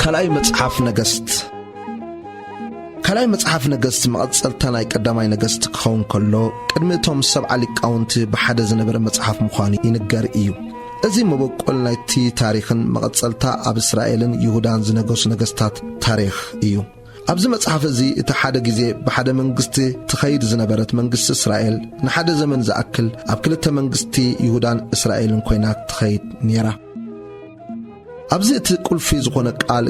ካልኣይ መጽሓፍ ነገስት። ካልኣይ መጽሓፍ ነገስት መቐጸልታ ናይ ቀዳማይ ነገስት ክኸውን ከሎ፣ ቅድሚ እቶም ሰብዓ ሊቃውንቲ ብሓደ ዝነበረ መጽሓፍ ምዃኑ ይንገር እዩ። እዚ መበቆል ናይቲ ታሪኽን መቐጸልታ ኣብ እስራኤልን ይሁዳን ዝነገሱ ነገስታት ታሪኽ እዩ። ኣብዚ መጽሓፍ እዚ እቲ ሓደ ግዜ ብሓደ መንግስቲ ትኸይድ ዝነበረት መንግስቲ እስራኤል ንሓደ ዘመን ዝኣክል ኣብ ክልተ መንግስቲ ይሁዳን እስራኤልን ኮይና ትኸይድ ነይራ። ኣብዚ እቲ ቁልፊ ዝኾነ ቃል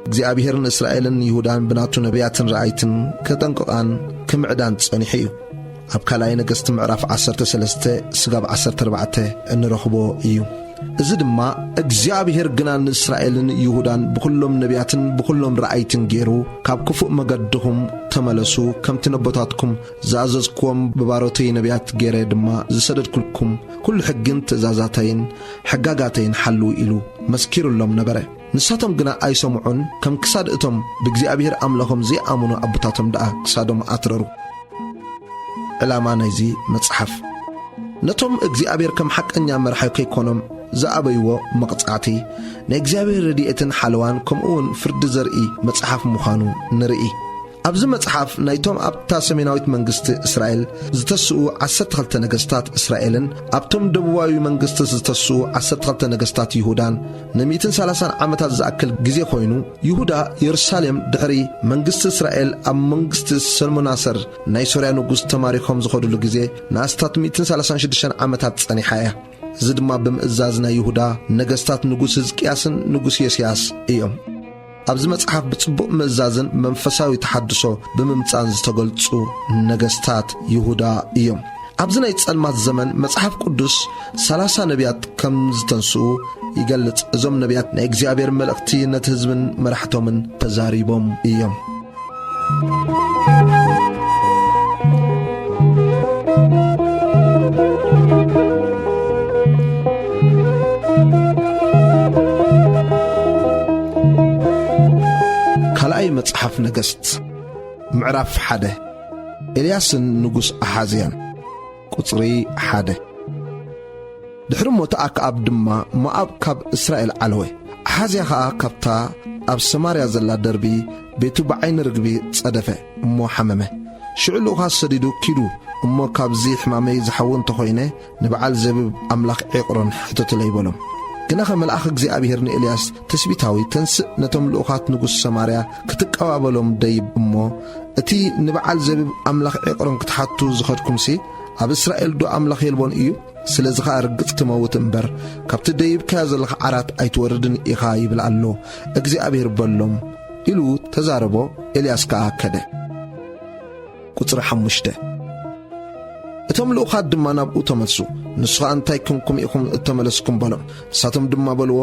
እግዚኣብሔር ንእስራኤልን ይሁዳን ብናቱ ነቢያትን ረኣይትን ከጠንቅቓን ክምዕዳን ጸኒሑ እዩ። ኣብ ካልኣይ ነገስቲ ምዕራፍ ዓሰርተ ሰለስተ ስጋብ ዓሰርተ ኣርባዕተ እንረኽቦ እዩ። እዚ ድማ እግዚኣብሔር ግና ንእስራኤልን ይሁዳን ብኹሎም ነቢያትን ብኹሎም ረኣይትን ገይሩ፣ ካብ ክፉእ መገድኹም ተመለሱ፣ ከምቲ ነቦታትኩም ዝኣዘዝክዎም ብባሮተይ ነቢያት ገይረ ድማ ዝሰደድኩልኩም ኩሉ ሕግን ትእዛዛተይን ሕጋጋተይን ሓልዉ ኢሉ መስኪሩሎም ነበረ። ንሳቶም ግና ኣይሰምዑን፣ ከም ክሳድ እቶም ብእግዚኣብሔር ኣምላኾም ዘይኣምኑ ኣቦታቶም ደኣ ክሳዶም ኣትረሩ። ዕላማ ናይዚ መጽሓፍ፣ ነቶም እግዚኣብሔር ከም ሓቀኛ መራሒ ከይኮኖም ዝኣበይዎ መቕጻዕቲ፣ ናይ እግዚኣብሔር ረድኤትን ሓለዋን ከምኡ እውን ፍርዲ ዘርኢ መጽሓፍ ምዃኑ ንርኢ። ኣብዚ መጽሓፍ ናይቶም ኣብታ ሰሜናዊት መንግስቲ እስራኤል ዝተስኡ ዓሰርተ ክልተ ነገስታት እስራኤልን ኣብቶም ደቡባዊ መንግስቲ ዝተስኡ ዓሰርተ ክልተ ነገስታት ይሁዳን ንሚእትን ሰላሳን ዓመታት ዝኣክል ግዜ ኮይኑ፣ ይሁዳ የሩሳሌም ድሕሪ መንግስቲ እስራኤል ኣብ መንግስቲ ሰልመናሰር ናይ ሶርያ ንጉስ ተማሪኾም ዝኸዱሉ ግዜ ንኣስታት ሚእትን ሰላሳን ሽዱሽተን ዓመታት ጸኒሓ እያ። እዚ ድማ ብምእዛዝ ናይ ይሁዳ ነገስታት ንጉስ ህዝቅያስን ንጉስ ዮስያስ እዮም። ኣብዚ መጽሓፍ ብጽቡቕ ምእዛዝን መንፈሳዊ ተሓድሶ ብምምጻእን ዝተገልጹ ነገስታት ይሁዳ እዮም። ኣብዚ ናይ ጸልማት ዘመን መጽሓፍ ቅዱስ ሰላሳ ነቢያት ከም ዝተንስኡ ይገልጽ። እዞም ነቢያት ናይ እግዚኣብሔር መልእኽቲ ነቲ ህዝብን መራሕቶምን ተዛሪቦም እዮም። ካልኣይ መጽሓፍ ነገስት ምዕራፍ ሓደ። ኤልያስን ንጉስ ኣሓዝያን። ቁጽሪ ሓደ። ድሕሪ ሞት ኣክኣብ ድማ ሞኣብ ካብ እስራኤል ዓለወ። ኣሓዝያ ኸኣ ካብታ ኣብ ሰማርያ ዘላ ደርቢ ቤቱ ብዓይኒ ርግቢ ጸደፈ እሞ ሓመመ። ሽዑ ልኡኻት ሰዲዱ፣ ኪዱ እሞ ካብዚ ሕማመይ ዝሓዊ እንተኾይነ ንበዓል ዘቢብ ኣምላኽ ዔቕሮን ሕተቱለይ በሎም። ግናኸ መልኣኽ እግዚኣብሔር ንኤልያስ ትስቢታዊ፣ ተንስእ፣ ነቶም ልኡኻት ንጉስ ሰማርያ ክትቀባበሎም ደይብ እሞ፣ እቲ ንበዓል ዘቢብ ኣምላኽ ዔቕሮን ክትሓቱ ዝኸድኩምሲ፣ ኣብ እስራኤል ዶ ኣምላኽ የልቦን እዩ? ስለዚ ኸኣ ርግጽ ትመውት እምበር፣ ካብቲ ደይብካዮ ዘለኻ ዓራት ኣይትወርድን ኢኻ ይብል ኣሎ እግዚኣብሔር በሎም፣ ኢሉ ተዛረቦ። ኤልያስ ከኣ ከደ። ቁጽሪ ሓሙሽተ። እቶም ልኡኻት ድማ ናብኡ ተመልሱ። ንሱ ኸኣ፣ እንታይ ኲንኩም ኢኹም እተመለስኩም? በሎም። ንሳቶም ድማ በልዎ፣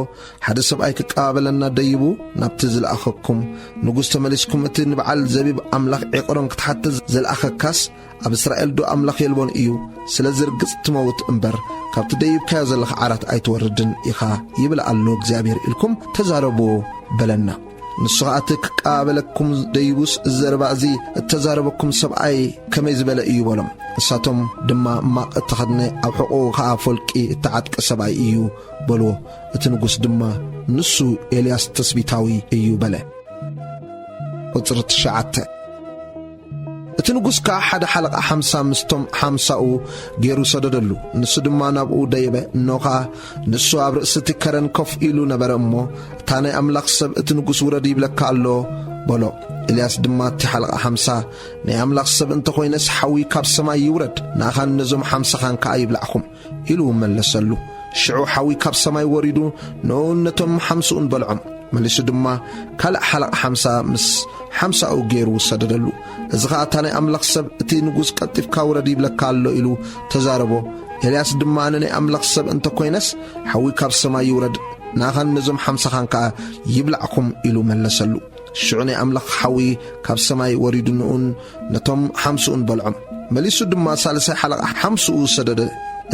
ሓደ ሰብኣይ ክቀባበለና ደይቡ ናብቲ ዝለኣኸኩም ንጉስ ተመሊስኩም፣ እቲ ንበዓል ዘቢብ ኣምላኽ ዔቕሮን ክትሓትት ዝለኣኸካስ፣ ኣብ እስራኤል ዶ ኣምላኽ የልቦን እዩ? ስለዚ ርግጽ ትመውት እምበር፣ ካብቲ ደይብካዮ ዘለኻ ዓራት ኣይትወርድን ኢኻ ይብል ኣሎ እግዚኣብሔር ኢልኩም ተዛረብዎ በለና። ንሱ ኸኣ፣ እቲ ክቀባበለኩም ደይቡስ፣ እዚ ዘረባ እዚ እተዛረበኩም ሰብኣይ ከመይ ዝበለ እዩ? በሎም። ንሳቶም ድማ ማቕ እተኸድነ፣ ኣብ ሕቖኡ ኸኣ ፎልቂ እተዓጥቀ ሰብኣይ እዩ በልዎ። እቲ ንጉስ ድማ፣ ንሱ ኤልያስ ተስቢታዊ እዩ በለ። ቁጽሪ ትሽዓተ። እቲ ንጉስ ከኣ ሓደ ሓለቓ ሓምሳ ምስቶም ሓምሳኡ ገይሩ ሰደደሉ። ንሱ ድማ ናብኡ ደየበ። እንሆ ኸኣ ንሱ ኣብ ርእሲ እቲ ከረን ኮፍ ኢሉ ነበረ እሞ፣ እታ ናይ ኣምላኽ ሰብ፣ እቲ ንጉስ ውረድ ይብለካ ኣሎ በሎ። ኤልያስ ድማ እቲ ሓለቓ ሓምሳ፣ ናይ ኣምላኽ ሰብ እንተ ኾይነስ፣ ሓዊ ካብ ሰማይ ይውረድ፣ ንኣኻን ነዞም ሓምሳኻን ከኣ ይብላዕኹም ኢሉ መለሰሉ። ሽዑ ሓዊ ካብ ሰማይ ወሪዱ፣ ንኡን ነቶም ሓምስኡን በልዖም። መሊሱ ድማ ካልእ ሓለቓ ሓምሳ ምስ ሓምሳኡ ገይሩ ሰደደሉ። እዚ ኸኣ፣ እታ ናይ ኣምላኽ ሰብ፣ እቲ ንጉስ ቀልጢፍካ ውረድ ይብለካ ኣሎ ኢሉ ተዛረቦ። ኤልያስ ድማ፣ ኣነ ናይ ኣምላኽ ሰብ እንተ ኰይነስ፣ ሓዊ ካብ ሰማይ ይውረድ፣ ንኣኻን ነዞም ሓምሳኻን ከኣ ይብላዕኩም ኢሉ መለሰሉ። ሽዑ ናይ ኣምላኽ ሓዊ ካብ ሰማይ ወሪዱ፣ ንኡን ነቶም ሓምስኡን በልዖም። መሊሱ ድማ ሳልሳይ ሓለቓ ሓምስኡ ሰደደ።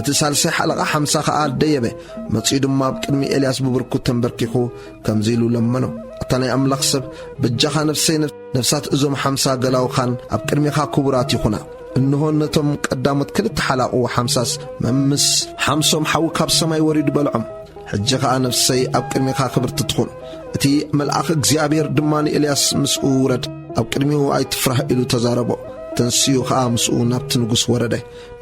እቲ ሳልሳይ ሓለቓ ሓምሳ ኸኣ ደየበ። መጺኡ ድማ ኣብ ቅድሚ ኤልያስ ብብርኩ ተንበርኪኹ ከምዚ ኢሉ ለመኖ፣ ኣታ ናይ ኣምላኽ ሰብ፣ በጃኻ ነፍሰይ፣ ነፍ-፣ ነፍሳት እዞም ሓምሳ ገላውኻን ኣብ ቅድሜኻ ክቡራት ይኹና። እንሆ ነቶም ቀዳሞት ክልተ ሓላቑ ሓምሳስ መምስ ሓምሶም ሓዊ ካብ ሰማይ ወሪዱ በልዖም። ሕጂ ኸኣ ነፍሰይ ኣብ ቅድሜኻ ክብርቲ ትኹን። እቲ መልኣኽ እግዚኣብሔር ድማ ንኤልያስ፣ "ምስኡ ውረድ፣ ኣብ ቅድሚኡ ኣይትፍራህ" ኢሉ ተዛረቦ። ተንሲኡ ኸኣ ምስኡ ናብቲ ንጉስ ወረደ።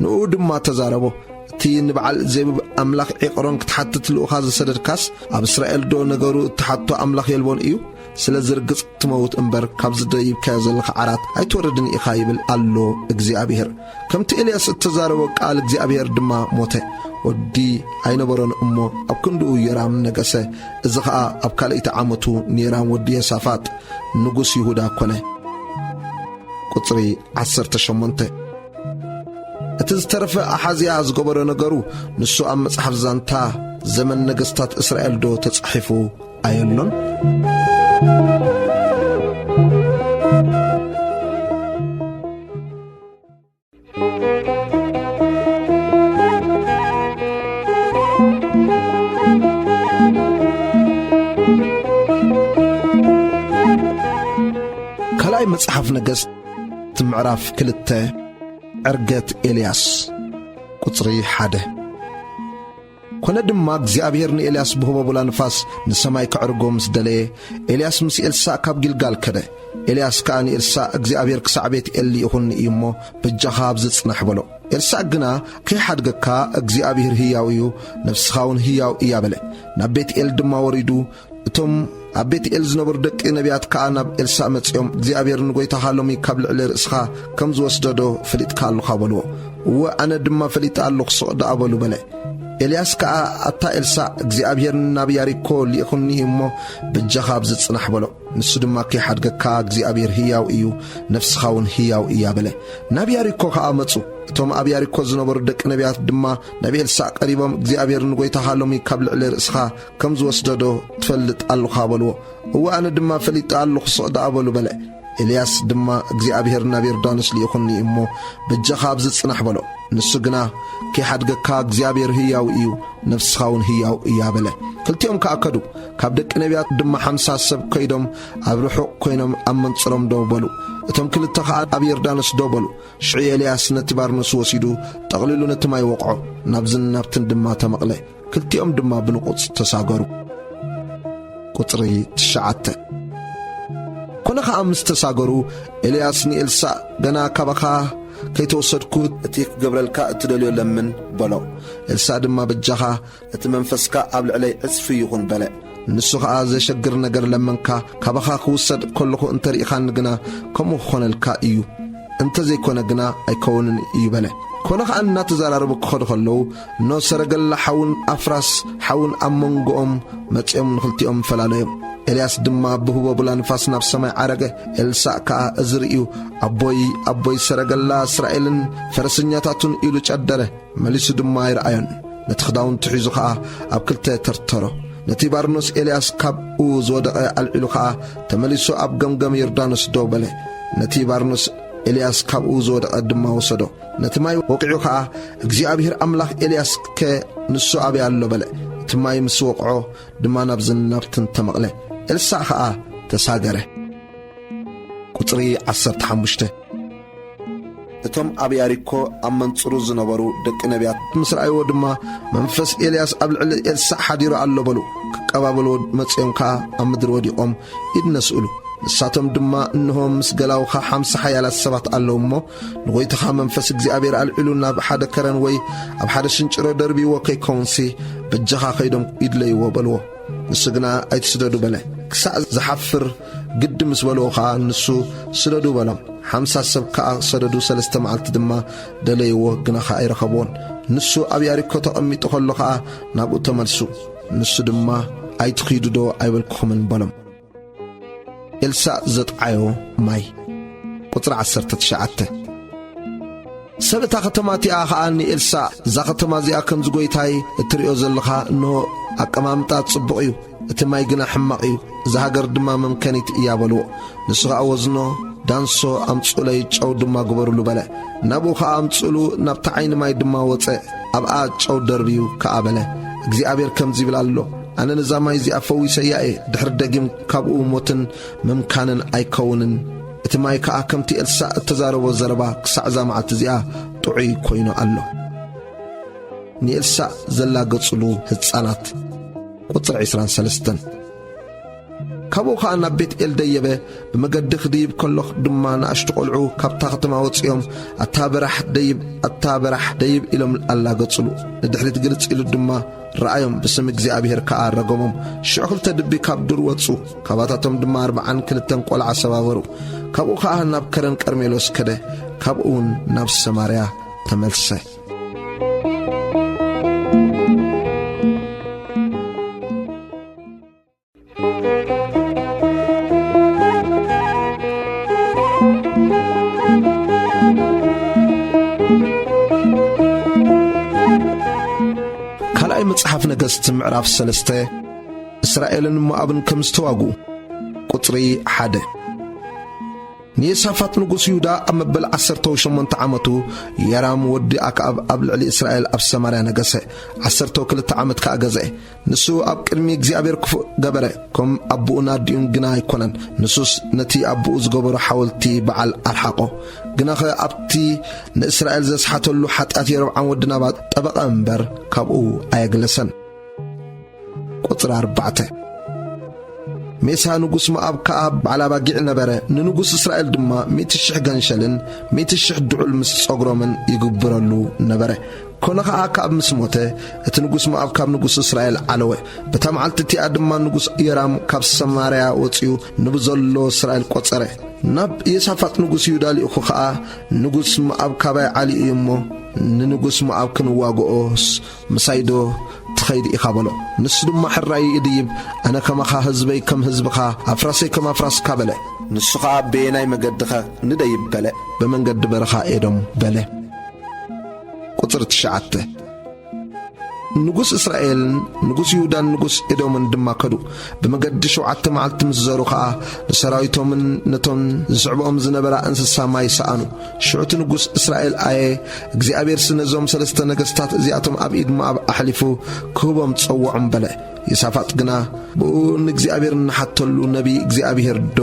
ንኡ ድማ ተዛረቦ፣ "እቲ ንበዓል ዜቡብ ኣምላኽ ዔቕሮን ክትሓትት ልኡኻ ዝሰደድካስ፣ ኣብ እስራኤልዶ ነገሩ እትሓቶ ኣምላኽ የልቦን እዩ? ስለዚ ርግጽ ትመውት እምበር፣ ካብዚ ደይብካዮ ዘለኻ ዓራት ኣይትወርድን ኢኻ ይብል ኣሎ እግዚኣብሄር።" ከምቲ ኤልያስ እተዛረቦ ቃል እግዚኣብሄር ድማ ሞተ። ወዲ ኣይነበሮን እሞ፣ ኣብ ክንድኡ ዮራም ነገሰ። እዚ ኸኣ ኣብ ካልኣይቲ ዓመቱ ንዮራም ወዲ ዮሳፋጥ ንጉስ ይሁዳ ኰነ። ቁጽሪ ዓሰርተ ሸሞንተ። እቲ ዝተረፈ ኣሓዝያ ዝገበሮ ነገሩ፣ ንሱ ኣብ መጽሓፍ ዛንታ ዘመን ነገስታት እስራኤል ዶ ተጻሒፉ ኣየሎን? ካልኣይ መጽሓፍ ነገስት ምዕራፍ ክልተ። ዕርገት ኤልያስ። ቁጽሪ ሓደ። ኮነ ድማ እግዚኣብሔር ንኤልያስ ብህቦ ቡላ ንፋስ ንሰማይ ከዕርጎ ምስ ደለየ፣ ኤልያስ ምስ ኤልሳእ ካብ ጊልጋል ከደ። ኤልያስ ከኣ ንኤልሳእ፣ "እግዚኣብሔር ክሳዕ ቤት-ኤል ልኢኹኒ እዩ እሞ፣ በጃኻ ኣብዚ ጽናሕ" በሎ። ኤልሳእ ግና፣ "ከይሓድገካ እግዚኣብሔር ህያው እዩ፣ ነፍስኻ እውን ህያው እያ" በለ። ናብ ቤት-ኤል ድማ ወሪዱ፣ እቶም ኣብ ቤት-ኤል ዝነበሩ ደቂ ነቢያት ከኣ ናብ ኤልሳእ መጺኦም፣ "እግዚኣብሔር ንጐይታኻ ሎሚ ካብ ልዕሊ ርእስኻ ከም ዝወስዶ ዶ ፈሊጥካ ኣሎኻ?" በልዎ። "እወ፣ ኣነ ድማ ፈሊጠ ኣሎኹ፣ ስቕ ደኣ በሉ" በለ። ኤልያስ ከኣ፣ "ኣታ ኤልሳእ፣ እግዚኣብሔር ናብ ያሪኮ ልኢኹኒ እዩ እሞ፣ በጃኻ ኣብዚ ጽናሕ" በሎ። ንሱ ድማ፣ "ከይሓድገካ እግዚኣብሔር ህያው እዩ፣ ነፍስኻ እውን ህያው እያ" በለ። ናብ ያሪኮ ከኣ መጹ። እቶም ኣብ ያሪኮ ዝነበሩ ደቂ ነቢያት ድማ ናብ ኤልሳእ ቀሪቦም፣ "እግዚኣብሔር ንጐይታኻ ሎሚ ካብ ልዕሊ ርእስኻ ከም ዝወስዶ ዶ ትፈልጥ ኣሎኻ?" በልዎ። "እወ፣ ኣነ ድማ ፈሊጠ ኣሎኹ፣ ስቕ ደኣ በሉ" በለ። ኤልያስ ድማ፣ "እግዚኣብሔር ናብ ዮርዳኖስ ልኢኹኒ እሞ፣ በጃኻ ኣብዚ ጽናሕ" በሎ። ንሱ ግና፣ "ከይሓድገካ እግዚኣብሔር ህያው እዩ፣ ነፍስኻ እውን ህያው እያ" በለ። ክልቲኦም ከኣ ከዱ። ካብ ደቂ ነቢያት ድማ ሓምሳ ሰብ ከይዶም፣ ኣብ ርሑቕ ኮይኖም ኣብ መንጽሮም ደው በሉ። እቶም ክልተ ኸኣ ኣብ ዮርዳኖስ ደው በሉ። ሽዑ ኤልያስ ነቲ ባርኖስ ወሲዱ፣ ጠቕሊሉ ነቲ ማይ ወቕዖ፣ ናብዝን ናብትን ድማ ተመቕለ። ክልቲኦም ድማ ብንቑጽ ተሳገሩ። ቁጽሪ ትሽዓተ። ኮነ ኸኣ ምስ ተሳገሩ፣ ኤልያስ ንኤልሳእ፣ "ገና ካባኻ ከይተወሰድኩ እቲ ክገብረልካ እትደልዮ ለምን" በሎ። ኤልሳእ ድማ፣ "በጃኻ እቲ መንፈስካ ኣብ ልዕለይ ዕጽፊ ይኹን" በለ። ንሱ ኸኣ፣ "ዘሸግር ነገር ለመንካ፣ ካባኻ ክውሰድ ከለኹ እንተ ርኢኻኒ ግና፣ ከምኡ ክኾነልካ እዩ፣ እንተ ዘይኮነ ግና ኣይከውንን እዩ" በለ። ኮነ ኸኣ እናተዘራረቡ ክኸዱ ኸለዉ፣ እነሆ ሰረገላ ሓውን ኣፍራስ ሓውን ኣብ መንጎኦም መጺኦም ንኽልቲኦም ፈላለዮም። ኤልያስ ድማ ብህቦ ቡላ ንፋስ ናብ ሰማይ ዓረገ። ኤልሳእ ከኣ እዚ ርእዩ፣ "ኣቦይ፣ ኣቦይ፣ ሰረገላ እስራኤልን ፈረሰኛታቱን" ኢሉ ጨደረ። መሊሱ ድማ ኣይረኣዮን። ነቲ ክዳውንቱ ሒዙ ኸኣ ኣብ ክልተ ተርተሮ። ነቲ ባርኖስ ኤልያስ ካብኡ ዝወደቐ ኣልዒሉ ኸኣ ተመሊሱ ኣብ ገምገም ዮርዳኖስ ደው በለ። ነቲ ባርኖስ ኤልያስ ካብኡ ዝወደቐ ድማ ወሰዶ። ነቲ ማይ ወቒዑ ኸኣ፣ "እግዚኣብሔር ኣምላኽ፣ ኤልያስከ ንሱ ኣበይ ኣሎ?" በለ። እቲ ማይ ምስ ወቕዖ ድማ ናብዝን ናብትን ተመቕለ። ኤልሳዕ ኸኣ ተሳገረ። ቁጽሪ ዓሰርተ ሓሙሽተ። እቶም ኣብ ያሪኮ ኣብ መንጽሩ ዝነበሩ ደቂ ነቢያት ምስ ረኣይዎ ድማ፣ "መንፈስ ኤልያስ ኣብ ልዕሊ ኤልሳዕ ሓዲሩ ኣሎ" በሉ። ክቀባበልዎ መጺኦም ከኣ ኣብ ምድሪ ወዲቖም ኢድ ነስእሉ። ንሳቶም ድማ፣ "እንሆ፣ ምስ ገላውኻ ሓምሳ ሓያላት ሰባት ኣለዉ እሞ፣ ንጐይታኻ መንፈስ እግዚኣብሔር ኣልዒሉ ናብ ሓደ ከረን ወይ ኣብ ሓደ ሽንጭሮ ደርቢዎ ከይከውንሲ፣ በጃኻ ከይዶም ይድለይዎ" በልዎ። ንሱ ግና፣ "ኣይትስደዱ" በለ። ክሳዕ ዝሓፍር ግዲ ምስ በልዎ ኸኣ፣ ንሱ፣ "ስደዱ" በሎም። ሓምሳ ሰብ ከኣ ሰደዱ። ሰለስተ መዓልቲ ድማ ደለይዎ፣ ግና ኸኣ ኣይረኸብዎን። ንሱ ኣብ ያሪኮ ተቐሚጡ ኸሎ ኸኣ ናብኡ ተመልሱ። ንሱ ድማ፣ "ኣይትኺዱ ዶ ኣይበልኩኹምን?" በሎም። ኤልሳእ ዘጥዓዮ ማይ። ቁጽሪ ዓሰርተ ትሽዓተ። ሰብ እታ ኸተማ እቲኣ ኸኣ ንኤልሳእ፣ "እዛ ኸተማ እዚኣ ከምዚ ጐይታይ እትርእዮ ዘለኻ፣ እንሆ፣ ኣቀማምጣ ጽቡቕ እዩ፣ እቲ ማይ ግና ሕማቕ እዩ፣ እዛ ሃገር ድማ መምከኒት እያ" በልዎ። ንሱ ኸኣ፣ "ወዝኖ ዳንሶ ኣምጽኡለይ፣ ጨው ድማ ግበሩሉ" በለ። ናብኡ ኸኣ ኣምጽኡሉ፣ ናብቲ ዓይኒ ማይ ድማ ወጸ፣ ኣብኣ ጨው ደርብዩ ከኣ በለ፣ "እግዚኣብሔር ከምዚ ይብል ኣሎ፣ ኣነ ነዛ ማይ እዚኣ ፈዊሰያ እየ፣ ድሕሪ ደጊም ካብኡ ሞትን ምምካንን ኣይከውንን። እቲ ማይ ከኣ ከምቲ ኤልሳእ እተዛረቦ ዘረባ ክሳዕ እዛ መዓልቲ እዚኣ ጥዑይ ኮይኑ ኣሎ። ንኤልሳእ ዘላገጹሉ ህጻናት። ቁጽሪ ዕስራን ሰለስተን። ካብኡ ኸኣ ናብ ቤት-ኤል ደየበ። ብመገዲ ክድይብ ከሎ ድማ ንኣሽቱ ቈልዑ ካብታ ከተማ ወጺኦም፣ "ኣታ በራሕ ደይብ፣ ኣታ በራሕ ደይብ" ኢሎም ኣላገጹሉ። ንድሕሪት ግልጽ ኢሉ ድማ ረኣዮም፣ ብስም እግዚኣብሔር ከኣ ረገሞም። ሽዑ ክልተ ድቢ ካብ ዱር ወጹ፣ ካባታቶም ድማ ኣርብዓን ክልተን ቈልዓ ሰባበሩ። ካብኡ ኸኣ ናብ ከረን ቀርሜሎስ ከደ፣ ካብኡ እውን ናብ ሰማርያ ተመልሰ። ካልኣይ መጽሓፍ ነገስት ምዕራፍ ሰለስተ። እስራኤልን ሞኣብን ከም ዝተዋግኡ። ቁጽሪ ሓደ። ንየሳፋጥ ንጉስ ይሁዳ ኣብ መበል ዓሰርተ ሸሞንተ ዓመቱ የራም ወዲ ኣክኣብ ኣብ ልዕሊ እስራኤል ኣብ ሰማርያ ነገሰ። ዓሰርተ ክልተ ዓመት ከኣ ገዝአ። ንሱ ኣብ ቅድሚ እግዚኣብሔር ክፉእ ገበረ፣ ከም ኣቦኡን ኣዲኡን ግና ኣይኮነን። ንሱስ ነቲ ኣቦኡ ዝገበሮ ሓወልቲ በዓል ኣርሓቖ። ግናኸ ኣብቲ ንእስራኤል ዘስሓተሉ ሓጢኣት የሮብዓም ወዲ ናባጥ ጠበቐ እምበር፣ ካብኡ ኣየግለሰን። ቁጽሪ ኣርባዕተ። ሜሳ ንጉስ ሞኣብ ከኣ በዓል ኣባጊዕ ነበረ። ንንጉስ እስራኤል ድማ ሚእቲ ሽሕ ገንሸልን ሚእቲ ሽሕ ድዑል ምስ ጸጉሮምን ይግብረሉ ነበረ። ኮነ ኸኣ ኣክኣብ ምስ ሞተ፣ እቲ ንጉስ ሞኣብ ካብ ንጉስ እስራኤል ዓለወ። በታ መዓልቲ እቲኣ ድማ ንጉስ ዮራም ካብ ሰማርያ ወጺኡ ንብዘሎ እስራኤል ቈጸረ። ናብ የሳፋጥ ንጉስ ይሁዳ ልኢኹ ኸኣ፣ "ንጉስ ሞኣብ ካባይ ዓልዩ እዩ እሞ፣ ንንጉስ ሞኣብ ክንዋግኦስ ምሳይዶ ትኸይድ ኢኻ?" በሎ። ንሱ ድማ፣ "ሕራይ እድይብ፣ ኣነ ከማኻ፣ ህዝበይ ከም ህዝብኻ፣ ኣፍራሰይ ከም ኣፍራስካ" በለ። ንሱ ኸኣ፣ "በየናይ መገድኸ ንደይብ?" በለ። "ብመንገዲ በረኻ ኤዶም" በለ። ቁጽሪ ትሽዓተ። ንጉስ እስራኤልን ንጉስ ይሁዳን ንጉስ ኤዶምን ድማ ከዱ። ብመገዲ ሸውዓተ መዓልቲ ምስ ዘሩ ኸኣ፣ ንሰራዊቶምን ነቶም ዝስዕብኦም ዝነበራ እንስሳ ማይ ሰኣኑ። ሽዑ እቲ ንጉስ እስራኤል ኣየ፣ እግዚኣብሔርሲ ነዞም ሰለስተ ነገስታት እዚኣቶም ኣብ ኢድ ሞኣብ ኣሕሊፉ ክህቦም ጸውዖም በለ። ዮሳፋጥ ግና፣ "ብኡ ንእግዚኣብሔር እንሓተሉ ነቢይ እግዚኣብሔር ዶ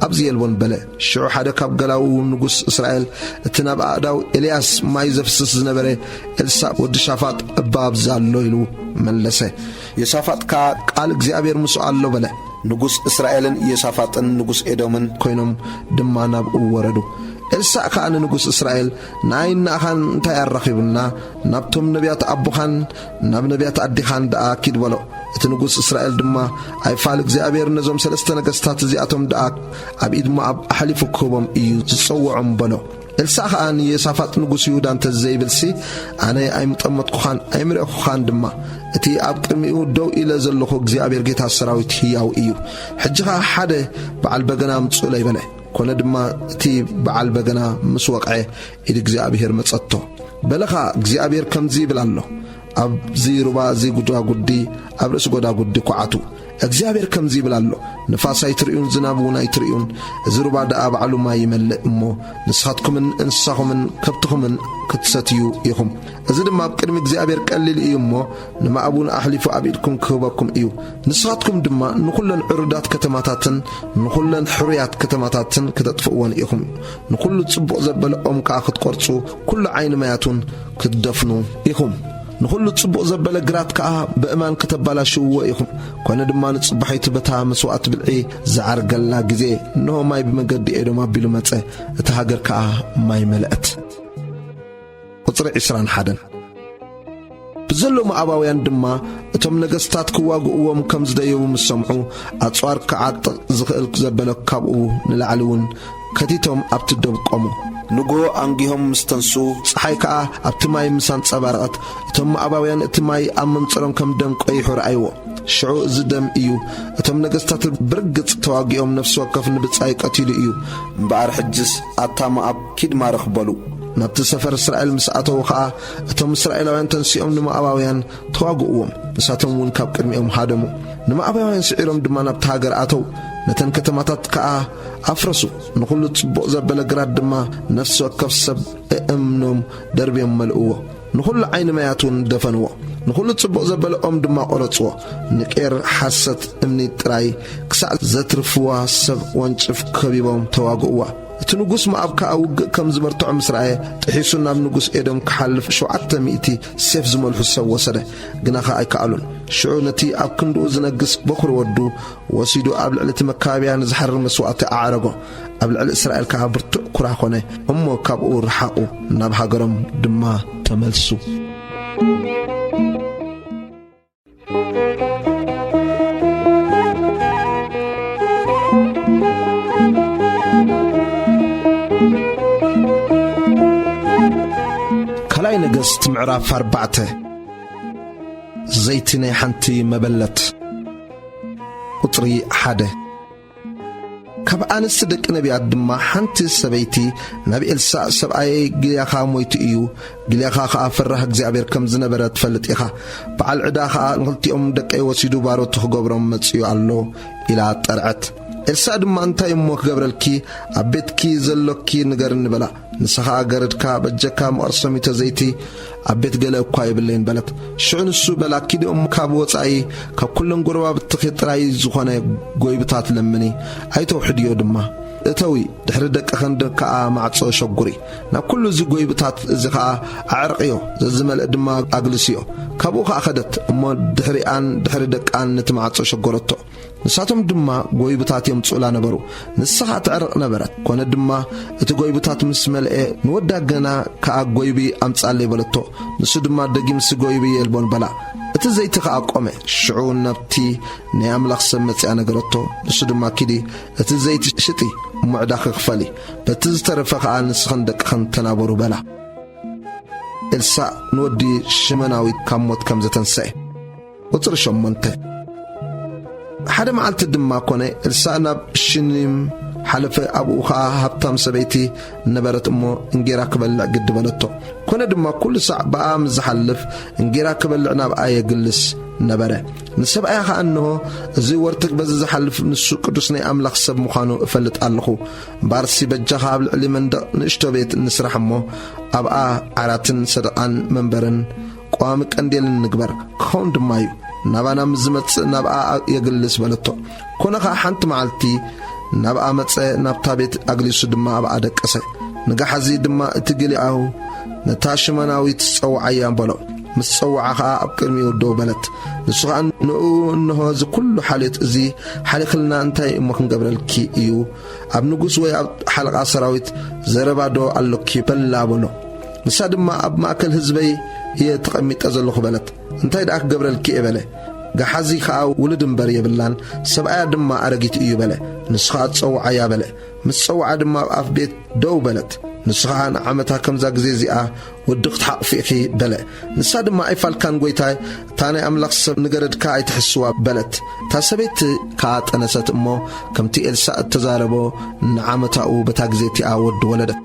ኣብዚ የልቦን?" በለ። ሽዑ ሓደ ካብ ገላዉ ንጉስ እስራኤል፣ እቲ ናብ ኣእዳው ኤልያስ ማይ ዘፍስስ ዝነበረ ኤልሳእ ወዲ ሻፋጥ እባ ኣብዚ ኣሎ ኢሉ መለሰ። ዮሳፋጥ ከኣ፣ "ቃል እግዚኣብሔር ምስኡ ኣሎ" በለ። ንጉስ እስራኤልን ዮሳፋጥን ንጉስ ኤዶምን ኮይኖም ድማ ናብኡ ወረዱ። ኤልሳእ ከኣ ንንጉስ እስራኤል፣ "ንኣይን ንኣኻን እንታይ ኣራኺቡና? ናብቶም ነቢያት ኣቦኻን ናብ ነቢያት ኣዲኻን ደኣ ኪድ" በሎ። እቲ ንጉስ እስራኤል ድማ፣ "ኣይፋል እግዚኣብሔር ነዞም ሰለስተ ነገስታት እዚኣቶም ደኣ ኣብ ኢድ ሞኣብ ኣሕሊፉ ክህቦም እዩ ዝጸውዖም" በሎ። ኤልሳእ ኸኣ ንዮሳፋጥ ንጉስ ይሁዳ እንተ ዘይብልሲ፣ ኣነ ኣይምጠመትኩኻን ኣይምረእኩኻን ድማ። እቲ ኣብ ቅድሚኡ ደው ኢለ ዘለኹ እግዚኣብሔር ጌታ ሰራዊት ህያው እዩ። ሕጂ ኸኣ ሓደ በዓል በገና ኣምጽኡለይ በለ። ኮነ ድማ እቲ በዓል በገና ምስ ወቕዐ፣ ኢድ እግዚኣብሔር መጸቶ። በለ ኸኣ፣ እግዚኣብሔር ከምዚ ይብል ኣሎ፣ ኣብዚ ሩባ እዚ ጐዳጉዲ፣ ኣብ ርእሲ ጐዳጉዲ ኳዓቱ። እግዚኣብሔር ከምዚ ይብል ኣሎ፣ ንፋስ ኣይትርእዩን ዝናብ እውን ኣይትርእዩን፣ እዚ ሩባ ደኣ ባዕሉ ማይ ይመልእ እሞ፣ ንስኻትኩምን እንስሳኹምን ከብትኹምን ክትሰትዩ ኢኹም። እዚ ድማ ኣብ ቅድሚ እግዚኣብሔር ቀሊል እዩ እሞ፣ ንማእቡን ኣሕሊፉ ኣብ ኢድኩም ክህበኩም እዩ። ንስኻትኩም ድማ ንኹለን ዕሩዳት ከተማታትን ንኹለን ሕሩያት ከተማታትን ክተጥፍእወን ኢኹም። ንኹሉ ጽቡቕ ዘበለ ኦም ከኣ ክትቆርጹ፣ ኩሉ ዓይኒ ማያት እውን ክትደፍኑ ኢኹም። ንኹሉ ጽቡቕ ዘበለ ግራት ከኣ ብእማን ከተባላሽውዎ ኢኹም። ኮነ ድማ ንጽባሒቱ በታ መስዋእቲ ብልዒ ዝዓርገላ ግዜ፣ እንሆ ማይ ብመገዲ ኤዶም ኣቢሉ መጸ፣ እታ ሃገር ከኣ ማይ መለአት። ቁጽሪ ዕስራን ሓደን። ብዘሎ ሞኣባውያን ድማ እቶም ነገስታት ክዋግእዎም ከም ዝደየቡ ምስ ሰምዑ፣ ኣጽዋር ክዓጥቕ ዝኽእል ዘበለ ካብኡ ንላዕሊ እውን ከቲቶም ኣብቲ ዶብ ቆሙ። ንግሆ ኣንጊሆም ምስ ተንስኡ፣ ጸሓይ ከኣ ኣብቲ ማይ ምስ ኣንጸባረቐት፣ እቶም ሞኣባውያን እቲ ማይ ኣብ መንጽሮም ከም ደም ቀይሑ ረኣይዎ። ሽዑ፣ "እዚ ደም እዩ፣ እቶም ነገስታት ብርግጽ ተዋጊኦም፣ ነፍሲ ወከፍ ንብጻይ ቀቲሉ እዩ። እምበኣር ሕጅስ ኣታ ሞኣብ ኪድ ማርኽ" በሉ። ናብቲ ሰፈር እስራኤል ምስ ኣተዉ ኸኣ፣ እቶም እስራኤላውያን ተንሲኦም ንሞኣባውያን ተዋግእዎም፣ ንሳቶም እውን ካብ ቅድሚኦም ሃደሙ። ንሞኣባውያን ስዒሮም ድማ ናብቲ ሃገር ኣተዉ፣ ነተን ከተማታት ከኣ ኣፍረሱ። ንኹሉ ጽቡቕ ዘበለ ግራት ድማ ነፍሲ ወከፍ ሰብ እእምኖም ደርብዮም መልእዎ። ንኹሉ ዓይኒ ማያት እውን ደፈንዎ። ንኹሉ ጽቡቕ ዘበለ ኦም ድማ ቈረጽዎ። ንቄር ሓሰት እምኒ ጥራይ ክሳዕ ዘትርፍዋ ሰብ ወንጭፍ ከቢቦም ተዋግእዋ። እቲ ንጉስ ምኣብ ከኣ ውግእ ከም ዝበርትዖ ምስ ረኣየ፣ ጥሒሱ ናብ ንጉስ ኤዶም ክሓልፍ ሸውዓተ ሚእቲ ሴፍ ዝመልሑ ሰብ ወሰደ፣ ግናኸ ኣይከኣሉን። ሽዑ ነቲ ኣብ ክንድኡ ዝነግስ በኹሪ ወዱ ወሲዱ ኣብ ልዕሊ እቲ መካብያ ንዝሓርር መስዋእቲ ኣዕረጎ። ኣብ ልዕሊ እስራኤል ከኣ ብርቱዕ ኩራ ኾነ። እሞ ካብኡ ረሓቑ፣ ናብ ሃገሮም ድማ ተመልሱ። ካልኣይ ነገስት ምዕራፍ ኣርባዕተ። ዘይቲ ናይ ሓንቲ መበለት። ቁጽሪ ሓደ። ካብ ኣንስቲ ደቂ ነቢያት ድማ ሓንቲ ሰበይቲ ናብ ኤልሳእ፣ "ሰብኣየይ ግልያኻ ሞይቱ እዩ፣ ግልያኻ ኸኣ ፈራህ እግዚኣብሔር ከም ዝነበረ ትፈልጥ ኢኻ። በዓል ዕዳ ኸኣ ንኽልቲኦም ደቀይ ወሲዱ ባሮቱ ክገብሮም መጺኡ ኣሎ" ኢላ ጠርዐት። ኤልሳእ ድማ፣ "እንታይ እሞ ክገብረልኪ? ኣብ ቤትኪ ዘሎኪ ንገርኒ" በላ። ንሳ ኸኣ፣ "ገረድካ በጀካ መቐር ሰሚቶ ዘይቲ ኣብ ቤት ገለ እኳ የብለይን" በለት። ሽዑ ንሱ በላ፣ "ኪዲ እሞ ካብ ወጻኢ ካብ ኩለን ጎረባብትኺ ጥራይ ዝኾነ ጎይብታት ለምኒ፣ ኣይተውሕድዮ ድማ። እተዊ፣ ድሕሪ ደቅኽን ከኣ ማዕጾ ሸጉሪ። ናብ ኩሉ እዚ ጎይብታት እዚ ኸኣ ኣዕርቕዮ፣ ዘዝመልእ ድማ ኣግልስዮ። ካብኡ ኸኣ ኸደት እሞ ድሕሪኣን ድሕሪ ደቃን ነቲ ማዕጾ ሸጎረቶ። ንሳቶም ድማ ጎይብታት የምጽኡላ ነበሩ። ንሳ ኸኣ ተዕርቕ ነበረት። ኮነ ድማ እቲ ጎይብታት ምስ መልኤ፣ ንወዳ ገና ከኣ ጎይቢ ኣምጽኣለይ በለቶ። ንሱ ድማ ደጊምሲ ጎይቢ የልቦን በላ። እቲ ዘይቲ ኸኣ ቆመ። ሽዑ ናብቲ ናይ ኣምላኽ ሰብ መጺኣ ነገረቶ። ንሱ ድማ፣ "ኪዲ፣ እቲ ዘይቲ ሽጢ፣ እሞ ዕዳኺ ክፈሊ። በቲ ዝተረፈ ኸኣ ንስኽን ደቅኽን ተናበሩ" በላ። ኤልሳእ ንወዲ ሽመናዊት ካብ ሞት ከም ዘተንሰኤ። ቁጽሪ ሸሞንተ። ሓደ መዓልቲ ድማ ኮነ፣ ኤልሳእ ናብ ሽኒም ሓለፈ። ኣብኡ ኸኣ ሃብታም ሰበይቲ ነበረት እሞ፣ እንጌራ ክበልዕ ግዲ በለቶ። ኮነ ድማ፣ ኩሉ ሳዕ ብኣ ምስ ዝሓልፍ፣ እንጌራ ክበልዕ ናብኣ የግልስ ነበረ። ንሰብኣያ ኸኣ፣ "እንሆ፣ እዚ ወርትግ በዚ ዝሓልፍ ንሱ ቅዱስ ናይ ኣምላኽ ሰብ ምዃኑ እፈልጥ ኣለኹ። እምበኣርሲ በጃኻ ኣብ ልዕሊ መንደቕ ንእሽቶ ቤት ንስራሕ እሞ፣ ኣብኣ ዓራትን ሰደቓን መንበርን ቀዋሚ ቀንዴልን ንግበር፣ ክኸውን ድማ እዩ። ናባና ምስ ዝመጽእ ናብኣ የግልስ" በለቶ። ኮነ ኸኣ ሓንቲ መዓልቲ ናብኣ መጸ፣ ናብታ ቤት ኣግሊሱ ድማ ኣብኣ ደቀሰ። ንጋሕዚ ድማ፣ "እቲ ግሊኣሁ ነታ ሽመናዊት ጸውዓያ" በሎ። ምስ ጸውዓ ኸኣ ኣብ ቅድሚኡ ደው በለት። ንሱ ኸኣ፣ "ንእኡ፣ እንሆ፣ እዚ ኵሉ ሓልዮት እዚ ሓሊኽልና እንታይ እሞ ክንገብረልኪ እዩ? ኣብ ንጉስ ወይ ኣብ ሓለቓ ሰራዊት ዘረባዶ ኣሎኪ?" በላ በሎ። ንሳ ድማ፣ "ኣብ ማእከል ህዝበይ እየ ተቐሚጠ ዘለኹ" በለት። "እንታይ ደኣ ክገብረልኪ እየ?" በለ። ገሓዚ ኸኣ ውሉድ እምበር የብላን፣ ሰብኣያ ድማ ኣረጊት እዩ በለ። ንሱ ኸኣ፣ "ጸውዓያ" በለ። ምስ ጸውዓ ድማ ኣብ ኣፍ ቤት ደው በለት። ንሱ ኸኣ፣ "ንዓመታ ከምዛ ግዜ እዚኣ ወዲ ክትሓቕፊ ኢኺ" በለ። ንሳ ድማ፣ "ኣይፋልካን ጐይታይ፣ እታ ናይ ኣምላኽ ሰብ ንገረድካ ኣይትሕስዋ" በለት። እታ ሰበይቲ ከኣ ጠነሰት እሞ፣ ከምቲ ኤልሳእ እተዛረቦ ንዓመታኡ በታ ግዜ እቲኣ ወዲ ወለደት።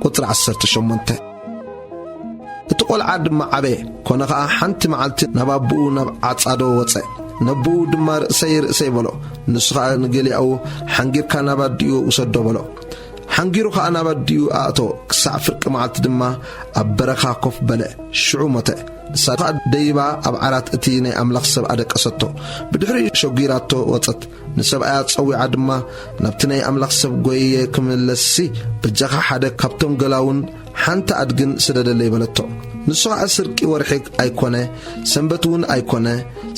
ቁጽሪ ዓሰርተ ሸሞንተ። እቲ ቈልዓ ድማ ዓበየ፣ ኰነ ኸኣ ሓንቲ መዓልቲ ናብ ኣቦኡ ናብ ዓጻዶ ወጸ። ነቦኡ ድማ፣ "ርእሰይ፣ ርእሰይ" በሎ። ንሱ ኸኣ ንገሊኣኡ፣ "ሓንጊርካ ናብ ኣዲኡ ውሰዶ" በሎ። ሓንጊሩ ኸኣ ናብ ኣዲኡ ኣእተዎ። ክሳዕ ፍርቂ መዓልቲ ድማ ኣብ በረኻ ኮፍ በለ። ሽዑ ሞተ። ንሳ ኸኣ ደይባ ኣብ ዓራት እቲ ናይ ኣምላኽ ሰብ ኣደቀሰቶ። ብድሕሪኡ ሸጒራቶ ወጸት። ንሰብኣያ ጸዊዓ ድማ፣ "ናብቲ ናይ ኣምላኽ ሰብ ጐይየ ክምለስሲ፣ በጃኻ ሓደ ካብቶም ገላውን ሓንቲ ኣድግን ስደደለይ" በለቶ። ንሱ ኸኣ፣ "ስርቂ ወርሒ ኣይኮነ፣ ሰንበት እውን ኣይኮነ፣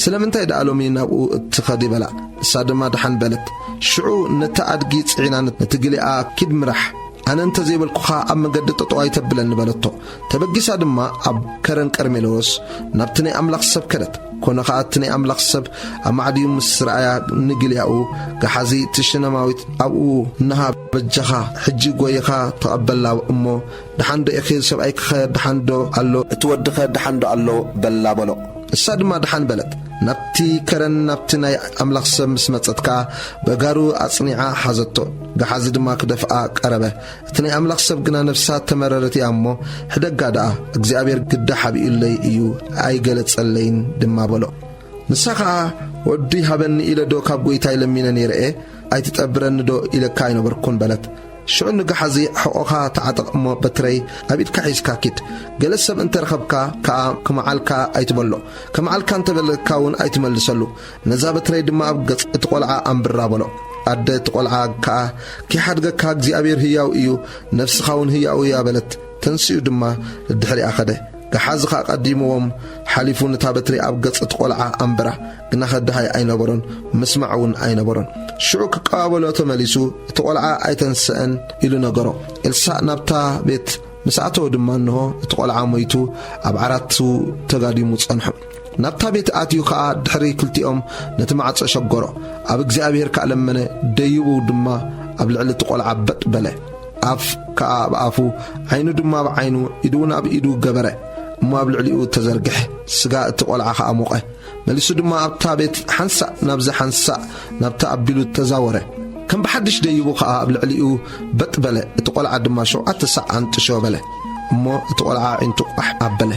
ስለምንታይ ደኣ ሎሚ ናብኡ እትኸዲ?" በላ። ንሳ ድማ፣ "ደሓን" በለት። ሽዑ ነታ ኣድጊ ጽዒና ነቲ ግሊኣ፣ "ኪድ ምራሕ፣ ኣነ እንተ ዘይበልኩኻ ኣብ መገዲ ጠጠው ኣይተብለኒ" በለቶ። ተበጊሳ ድማ ኣብ ከረን ቀርሜሎስ ናብቲ ናይ ኣምላኽ ሰብ ከደት። ኮነ ኸኣ እቲ ናይ ኣምላኽ ሰብ ኣማዕድዩ ምስ ረኣያ ንግልያኡ፣ ገሓዚ እቲ ሽነማዊት ኣብኡ፣ "እንሃ በጃኻ፣ ሕጂ ጐይኻ ተቐበላ እሞ፣ ደሓንዶ ኢኺ? ሰብኣይኪኸ ደሓንዶ ኣሎ? እቲ ወድኸ ደሓንዶ ኣሎ?" በላ በሎ። ንሳ ድማ ደሓን በለት። ናብቲ ከረን ናብቲ ናይ ኣምላኽ ሰብ ምስ መጸት ከኣ፣ በጋሩ ኣጽኒዓ ሓዘቶ። ገሓዚ ድማ ክደፍኣ ቀረበ። እቲ ናይ ኣምላኽ ሰብ ግና ነፍሳ ተመረረት እያ እሞ፣ "ሕደጋ ደኣ፣ እግዚኣብሔር ግዳ ሓቢኡለይ እዩ፣ ኣይገለጸለይን ድማ" በሎ። ንሳ ኸኣ፣ "ወዲ ሃበኒ ኢለዶ ካብ ጐይታይ ለሚነ ነይረ እየ? ኣይትጠብረኒዶ ኢለካ ኣይነበርኩን?" በለት። ሽዑ ንገሓዚ ሕቖኻ ተዓጠቕ እሞ በትረይ ኣብ ኢድካ ሒዝካ ኪድ። ገለ ሰብ እንተ ረኸብካ ከኣ ክመዓልካ ኣይትበሎ፣ ከመዓልካ እንተ በለካ እውን ኣይትመልሰሉ። ነዛ በትረይ ድማ ኣብ ገጽ እቲ ቈልዓ ኣንብራ በሎ። ኣደ እቲ ቈልዓ ከኣ፣ "ኪሓድገካ እግዚኣብሔር ህያው እዩ፣ ነፍስኻ እውን ህያው እያ" በለት። ተንሲኡ ድማ ድድሕሪኣ ኸደ። ገሓዚ ኸኣ ቀዲምዎም ሓሊፉ ነታ በትሪ ኣብ ገጽ እቲ ቈልዓ ኣንበራ። ግናኸ ደሃይ ኣይነበሮን፣ ምስማዕ እውን ኣይነበሮን። ሽዑ ክቀባበሎ ተመሊሱ፣ እቲ ቈልዓ ኣይተንስአን ኢሉ ነገሮ። ኤልሳእ ናብታ ቤት ምስ ኣተወ ድማ እንሆ እቲ ቈልዓ ሞይቱ ኣብ ዓራቱ ተጋዲሙ ጸንሑ። ናብታ ቤት ኣትዩ ኸኣ ድሕሪ ክልቲኦም ነቲ ማዕጾ ሸጎሮ። ኣብ እግዚኣብሔር ከኣ ለመነ፣ ደይቡ ድማ ኣብ ልዕሊ እቲ ቈልዓ በጥ በለ። ኣፍ ከኣ ኣብ ኣፉ፣ ዓይኑ ድማ ኣብ ዓይኑ፣ ኢዱ እውን ኣብ ኢዱ ገበረ። እሞ ኣብ ልዕሊኡ ተዘርግሐ። ስጋ እቲ ቈልዓ ኸኣ ሞቐ። መሊሱ ድማ ኣብታ ቤት ሓንሳእ ናብዚ ሓንሳእ ናብታ ኣቢሉ ተዛወረ። ከም ብሓድሽ ደይቡ ኸኣ ኣብ ልዕሊኡ በጥ በለ። እቲ ቈልዓ ድማ ሸውዓተ ሳዕ ኣንጥሾ በለ። እሞ እቲ ቈልዓ ኣዒንቱ ቋሕ ኣበለ።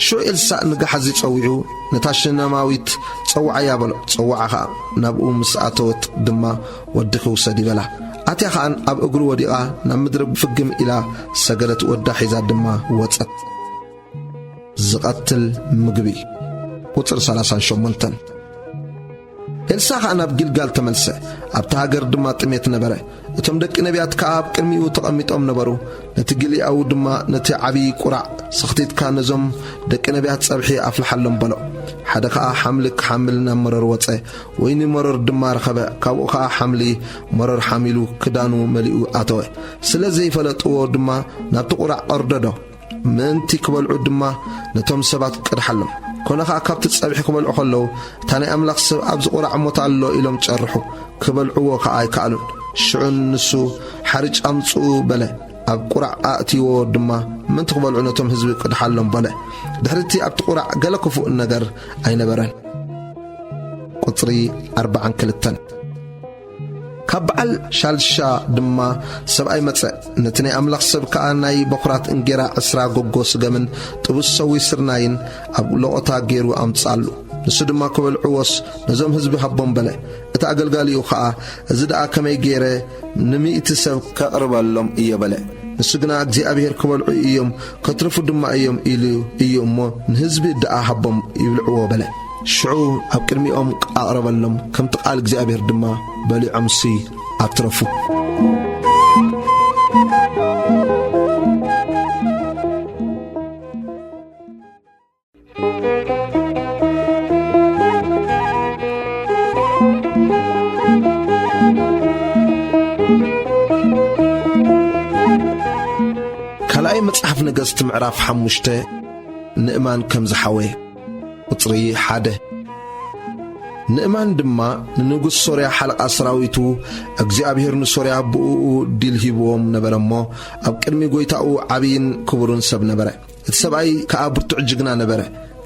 ሽዑ ኤልሳእ ንገሓዚ ጸዊዑ፣ "ነታ ሽነማዊት ጸውዓያ" በሎ። ጸውዓ ኸኣ። ናብኡ ምስ ኣተወት ድማ፣ "ወድኺ ውሰዲ" በላ። ኣትያ ኸኣ ኣብ እግሩ ወዲቓ ናብ ምድሪ ፍግም ኢላ ሰገደት፣ ወዳ ሒዛ ድማ ወጸት። ዝቐትል ምግቢ። ቁጽሪ ሰላሳን ሸሞንተን። ኤልሳ ኸኣ ናብ ጊልጋል ተመልሰ። ኣብታ ሃገር ድማ ጥሜት ነበረ። እቶም ደቂ ነቢያት ከኣ ኣብ ቅድሚኡ ተቐሚጦም ነበሩ። ነቲ ጊልያዊ ድማ፣ "ነቲ ዓብዪ ቁራዕ ሰኽቲትካ ነዞም ደቂ ነቢያት ጸብሒ ኣፍልሓሎም" በሎ። ሓደ ኸኣ ሓምሊ ክሓምል ናብ መሮር ወጸ። ወይኒ መሮር ድማ ረኸበ። ካብኡ ኸኣ ሓምሊ መሮር ሓሚሉ ክዳኑ መሊኡ ኣተወ። ስለ ዘይፈለጥዎ ድማ ናብቲ ቁራዕ ቀርደዶ። ምእንቲ ክበልዑ ድማ ነቶም ሰባት ቀድሓሎም። ኮነ ኸኣ ካብቲ ጸብሒ ክበልዑ ከለዉ፣ "እታ ናይ ኣምላኽ ሰብ ኣብዚ ቁራዕ ሞት ኣሎ" ኢሎም ጨርሑ። ክበልዕዎ ኸኣ ኣይከኣሉን። ሽዑ ንሱ፣ "ሓርጭ ኣምጽኡ" በለ። ኣብ ቁራዕ ኣእትይዎ ድማ ምእንቲ ክበልዑ ነቶም ህዝቢ ቅድሓሎም በለ። ድሕሪ እቲ ኣብቲ ቁራዕ ገለ ክፉእ ነገር ኣይነበረን። ቁጽሪ ኣርባዓን ክልተን። ካብ በዓል ሻልሻ ድማ ሰብኣይ መጸ። ነቲ ናይ ኣምላኽ ሰብ ከኣ ናይ በኹራት እንጌራ ዕስራ ጎጎ ስገምን ጥቡስ ሰዊ ስርናይን ኣብ ሎቖታ ገይሩ ኣምጽኣሉ። ንሱ ድማ ክበልዕዎስ ነዞም ህዝቢ ሃቦም በለ። እቲ ኣገልጋሊኡ ኸኣ፣ "እዚ ደኣ ከመይ ገይረ ንሚእቲ ሰብ ከቕርበሎም እየ?" በለ። ንሱ ግና፣ "እግዚኣብሔር ክበልዑ እዮም፣ ከትርፉ ድማ እዮም" ኢሉ እዩ እሞ፣ "ንህዝቢ ደኣ ሃቦም ይብልዕዎ" በለ። ሽዑ ኣብ ቅድሚኦም ኣቕረበሎም፣ ከምቲ ቃል እግዚኣብሔር ድማ በሊዖምሲ ኣትረፉ። ካልኣይ መጽሓፍ ነገስት ምዕራፍ ሓሙሽተ። ንእማን ከም ዝሓወየ። ቁጽሪ ሓደ። ንእማን ድማ ንንጉስ ሶርያ ሓለቓ ሰራዊቱ፣ እግዚኣብሔር ንሶርያ ብእኡ ዲል ሂብዎም ነበረ እሞ፣ ኣብ ቅድሚ ጐይታኡ ዓብይን ክቡርን ሰብ ነበረ። እቲ ሰብኣይ ከኣ ብርቱዕ ጅግና ነበረ፣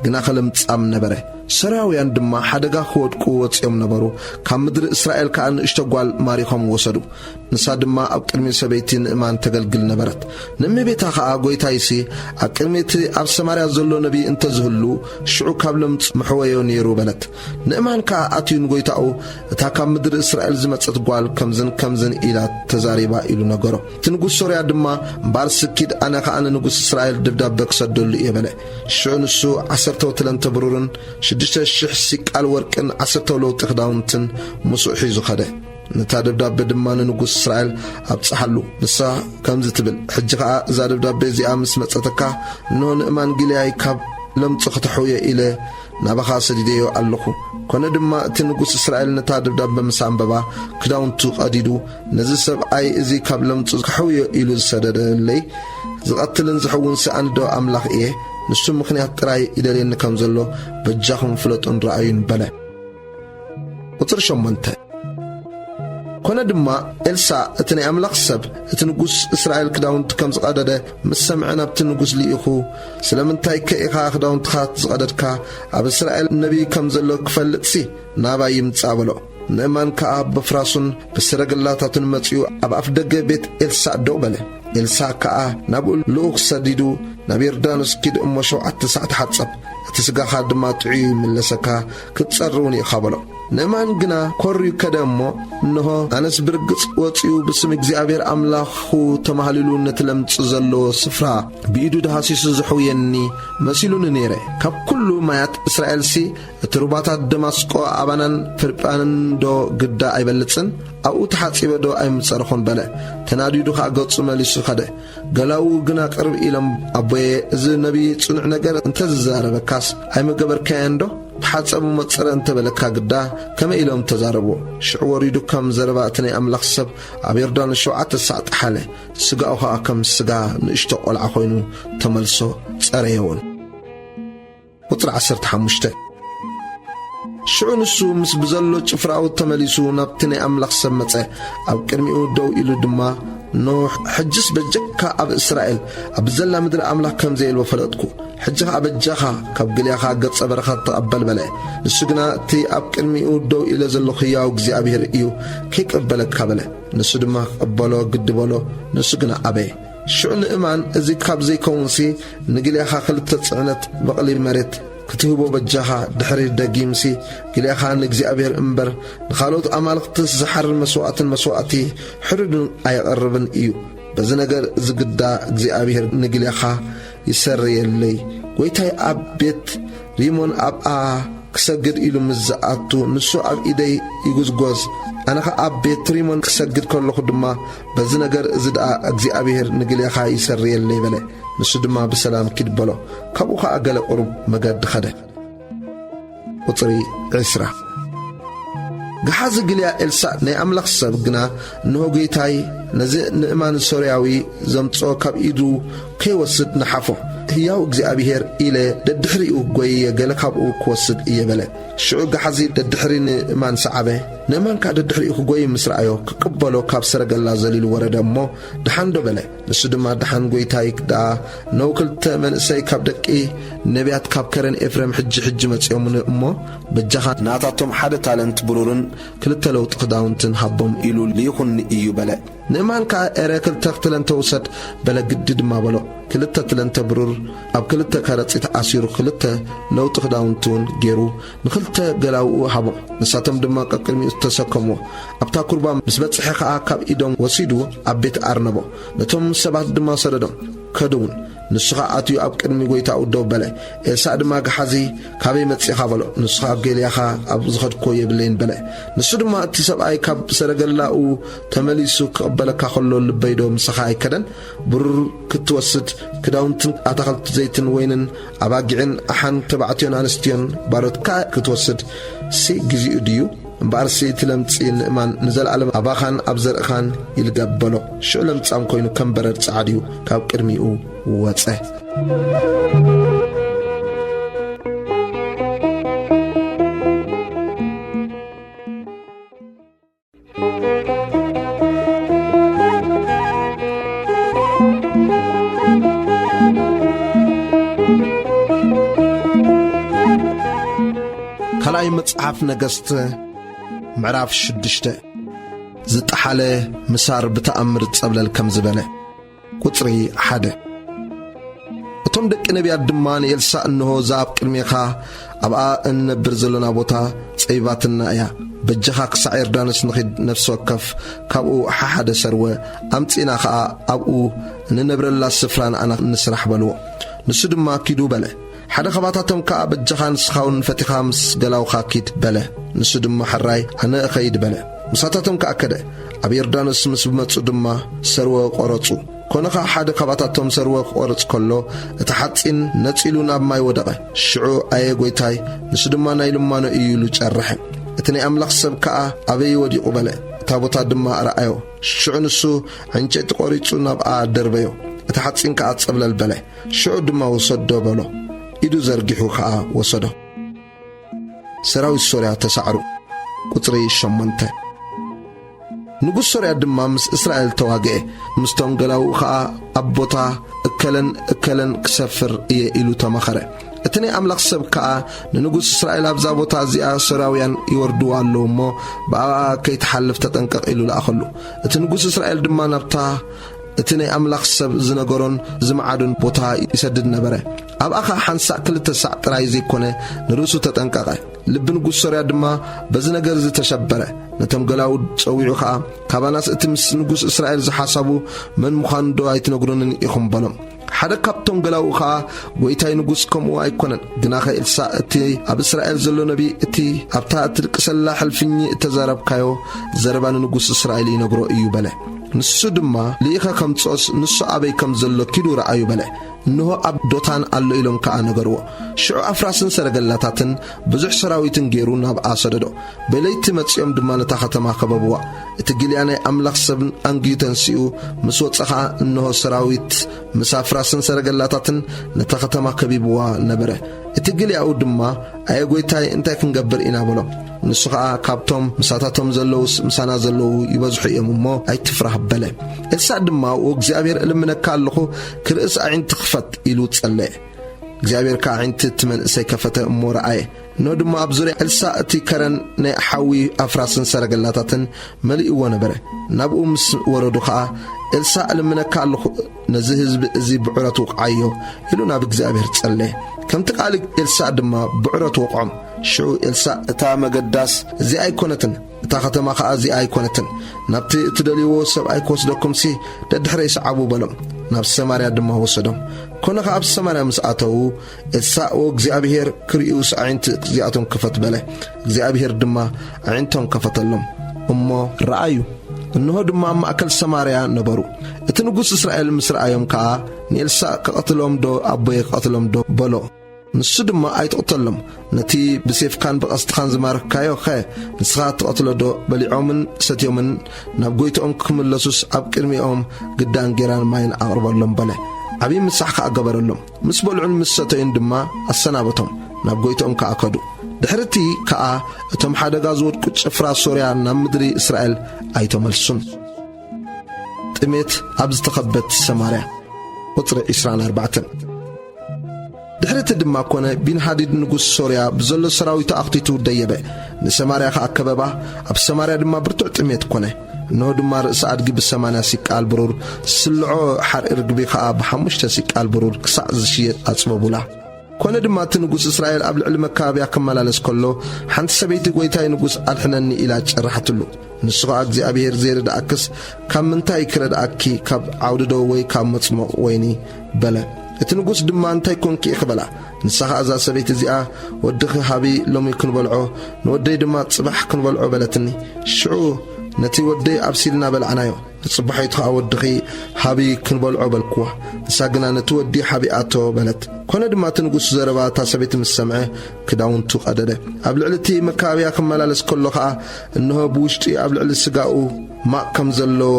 ግናኸ ለምጻም ነበረ። ሶርያውያን ድማ ሓደጋ ክወድቁ ወጺኦም ነበሩ፣ ካብ ምድሪ እስራኤል ከኣ ንእሽቶ ጓል ማሪኾም ወሰዱ። ንሳ ድማ ኣብ ቅድሚ ሰበይቲ ንእማን ተገልግል ነበረት። ንእመቤታ ኸኣ፣ "ጐይታይሲ ኣብ ቅድሚ እቲ ኣብ ሰማርያ ዘሎ ነቢይ እንተ ዝህሉ፣ ሽዑ ካብ ለምጽ ምሕወዮ ነይሩ" በለት። ንእማን ከኣ ኣትዩ ንጐይታኡ፣ "እታ ካብ ምድሪ እስራኤል ዝመጸት ጓል ከምዝን ከምዝን ኢላ ተዛሪባ" ኢሉ ነገሮ። እቲ ንጉስ ሶርያ ድማ፣ "እምበኣርሲ ኪድ፣ ኣነ ኸኣ ንንጉስ እስራኤል ደብዳበ ክሰደሉ እየ" በለ። ሽዑ ንሱ ዓሰርተ ወትለንተ ብሩርን ሽዱሽተ ሽሕ ሲቃል ወርቅን ዓሰርተ ለውጢ ክዳውንትን ምስኡ ሒዙ ኸደ። ነታ ደብዳበ ድማ ንንጉስ እስራኤል ኣብጽሓሉ። ንሳ ከምዚ ትብል፣ "ሕጂ ኸኣ እዛ ደብዳበ እዚኣ ምስ መጸተካ፣ እንሆ ንእማን ጊልያይ ካብ ለምጹ ክተሕውዮ ኢለ ናባኻ ሰዲደዮ ኣለኹ።" ኮነ ድማ እቲ ንጉስ እስራኤል ነታ ደብዳበ ምስ ኣንበባ፣ ክዳውንቱ ቀዲዱ፣ "ነዚ ሰብኣይ እዚ ካብ ለምጹ ከሕውዮ ኢሉ ዝሰደደለይ፣ ዝቐትልን ዝሕውንሲ ኣነዶ ኣምላኽ እየ? ንሱ ምኽንያት ጥራይ ይደልየኒ ከም ዘሎ በጃኹም ፍለጡን ረኣዩን" በለ። ቁጽሪ ሸሞንተ። ኮነ ድማ ኤልሳእ እቲ ናይ ኣምላኽ ሰብ፣ እቲ ንጉስ እስራኤል ክዳውንቱ ከም ዝቐደደ ምስ ሰምዐ፣ ናብቲ ንጉስ ልኢኹ፣ "ስለምንታይከ ኢኻ ክዳውንትኻ ዝቐደድካ? ኣብ እስራኤል ነቢይ ከም ዘሎ ክፈልጥሲ ናባይ ይምጻእ" በሎ። ንእማን ከኣ ብፍራሱን ብሰረገላታቱን መጺኡ ኣብ ኣፍ ደገ ቤት ኤልሳእ ደው በለ። ኤልሳእ ከኣ ናብኡ ልኡኽ ሰዲዱ፣ "ናብ ዮርዳኖስ ኪድ እሞ ሸውዓተ ሳዕ ተሓጸብ፣ እቲ ስጋኻ ድማ ጥዑይ ይምለሰካ፣ ክትጸሪ እውን ኢኻ" በሎ። ንእማን ግና ኮርዩ ከደ እሞ፣ እንሆ፣ ኣነስ ብርግጽ ወጺኡ ብስም እግዚኣብሔር ኣምላኹ ተማህሊሉ ነቲ ለምጽ ዘለዎ ስፍራ ብኢዱ ደሃሲሱ ዝሕውየኒ መሲሉኒ ነይረ። ካብ ኩሉ ማያት እስራኤልሲ እቲ ሩባታት ደማስቆ ኣባናን ፍርጳንን ዶ ግዳ ኣይበልጽን? ኣብኡ ተሓጺበ ዶ ኣይምጸርኹን? በለ። ተናዲዱ ኸኣ ገጹ መሊሱ ኸደ። ገላዉ ግና ቅርብ ኢሎም፣ ኣቦየ፣ እዚ ነቢይ ጽኑዕ ነገር እንተ ዝዛረበካስ ኣይምገበርካዮን ዶ? ተሓጸብ እሞ ጽረ እንተ በለካ ግዳ ከመይ ኢሎም ተዛረብዎ? ሽዑ ወሪዱ ከም ዘረባ እቲ ናይ ኣምላኽ ሰብ ኣብ ዮርዳኖስ ሸውዓተ ሳዕ ጠሓለ። ስጋኡ ኸኣ ከም ስጋ ንእሽቶ ቈልዓ ኾይኑ ተመልሶ፣ ጸረየ እውን። ቁጽሪ ዓሰርተ ሓሙሽተ። ሽዑ ንሱ ምስ ብዘሎ ጭፍራኡ ተመሊሱ ናብቲ ናይ ኣምላኽ ሰብ መጸ። ኣብ ቅድሚኡ ደው ኢሉ ድማ፣ "ኖሕ፣ ሕጅስ በጀካ ኣብ እስራኤል ኣብ ዘላ ምድሪ ኣምላኽ ከም ዘየልቦ ፈለጥኩ። ሕጂ ኸኣ በጃኻ ካብ ግልያኻ ገጸ በረኸት ተቐበል" በለ። ንሱ ግና እቲ ኣብ ቅድሚኡ ደው ኢለ ዘለኹ ህያው እግዚኣብሔር እዩ፣ ከይቀበለካ በለ። ንሱ ድማ ክቕበሎ ግዲ በሎ፣ ንሱ ግና ኣበየ። ሽዑ ንእማን፣ "እዚ ካብ ዘይከውንሲ ንግልያኻ ክልተ ጽዕነት በቕሊ መሬት ክትህቦ በጃኻ፣ ድሕሪ ደጊምሲ ግልያኻ ንእግዚኣብሔር እምበር ንኻልኦት ኣማልኽትስ ዝሓርር መስዋእትን መስዋእቲ ሕሩድን ኣየቐርብን እዩ። በዚ ነገር እዚ ግዳ እግዚኣብሔር ንግልያኻ ይሰርየለይ። ጐይታይ ኣብ ቤት ሪሞን ኣብኣ ክሰግድ ኢሉ ምስ ዝኣቱ፣ ንሱ ኣብ ኢደይ ይጉዝጎዝ፣ ኣነ ኸኣ ኣብ ቤት ሪሞን ክሰግድ ከለኹ ድማ፣ በዚ ነገር እዚ ደኣ እግዚኣብሔር ንግልያኻ ይሰርየለይ" በለ። ንሱ ድማ፣ "ብሰላም ኪድ" በሎ። ካብኡ ኸኣ ገለ ቁሩብ መገዲ ኸደ። ቁጽሪ ዕስራ። ገሓዚ ግልያ ኤልሳዕ ናይ ኣምላኽ ሰብ ግና፣ "እንሆ ጐይታይ፣ ነዚ ንእማን ሶርያዊ ዘምጽኦ ካብ ኢዱ ከይወስድ ንሓፎ። ህያው እግዚኣብሔር ኢለ ደድሕሪኡ ጐይየ ገለ ካብኡ ክወስድ እየ" በለ። ሽዑ ገሓዚ ደድሕሪ ንእማን ሰዓበ። ንእማን ከኣ ደድሕሪኡ ክጐይ ምስ ረኣዮ፣ ክቕበሎ ካብ ሰረገላ ዘሊሉ ወረደ እሞ፣ "ደሓን ዶ?" በለ። ንሱ ድማ፣ "ደሓን ጐይታይ፣ ደኣ እነሆ ክልተ መንእሰይ ካብ ደቂ ነቢያት ካብ ከረን ኤፍሬም ሕጂ ሕጂ መጺኦምኒ እሞ፣ በጃኻ ናታቶም ሓደ ታለንት ብሩርን ክልተ ለውጢ ክዳውንትን ሃቦም ኢሉ ልኢኹኒ እዩ" በለ። ንእማን ከኣ፣ "ኤረ ክልተ ትለንተ ውሰድ" በለ፣ ግዲ ድማ በሎ። ክልተ ትለንተ ብሩር ኣብ ክልተ ከረጺት ኣሲሩ፣ ክልተ ለውጢ ክዳውንቲ እውን ገይሩ ንኽልተ ገላውኡ ሃቦም። ንሳቶም ድማ ቀቅድሚኡ ተሰከምዎ። ኣብታ ኩርባ ምስ በጽሐ ከኣ ካብ ኢዶም ወሲዱ ኣብ ቤት ኣርነቦ። ነቶም ሰባት ድማ ሰደዶም፣ ከዱ እውን። ንሱ ኸኣ ኣትዩ ኣብ ቅድሚ ጐይታኡ ደው በለ። ኤልሳዕ ድማ፣ "ገሓዚ፣ ካበይ መጺኻ?" በሎ። ንሱ ኸኣ፣ "ኣብ ገልያኻ ኣብ ዝኸድክዎ የብለይን" በለ። ንሱ ድማ፣ "እቲ ሰብኣይ ካብ ሰረገላኡ ተመሊሱ ክቕበለካ ኸሎ ልበይዶ ምሳኻ ኣይከደን? ብሩር ክትወስድ፣ ክዳውንትን ኣታኽልቲ ዘይትን ወይንን ኣባጊዕን ኣሓን ተባዕትዮን ኣንስትዮን ባሮትካ ክትወስድ ሲ ግዚኡ ድዩ? እምበኣርሲ እቲ ለምጺ ንእማን ንዘለኣለም ኣባኻን ኣብ ዘርእኻን ይልገብ" በሎ። ሽዑ ለምጻም ኮይኑ ከም በረድ ጸዓዱ ካብ ቅድሚኡ ወጸ። ካልኣይ መጽሓፍ ነገስት ምዕራፍ ሽዱሽተ። ዝጠሓለ ምሳር ብተኣምር ጸብለል ከም ዝበለ። ቁጽሪ ሓደ። እቶም ደቂ ነቢያት ድማ ንኤልሳዕ፣ "እንሆ፣ እዛ ኣብ ቅድሜኻ ኣብኣ እንነብር ዘሎና ቦታ ጸቢባትና እያ። በጃኻ ክሳዕ ዮርዳኖስ ንኺድ፣ ነፍሲ ወከፍ ካብኡ ሓሓደ ሰርወ ኣምጺእና ኸኣ ኣብኡ እንነብረላ ስፍራ ንኣና ንስራሕ" በልዎ። ንሱ ድማ፣ "ኪዱ" በለ። ሓደ ኻባታቶም ከኣ፣ "በጃኻ ንስኻ እውን ፈቲኻ ምስ ገላውኻ ኪድ" በለ። ንሱ ድማ፣ "ሕራይ፣ ኣነ እኸይድ" በለ። ምሳታቶም ከኣ ከደ። ኣብ ዮርዳኖስ ምስ መጹ ድማ ሰርወ ቈረጹ። ኮነ ኸኣ ሓደ ኻባታቶም ሰርወ ክቖርጽ ከሎ፣ እቲ ሓጺን ነጺሉ ናብ ማይ ወደቐ። ሽዑ፣ "ኣየ ጐይታይ፣ ንሱ ድማ ናይ ልማኖ እዩ" ኢሉ ጨርሐ። እቲ ናይ ኣምላኽ ሰብ ከኣ፣ "ኣበይ ወዲቑ?" በለ። እታ ቦታ ድማ ኣርኣዮ። ሽዑ ንሱ፣ ዕንጨይቲ ቈሪጹ ናብኣ ደርበዮ። እቲ ሓጺን ከኣ ጸብለል በለ። ሽዑ ድማ፣ "ውሰዶ" በሎ። ኢዱ ዘርጊሑ ኸኣ ወሰዶ። ሰራዊት ሶርያ ተሳዕሩ። ቁጽሪ ሸሞንተ። ንጉስ ሶርያ ድማ ምስ እስራኤል ተዋግኤ፣ ምስቶም ገላውኡ ኸኣ፣ "ኣብ ቦታ እከለን እከለን ክሰፍር እየ" ኢሉ ተማኸረ። እቲ ናይ ኣምላኽ ሰብ ከኣ ንንጉስ እስራኤል፣ "ኣብዛ ቦታ እዚኣ ሶርያውያን ይወርድዋ ኣለዉ እሞ፣ ብኣኣ ከይትሓልፍ ተጠንቀቕ" ኢሉ ለኣኸሉ። እቲ ንጉስ እስራኤል ድማ ናብታ እቲ ናይ ኣምላኽ ሰብ ዝነገሮን ዝመዓዶን ቦታ ይሰድድ ነበረ። ኣብኣ ኸኣ ሓንሳእ ክልተ ሳዕ ጥራይ ዘይኮነ፣ ንርእሱ ተጠንቀቐ። ልቢ ንጉስ ሶርያ ድማ በዚ ነገር እዚ ተሸበረ። ነቶም ገላዉ ጸዊዑ ኸኣ፣ "ካባናስ እቲ ምስ ንጉስ እስራኤል ዝሓሳቡ መን ምዃኑ ዶ ኣይትነግሩንን ኢኹም?" በሎም። ሓደ ካብቶም ገላዉ ኸኣ፣ "ጐይታይ ንጉስ ከምኡ ኣይኮነን፣ ግናኸ ኤልሳእ እቲ ኣብ እስራኤል ዘሎ ነቢይ፣ እቲ ኣብታ እትድቅሰላ ሕልፍኝ እተዛረብካዮ ዘረባ ንንጉስ እስራኤል ይነግሮ እዩ" በለ። ንሱ ድማ፣ "ልኢኸ ከምጽኦስ ንሱ ኣበይ ከም ዘሎ ኪዱ ረኣዩ" በለ። "እንሆ ኣብ ዶታን ኣሎ" ኢሎም ከኣ ነገርዎ። ሽዑ ኣፍራስን ሰረገላታትን ብዙሕ ሰራዊትን ገይሩ ናብኣ ሰደዶ። ብለይቲ መጺኦም ድማ ነታ ኸተማ ከበብዋ። እቲ ግልያ ናይ ኣምላኽ ሰብን ኣንጊዩ ተንሲኡ ምስ ወጸ ኸኣ፣ እንሆ ሰራዊት ምስ ኣፍራስን ሰረገላታትን ነታ ኸተማ ከቢብዋ ነበረ። እቲ ግልያኡ ድማ፣ "ኣየ ጐይታይ፣ እንታይ ክንገብር ኢና?" በሎ። ንሱ ኸኣ፣ "ካብቶም ምሳታቶም ዘለዉስ ምሳና ዘለዉ ይበዝሑ እዮም እሞ ኣይትፍራህ" በለ። ኤልሳዕ ድማ፣ "ወእግዚኣብሔር እልምነካ ኣለኹ፣ ክርእስ ኣዒንቲ ክፈት" ኢሉ ጸለየ። እግዚኣብሔር ከኣ ኣዒንቲ እቲ መንእሰይ ከፈተ እሞ ረኣየ። እንሆ ድማ ኣብ ዙርያ ኤልሳዕ እቲ ከረን ናይ ሓዊ ኣፍራስን ሰረገላታትን መሊእዎ ነበረ። ናብኡ ምስ ወረዱ ኸኣ፣ "ኤልሳዕ እልምነካ ኣለኹ፣ ነዚ ህዝቢ እዚ ብዕረት ውቕዓዮ" ኢሉ ናብ እግዚኣብሔር ጸለየ። ከምቲ ቃል ኤልሳዕ ድማ ብዕረት ወቕዖም። ሽዑ ኤልሳዕ፣ "እታ መገዳስ እዚኣ ኣይኮነትን፣ እታ ኸተማ ኸኣ እዚኣ ኣይኮነትን፣ ናብቲ እትደልይዎ ሰብኣይ ክወስደኩምሲ ደድሕረይ ሰዓቡ" በሎም። ናብ ሰማርያ ድማ ወሰዶም። ኮነ ኸኣ ኣብ ሰማርያ ምስ ኣተዉ፣ ኤልሳዕ፣ "ወእግዚኣብሔር ክርእዩስ ኣዒንቲ እዚኣቶም ክፈት" በለ። እግዚኣብሔር ድማ ኣዒንቶም ከፈተሎም እሞ ረኣዩ። እንሆ ድማ ኣብ ማእከል ሰማርያ ነበሩ። እቲ ንጉስ እስራኤል ምስ ረኣዮም ከኣ ንኤልሳዕ ክቐትሎም ዶ ኣቦየ ክቐትሎም ዶ በሎ። ንሱ ድማ ኣይትቕተሎም፣ ነቲ ብሴፍካን ብቐስትኻን ዝማረኽካዮ ኸ ንስኻ ትቐትሎ ዶ? በሊዖምን ሰትዮምን ናብ ጎይትኦም ክምለሱስ ኣብ ቅድሚኦም ግዳን ጌራን ማይን ኣቕርበሎም በለ። ዓብዪ ምሳሕ ከኣ ገበረሎም። ምስ በልዑን ምስ ሰተዩን ድማ ኣሰናበቶም፣ ናብ ጎይትኦም ከኣ ከዱ። ድሕርቲ ከኣ እቶም ሓደጋ ዝወድቁ ጭፍራ ሶርያ ናብ ምድሪ እስራኤል ኣይተመልሱን። ጥሜት ኣብ ዝተኸበት ሰማርያ። ቁጽሪ ዕስራን ኣርባዕተን። ድሕርቲ ድማ ኮነ፣ ቢንሃዲድ ንጉስ ሶርያ ብዘሎ ሰራዊቱ ኣኽቲቱ ደየበ፣ ንሰማርያ ከኣ ከበባ። ኣብ ሰማርያ ድማ ብርቱዕ ጥሜት ኮነ። እንሆ ድማ ርእሲ ኣድጊ ብሰማንያ ሲቃል ብሩር፣ ስልዖ ሓርኢ ርግቢ ከኣ ብሓሙሽተ ሲቃል ብሩር ክሳዕ ዝሽየጥ ኣጽበቡላ። ኮነ ድማ እቲ ንጉስ እስራኤል ኣብ ልዕሊ መካብያ ክመላለስ ከሎ፣ ሓንቲ ሰበይቲ፣ "ጐይታይ ንጉስ ኣድሕነኒ" ኢላ ጨራሕትሉ። ንሱ ኸኣ፣ "እግዚኣብሔር ዘይረድኣክስ ካብ ምንታይ ክረድኣኪ? ካብ ዓውዲ ዶ ወይ ካብ መጽሞቕ ወይኒ?" በለ። እቲ ንጉስ ድማ፣ "እንታይ ኰንኪ ኢኺ?" በላ። ንሳ ኸኣ፣ "እዛ ሰበይቲ እዚኣ፣ 'ወድኺ ሃቢ፣ ሎሚ ክንበልዖ፣ ንወደይ ድማ ጽባሕ ክንበልዖ' በለትኒ። ሽዑ ነቲ ወደይ ኣብሲልና በላዕናዮ። ንጽባሒቱ ኸኣ፣ 'ወድኺ ሃቢ፣ ክንበልዖ' በልክዋ። ንሳ ግና፣ 'ነቲ ወዲ ሓቢኣቶ' በለት።" ኮነ ድማ እቲ ንጉስ ዘረባ እታ ሰበይቲ ምስ ሰምዐ፣ ክዳውንቱ ቀደደ። ኣብ ልዕሊ እቲ መካብያ ክመላለስ ከሎ ኸኣ፣ እንሆ፣ ብውሽጢ ኣብ ልዕሊ ስጋኡ ማቕ ከም ዘለዎ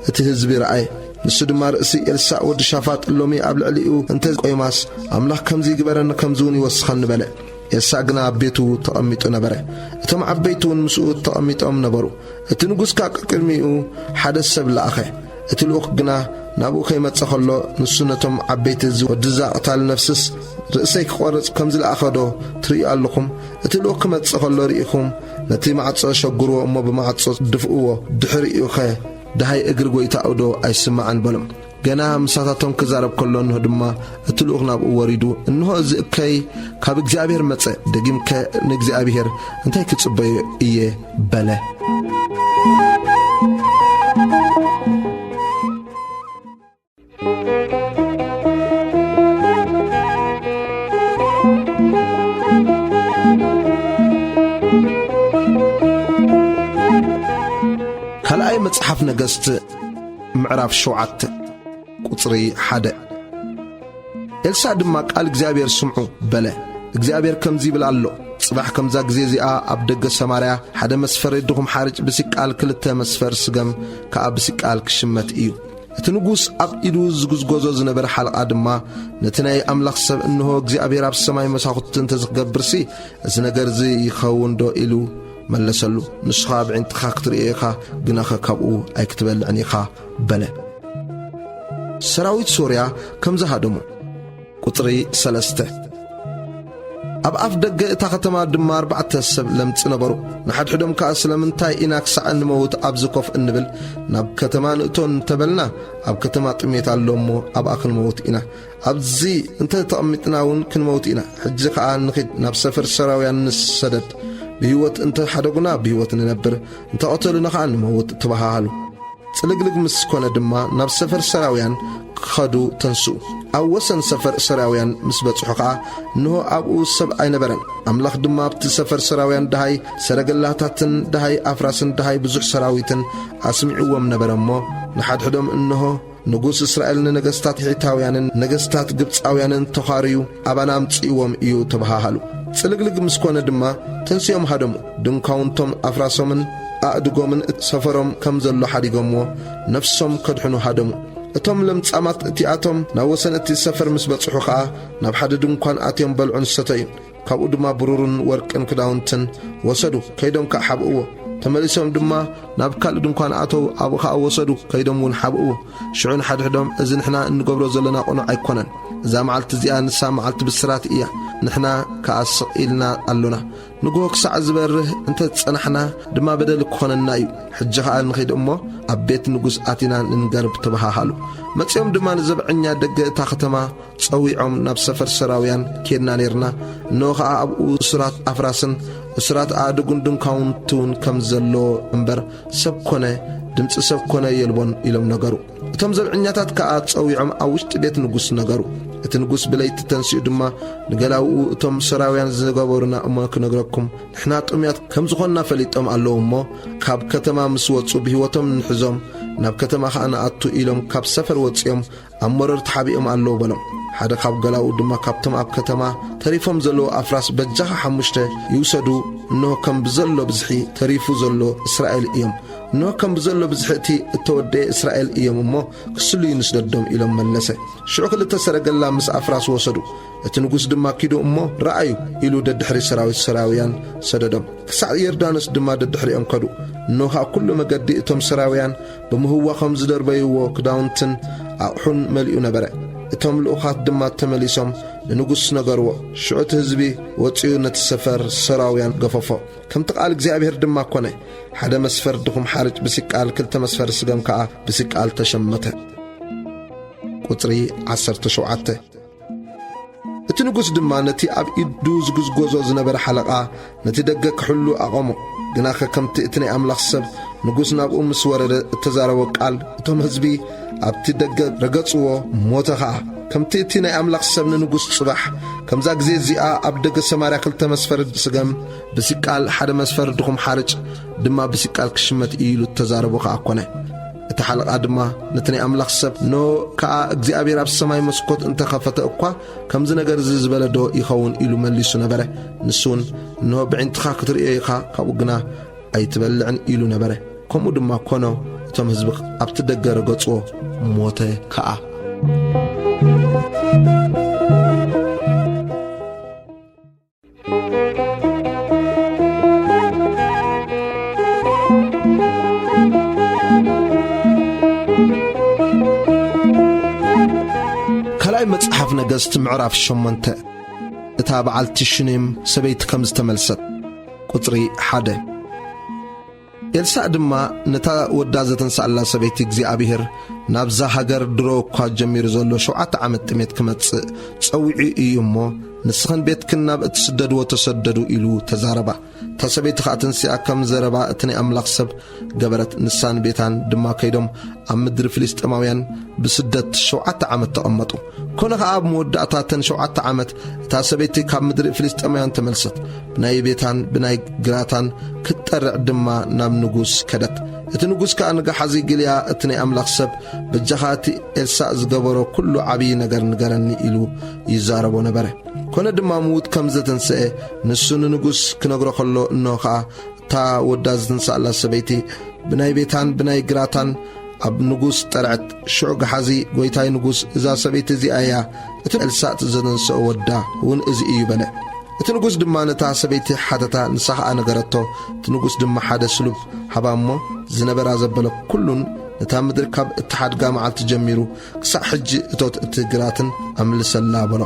እቲ ህዝቢ ረኣየ። ንሱ ድማ፣ "ርእሲ ኤልሳዕ ወዲ ሻፋጥ ሎሚ ኣብ ልዕሊኡ እንተ ቆይማስ፣ ኣምላኽ ከምዚ ይግበረኒ፣ ከምዚ እውን ይወስኸኒ" በለ። ኤልሳዕ ግና ኣብ ቤቱ ተቐሚጡ ነበረ። እቶም ዓበይቲ እውን ምስኡ ተቐሚጦም ነበሩ። እቲ ንጉስ ከኣ ቅድሚኡ ሓደ ሰብ ለኣኸ። እቲ ልኡኽ ግና ናብኡ ከይመጸ ኸሎ፣ ንሱ ነቶም ዓበይቲ፣ "እዚ ወዲ እዛ ቐታሊ ነፍስስ ርእሰይ ክቖርጽ ከም ዝለኣኸ ዶ ትርእዩ ኣለኹም? እቲ ልኡኽ ክመጽእ ኸሎ ርኢኹም፣ ነቲ ማዕጾ ሸግርዎ እሞ ብማዕጾ ድፍእዎ። ድሕሪኡኸ ደሃይ እግሪ ጐይታኡ ዶ ኣይስማዕን?" በሎም። ገና ምሳታቶም ክዛረብ ከሎ፣ እንሆ ድማ እቲ ልኡኽ ናብኡ ወሪዱ፣ "እንሆ፣ እዚ እከይ ካብ እግዚኣብሔር መጸ፣ ደጊምከ ንእግዚኣብሔር እንታይ ክጽበዮ እየ?" በለ። ካልኣይ መጽሓፍ ነገስት ምዕራፍ ሸውዓተ ቁጽሪ ሓደ። ኤልሳዕ ድማ፣ "ቃል እግዚኣብሔር ስምዑ" በለ። "እግዚኣብሔር ከምዚ ይብል ኣሎ፣ ጽባሕ ከምዛ ግዜ እዚኣ ኣብ ደገ ሰማርያ ሓደ መስፈር የድኹም ሓርጭ ብሲቃል ክልተ መስፈር ስገም ከኣ ብሲቃል ክሽመት እዩ።" እቲ ንጉስ ኣብ ኢዱ ዝጉዝጎዞ ዝነበረ ሓለቓ ድማ ነቲ ናይ ኣምላኽ ሰብ፣ "እንሆ፣ እግዚኣብሔር ኣብ ሰማይ መሳኹቲ እንተ ዝገብርሲ፣ እዚ ነገር እዚ ይኸውን ዶ?" ኢሉ መለሰሉ። ንሱ ኸኣ፣ "ብዕንጥኻ ክትርእዮ ኢኻ፣ ግናኸ ካብኡ ኣይክትበልዕን ኢኻ" በለ። ሰራዊት ሶርያ ከም ዝሃደሙ። ቁጽሪ ሰለስተ። ኣብ ኣፍ ደገ እታ ከተማ ድማ ኣርባዕተ ሰብ ለምጽ ነበሩ። ንሓድሕዶም ከኣ፣ "ስለምንታይ ኢና ክሳዕ እንመውት ኣብዚ ኮፍ እንብል? ናብ ከተማ ንእቶ እንተበልና፣ ኣብ ከተማ ጥሜት ኣሎ እሞ፣ ኣብኣ ክንመውት ኢና። ኣብዚ እንተ ተቐሚጥና እውን ክንመውት ኢና። ሕጂ ከኣ ንኺድ፣ ናብ ሰፈር ሰራውያን ንሰደድ። ብህይወት እንተ ሓደጉና፣ ብህይወት ንነብር፣ እንተ ቐተሉና ከኣ ንመውት" ተባሃሃሉ። ጽልግልግ ምስ ኮነ ድማ ናብ ሰፈር ሰራውያን ክኸዱ ተንስኡ። ኣብ ወሰን ሰፈር ሰራውያን ምስ በጽሑ ከኣ፣ እንሆ ኣብኡ ሰብ ኣይነበረን። ኣምላኽ ድማ ኣብቲ ሰፈር ሰራውያን ደሃይ ሰረገላታትን ደሃይ ኣፍራስን ደሃይ ብዙሕ ሰራዊትን ኣስሚዕዎም ነበረ እሞ፣ ንሓድሕዶም፣ "እንሆ ንጉስ እስራኤል ንነገስታት ሒታውያንን ነገስታት ግብጻውያንን ተኻርዩ ኣባና ኣምጺእዎም እዩ" ተባሃሃሉ። ጽልግልግ ምስ ኮነ ድማ ተንሲኦም ሃደሙ። ድንኳውንቶም፣ ኣፍራሶምን ኣእድጎምን እቲ ሰፈሮም ከም ዘሎ ሓዲጎምዎ፣ ነፍሶም ከድሕኑ ሃደሙ። እቶም ለምጻማት እቲኣቶም ናብ ወሰን እቲ ሰፈር ምስ በጽሑ ኸኣ፣ ናብ ሓደ ድንኳን ኣትዮም በልዑን ሰተዩን። ካብኡ ድማ ብሩርን ወርቅን ክዳውንትን ወሰዱ፣ ከይዶም ከኣ ሓብእዎ። ተመሊሶም ድማ ናብ ካልእ ድንኳን ኣተዉ፣ ኣብኡ ኸኣ ወሰዱ፣ ከይዶም እውን ሓብእዎ። ሽዑ ንሓድሕዶም፣ "እዚ ንሕና እንገብሮ ዘለና ቅኑዕ ኣይኮነን። እዛ መዓልቲ እዚኣ ንሳ መዓልቲ ብስራት እያ፣ ንሕና ከኣ ስቕ ኢልና ኣሎና። ንግሆ ክሳዕ ዝበርህ እንተ ጸናሕና ድማ በደል ክኾነና እዩ። ሕጂ ኸኣ ንኺድ እሞ ኣብ ቤት ንጉስ ኣቲና ንንገርብ" ተበሃሃሉ። መጺኦም ድማ ንዘብዐኛ ደገ እታ ኸተማ ጸዊዖም፣ "ናብ ሰፈር ሰራውያን ኬድና ኔርና፣ እንሆ ኸኣ ኣብኡ እሱራት ኣፍራስን እሱራት ኣእዱግን ድንኳውንትን ከም ዘሎ እምበር፣ ሰብ ኮነ ድምጺ ሰብ ኮነ የልቦን" ኢሎም ነገሩ። እቶም ዘብዐኛታት ከኣ ጸዊዖም ኣብ ውሽጢ ቤት ንጉስ ነገሩ። እቲ ንጉስ ብለይቲ ተንሲኡ ድማ ንገላውኡ፣ "እቶም ሰራውያን ዝገበሩና እሞ ክነግረኩም፣ ንሕና ጥሙያት ከም ዝኾንና ፈሊጦም ኣለዉ እሞ፣ ካብ ከተማ ምስ ወጹ ብህይወቶም ንሕዞም፣ ናብ ከተማ ኸኣ ንኣቱ" ኢሎም ካብ ሰፈር ወጺኦም ኣብ መሮር ተሓቢኦም ኣለዉ በሎም። ሓደ ካብ ገላኡ ድማ ካብቶም ኣብ ከተማ ተሪፎም ዘለዉ ኣፍራስ፣ "በጃኻ ሓሙሽተ ይውሰዱ፣ እንሆ ከም ብዘሎ ብዝሒ ተሪፉ ዘሎ እስራኤል እዮም፣ እንሆ ከም ብዘሎ ብዝሒ እቲ እተወደኤ እስራኤል እዮም እሞ፣ ክስልዩ ንስደዶም" ኢሎም መለሰ። ሽዑ ክልተ ሰረገላ ምስ ኣፍራስ ወሰዱ። እቲ ንጉስ ድማ ኪዱ እሞ፣ "ረኣዩ" ኢሉ ደድሕሪ ሰራዊት ሰራውያን ሰደዶም። ክሳዕ ዮርዳኖስ ድማ ደድሕሪኦም ከዱ። እንሆ ኸኣ ኩሉ መገዲ እቶም ሰራውያን ብምህዋኾም ዝደርበይዎ ክዳውንትን ኣቕሑን መሊኡ ነበረ። እቶም ልኡኻት ድማ ተመሊሶም ንንጉስ ነገርዎ። ሽዑ እቲ ህዝቢ ወጺኡ ነቲ ሰፈር ሰራውያን ገፈፎ። ከምቲ ቃል እግዚኣብሔር ድማ ኮነ። ሓደ መስፈር ድኹም ሓርጭ ብሲቃል፣ ክልተ መስፈር ስገም ከኣ ብሲቃል ተሸመተ። ቁጽሪ ዓሰርተ ሸውዓተ። እቲ ንጉስ ድማ ነቲ ኣብ ኢዱ ዝጉዝጎዞ ዝነበረ ሓለቓ ነቲ ደገ ክሕሉ ኣቐሞ። ግናኸ ከምቲ እቲ ናይ ኣምላኽ ሰብ ንጉስ ናብኡ ምስ ወረደ እተዛረቦ ቃል፣ እቶም ህዝቢ ኣብቲ ደገ ረገጽዎ፣ ሞተ ኸኣ። ከምቲ እቲ ናይ ኣምላኽ ሰብ ንንጉስ፣ "ጽባሕ ከምዛ ግዜ እዚኣ ኣብ ደገ ሰማርያ ክልተ መስፈሪ ስገም ብሲቃል፣ ሓደ መስፈሪ ድኹም ሓርጭ ድማ ብሲቃል ክሽመት እዩ" ኢሉ እተዛረቦ ኸኣ ኮነ። እቲ ሓለቓ ድማ ነቲ ናይ ኣምላኽ ሰብ፣ "ኖ ከኣ እግዚኣብሔር ኣብ ሰማይ መስኮት እንተ ኸፈተ እኳ፣ ከምዚ ነገር እዚ ዝበለ ዶ ይኸውን?" ኢሉ መሊሱ ነበረ። ንሱ እውን፣ "እንሆ ብዒንትኻ ክትርእዮ ኢኻ፣ ካብኡ ግና ኣይትበልዕን" ኢሉ ነበረ። ከምኡ ድማ ኮኖ፣ እቶም ህዝቢ ኣብቲ ደገ ረገጽዎ፣ ሞተ ከኣ። ካልኣይ መጽሓፍ ነገስት ምዕራፍ ሸሞንተ። እታ በዓልቲ ሹኔም ሰበይቲ ከም ዝተመልሰት። ቁጽሪ ሓደ። ኤልሳእ ድማ ነታ ወዳ ዘተንሳኣላ ሰበይቲ፣ "እግዚኣብሄር ናብዛ ሃገር ድሮ እኳ ጀሚሩ ዘሎ ሸውዓተ ዓመት ጥሜት ክመጽእ ጸዊዑ እዩ እሞ፣ ንስኽን ቤትክን ናብ እትስደድዎ ተሰደዱ" ኢሉ ተዛረባ። እታ ሰበይቲ ኸኣ ተንሲኣ ከም ዘረባ እቲ ናይ ኣምላኽ ሰብ ገበረት። ንሳን ቤታን ድማ ከይዶም ኣብ ምድሪ ፍልስጥኤማውያን ብስደት ሸውዓተ ዓመት ተቐመጡ። ኮነ ኸኣ ኣብ መወዳእታ እተን ሸውዓተ ዓመት እታ ሰበይቲ ካብ ምድሪ ፍልስጥኤማውያን ተመልሰት። ብናይ ቤታን ብናይ ግራታን ክትጠርዕ ድማ ናብ ንጉስ ከደት። እቲ ንጉስ ከኣ ንገሓዚ፣ "ግልያ እቲ ናይ ኣምላኽ ሰብ በጃኻ እቲ ኤልሳእ ዝገበሮ ኩሉ ዓብዪ ነገር ንገረኒ" ኢሉ ይዛረቦ ነበረ። ኮነ ድማ ምዉት ከም ዘተንስአ ንሱ ንንጉስ ክነግሮ ኸሎ፣ እንሆ ኸኣ እታ ወዳ ዝተንሳኣላ ሰበይቲ ብናይ ቤታን ብናይ ግራታን ኣብ ንጉስ ጠርዐት። ሽዑ ገሓዚ፣ "ጐይታይ ንጉስ፣ እዛ ሰበይቲ እዚኣ እያ፣ እቲ ኤልሳእ ዘተንስኦ ወዳ እውን እዚ እዩ" በለ። እቲ ንጉስ ድማ ነታ ሰበይቲ ሓተታ፣ ንሳ ኸኣ ነገረቶ። እቲ ንጉስ ድማ ሓደ ስሉብ ሃባ እሞ፣ ዝነበራ ዘበለ ኩሉን ነታ ምድሪ ካብ እትሓድጋ መዓልቲ ጀሚሩ ክሳዕ ሕጂ እቶት እቲ ግራትን ኣምልሰላ በሎ።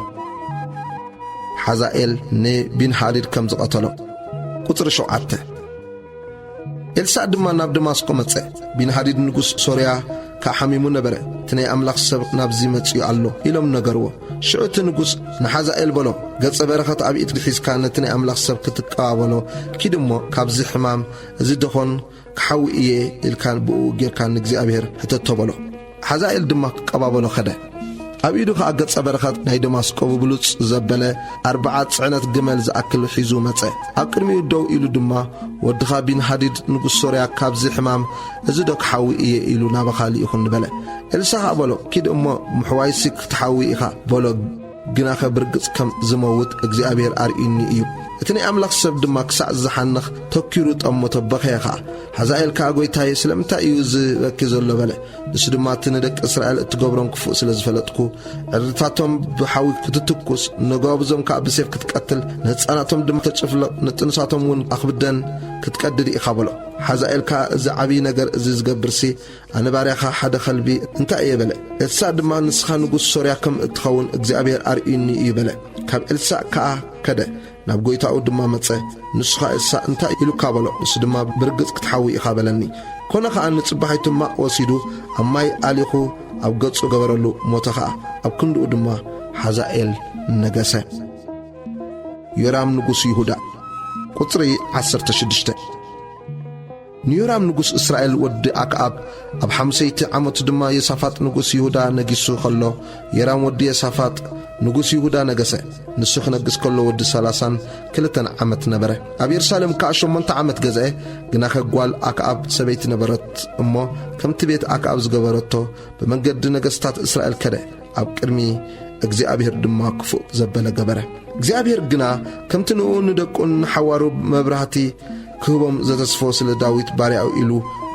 ሓዛኤል ንቢንሃዲድ ከም ዝቐተሎ። ቁጽሪ ሸውዓተ። ኤልሳዕ ድማ ናብ ደማስቆ መጸ። ቢንሃዲድ ንጉስ ሶርያ ከኣ ሓሚሙ ነበረ። "እቲ ናይ ኣምላኽ ሰብ ናብዚ መጺኡ ኣሎ" ኢሎም ነገርዎ። ሽዑ እቲ ንጉስ ንሓዛኤል በሎ፣ "ገጸ በረኸት ኣብ ኢድኪ ሒዝካ ነቲ ናይ ኣምላኽ ሰብ ክትቀባበሎ ኪድ እሞ ካብዚ ሕማም እዚ ደኾን ክሓዊ እየ ኢልካ ብእኡ ጌርካ ንእግዚኣብሔር ሕተቶ" በሎ። ሓዛኤል ድማ ክቀባበሎ ኸደ። ኣብ ኢዱ ኸኣ ገጸ በረኸት ናይ ደማስቆ ብብሉጽ ዘበለ ኣርብዓ ጽዕነት ግመል ዝኣክል ሒዙ መጸ። ኣብ ቅድሚኡ ደው ኢሉ ድማ፣ "ወድኻ ቢንሃዲድ ንጉስ ሶርያ ካብዚ ሕማም እዚ ዶ ክሓዊ እየ ኢሉ ናባኻ ልኢኹኒ?" በለ። ኤልሳዕ ኸኣ በሎ፣ "ኪድ እሞ ምሕዋይሲ ክትሓዊ ኢኻ" በሎ። ግናኸ ብርግጽ ከም ዝመውት እግዚኣብሔር ኣርእዩኒ እዩ። እቲ ናይ ኣምላኽ ሰብ ድማ ክሳዕ ዝሓንኽ ተኪሩ ጠመቶ፣ በኸየ ኸኣ። ሓዛኤል ከኣ፣ "ጐይታየ፣ ስለምንታይ እዩ እዚ በኪ ዘሎ?" በለ። ንሱ ድማ፣ "እቲ ንደቂ እስራኤል እትገብሮም ክፉእ ስለ ዝፈለጥኩ፣ ዕርድታቶም ብሓዊ ክትትኩስ፣ ነጓብዞም ከኣ ብሴፍ ክትቀትል፣ ንህጻናቶም ድማ ተጭፍልቕ፣ ንጥኑሳቶም እውን ኣኽብደን ክትቀድድ ኢኻ" በሎ። ሓዛኤል ከኣ፣ "እዚ ዓብዪ ነገር እዚ ዝገብርሲ፣ ኣነ ባርያኻ ሓደ ኸልቢ እንታይ እየ?" በለ። ኤልሳዕ ድማ፣ "ንስኻ ንጉስ ሶርያ ከም እትኸውን እግዚኣብሔር ኣርእዩኒ እዩ" በለ። ካብ ኤልሳዕ ከኣ ከደ፣ ናብ ጐይታኡ ድማ መጸ። ንሱ ኸኣ፣ "ኤልሳዕ እንታይ ኢሉካ?" በሎ። ንሱ ድማ፣ "ብርግጽ ክትሓዊ ኢኻ" በለኒ። ኮነ ኸኣ፣ ንጽባሒቱ ማቕ ወሲዱ ኣብ ማይ ኣሊኹ ኣብ ገጹ ገበረሉ፣ ሞተ ኸኣ። ኣብ ክንድኡ ድማ ሓዛኤል ነገሰ። ዮራም ንጉስ ይሁዳ። ቁጽሪ ዓሰርተ ሽዱሽተ። ንዮራም ንጉስ እስራኤል ወዲ ኣክኣብ ኣብ ሓምሰይቲ ዓመቱ ድማ ዮሳፋጥ ንጉስ ይሁዳ ነጊሱ ኸሎ፣ ዮራም ወዲ ዮሳፋጥ ንጉስ ይሁዳ ነገሰ። ንሱ ኽነግስ ከሎ ወዲ ሰላሳን ክልተን ዓመት ነበረ። ኣብ የሩሳሌም ከኣ ሸሞንተ ዓመት ገዝአ። ግናኸ ጓል ኣክኣብ ሰበይቲ ነበረት እሞ፣ ከምቲ ቤት ኣክኣብ ዝገበረቶ ብመንገዲ ነገስታት እስራኤል ከደ። ኣብ ቅድሚ እግዚኣብሔር ድማ ክፉእ ዘበለ ገበረ። እግዚኣብሔር ግና ከምቲ ንእኡ ንደቁን ንሓዋሩ መብራህቲ ክህቦም ዘተስፎ ስለ ዳዊት ባርያኡ ኢሉ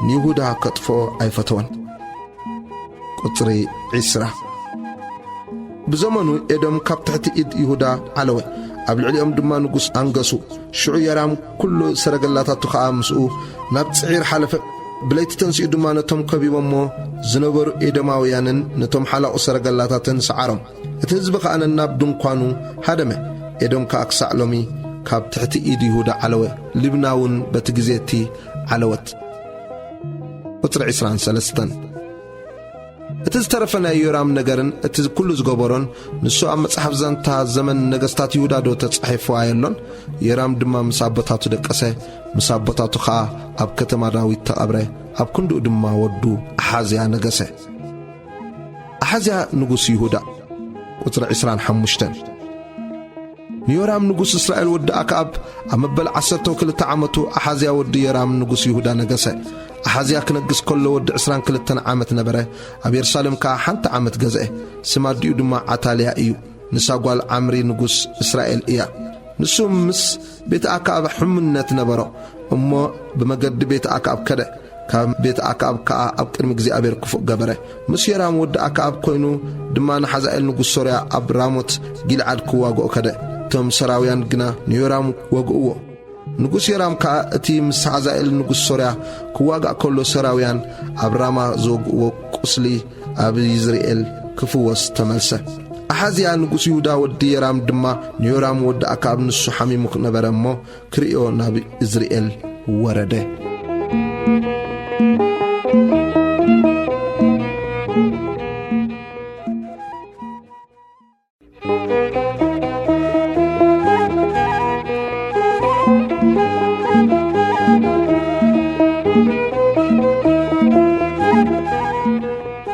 ንይሁዳ ከጥፍኦ ኣይፈተወን። ቁጽሪ ዒስራ። ብዘመኑ ኤዶም ካብ ትሕቲ ኢድ ይሁዳ ዓለወ፣ ኣብ ልዕሊኦም ድማ ንጉስ ኣንገሱ። ሽዑ የራም፣ ኩሉ ሰረገላታቱ ኸኣ ምስኡ ናብ ጽዒር ሓለፈ። ብለይቲ ተንሲኡ ድማ ነቶም ከቢቦሞ ዝነበሩ ኤዶማውያንን ነቶም ሓላቑ ሰረገላታትን ሰዓሮም። እቲ ህዝቢ ኸኣ ነናብ ድንኳኑ ሃደመ። ኤዶም ከኣ ክሳዕ ሎሚ ካብ ትሕቲ ኢድ ይሁዳ ዓለወ፣ ሊብና እውን በቲ ግዜ እቲ ዓለወት። ቁጽሪ ዕስራን ሰለስተን። እቲ ዝተረፈ ናይ ዮራም ነገርን እቲ ኩሉ ዝገበሮን፣ ንሱ ኣብ መጽሓፍ ዛንታ ዘመን ነገስታት ይሁዳ ዶ ተጻሒፉ ኣየሎን? ዮራም ድማ ምስ ኣቦታቱ ደቀሰ፣ ምስ ኣቦታቱ ኸኣ ኣብ ከተማ ዳዊት ተቐብረ። ኣብ ክንድኡ ድማ ወዱ ኣሓዝያ ነገሰ። ኣሓዝያ ንጉስ ይሁዳ። ቁጽሪ ዕስራን ሓሙሽተን። ንዮራም ንጉስ እስራኤል ወዲ ኣክኣብ ኣብ መበል ዓሰርተ ክልተ ዓመቱ ኣሓዝያ ወዲ ዮራም ንጉስ ይሁዳ ነገሰ። ኣሓዝያ ክነግስ ከሎ ወዲ ዕስራን ክልተን ዓመት ነበረ። ኣብ የሩሳሌም ከኣ ሓንቲ ዓመት ገዝአ። ስም ኣዲኡ ድማ ዓታልያ እዩ። ንሳ ጓል ዓምሪ ንጉስ እስራኤል እያ። ንሱ ምስ ቤት ኣክኣብ ሕሙነት ነበሮ፣ እሞ ብመገዲ ቤት ኣክኣብ ከደ። ካብ ቤት ኣክኣብ ከኣ ኣብ ቅድሚ እግዚኣብሔር ክፉእ ገበረ። ምስ ዮራም ወዲ ኣክኣብ ኮይኑ ድማ ንሓዛኤል ንጉስ ሶርያ ኣብ ራሞት ጊልዓድ ክዋግኦ ከደ። እቶም ሰራውያን ግና ንዮራም ወግእዎ። ንጉስ ዮራም ከኣ እቲ ምስ ሓዛኤል ንጉስ ሶርያ ክዋጋእ ከሎ ሰራውያን ኣብ ራማ ዝወግእዎ ቁስሊ ኣብ ይዝርኤል ክፍወስ ተመልሰ። ኣሓዝያ ንጉስ ይሁዳ ወዲ ዮራም ድማ ንዮራም ወዲ ኣክኣብ ንሱ ሓሚሙ ነበረ እሞ ክርእዮ ናብ እዝርኤል ወረደ።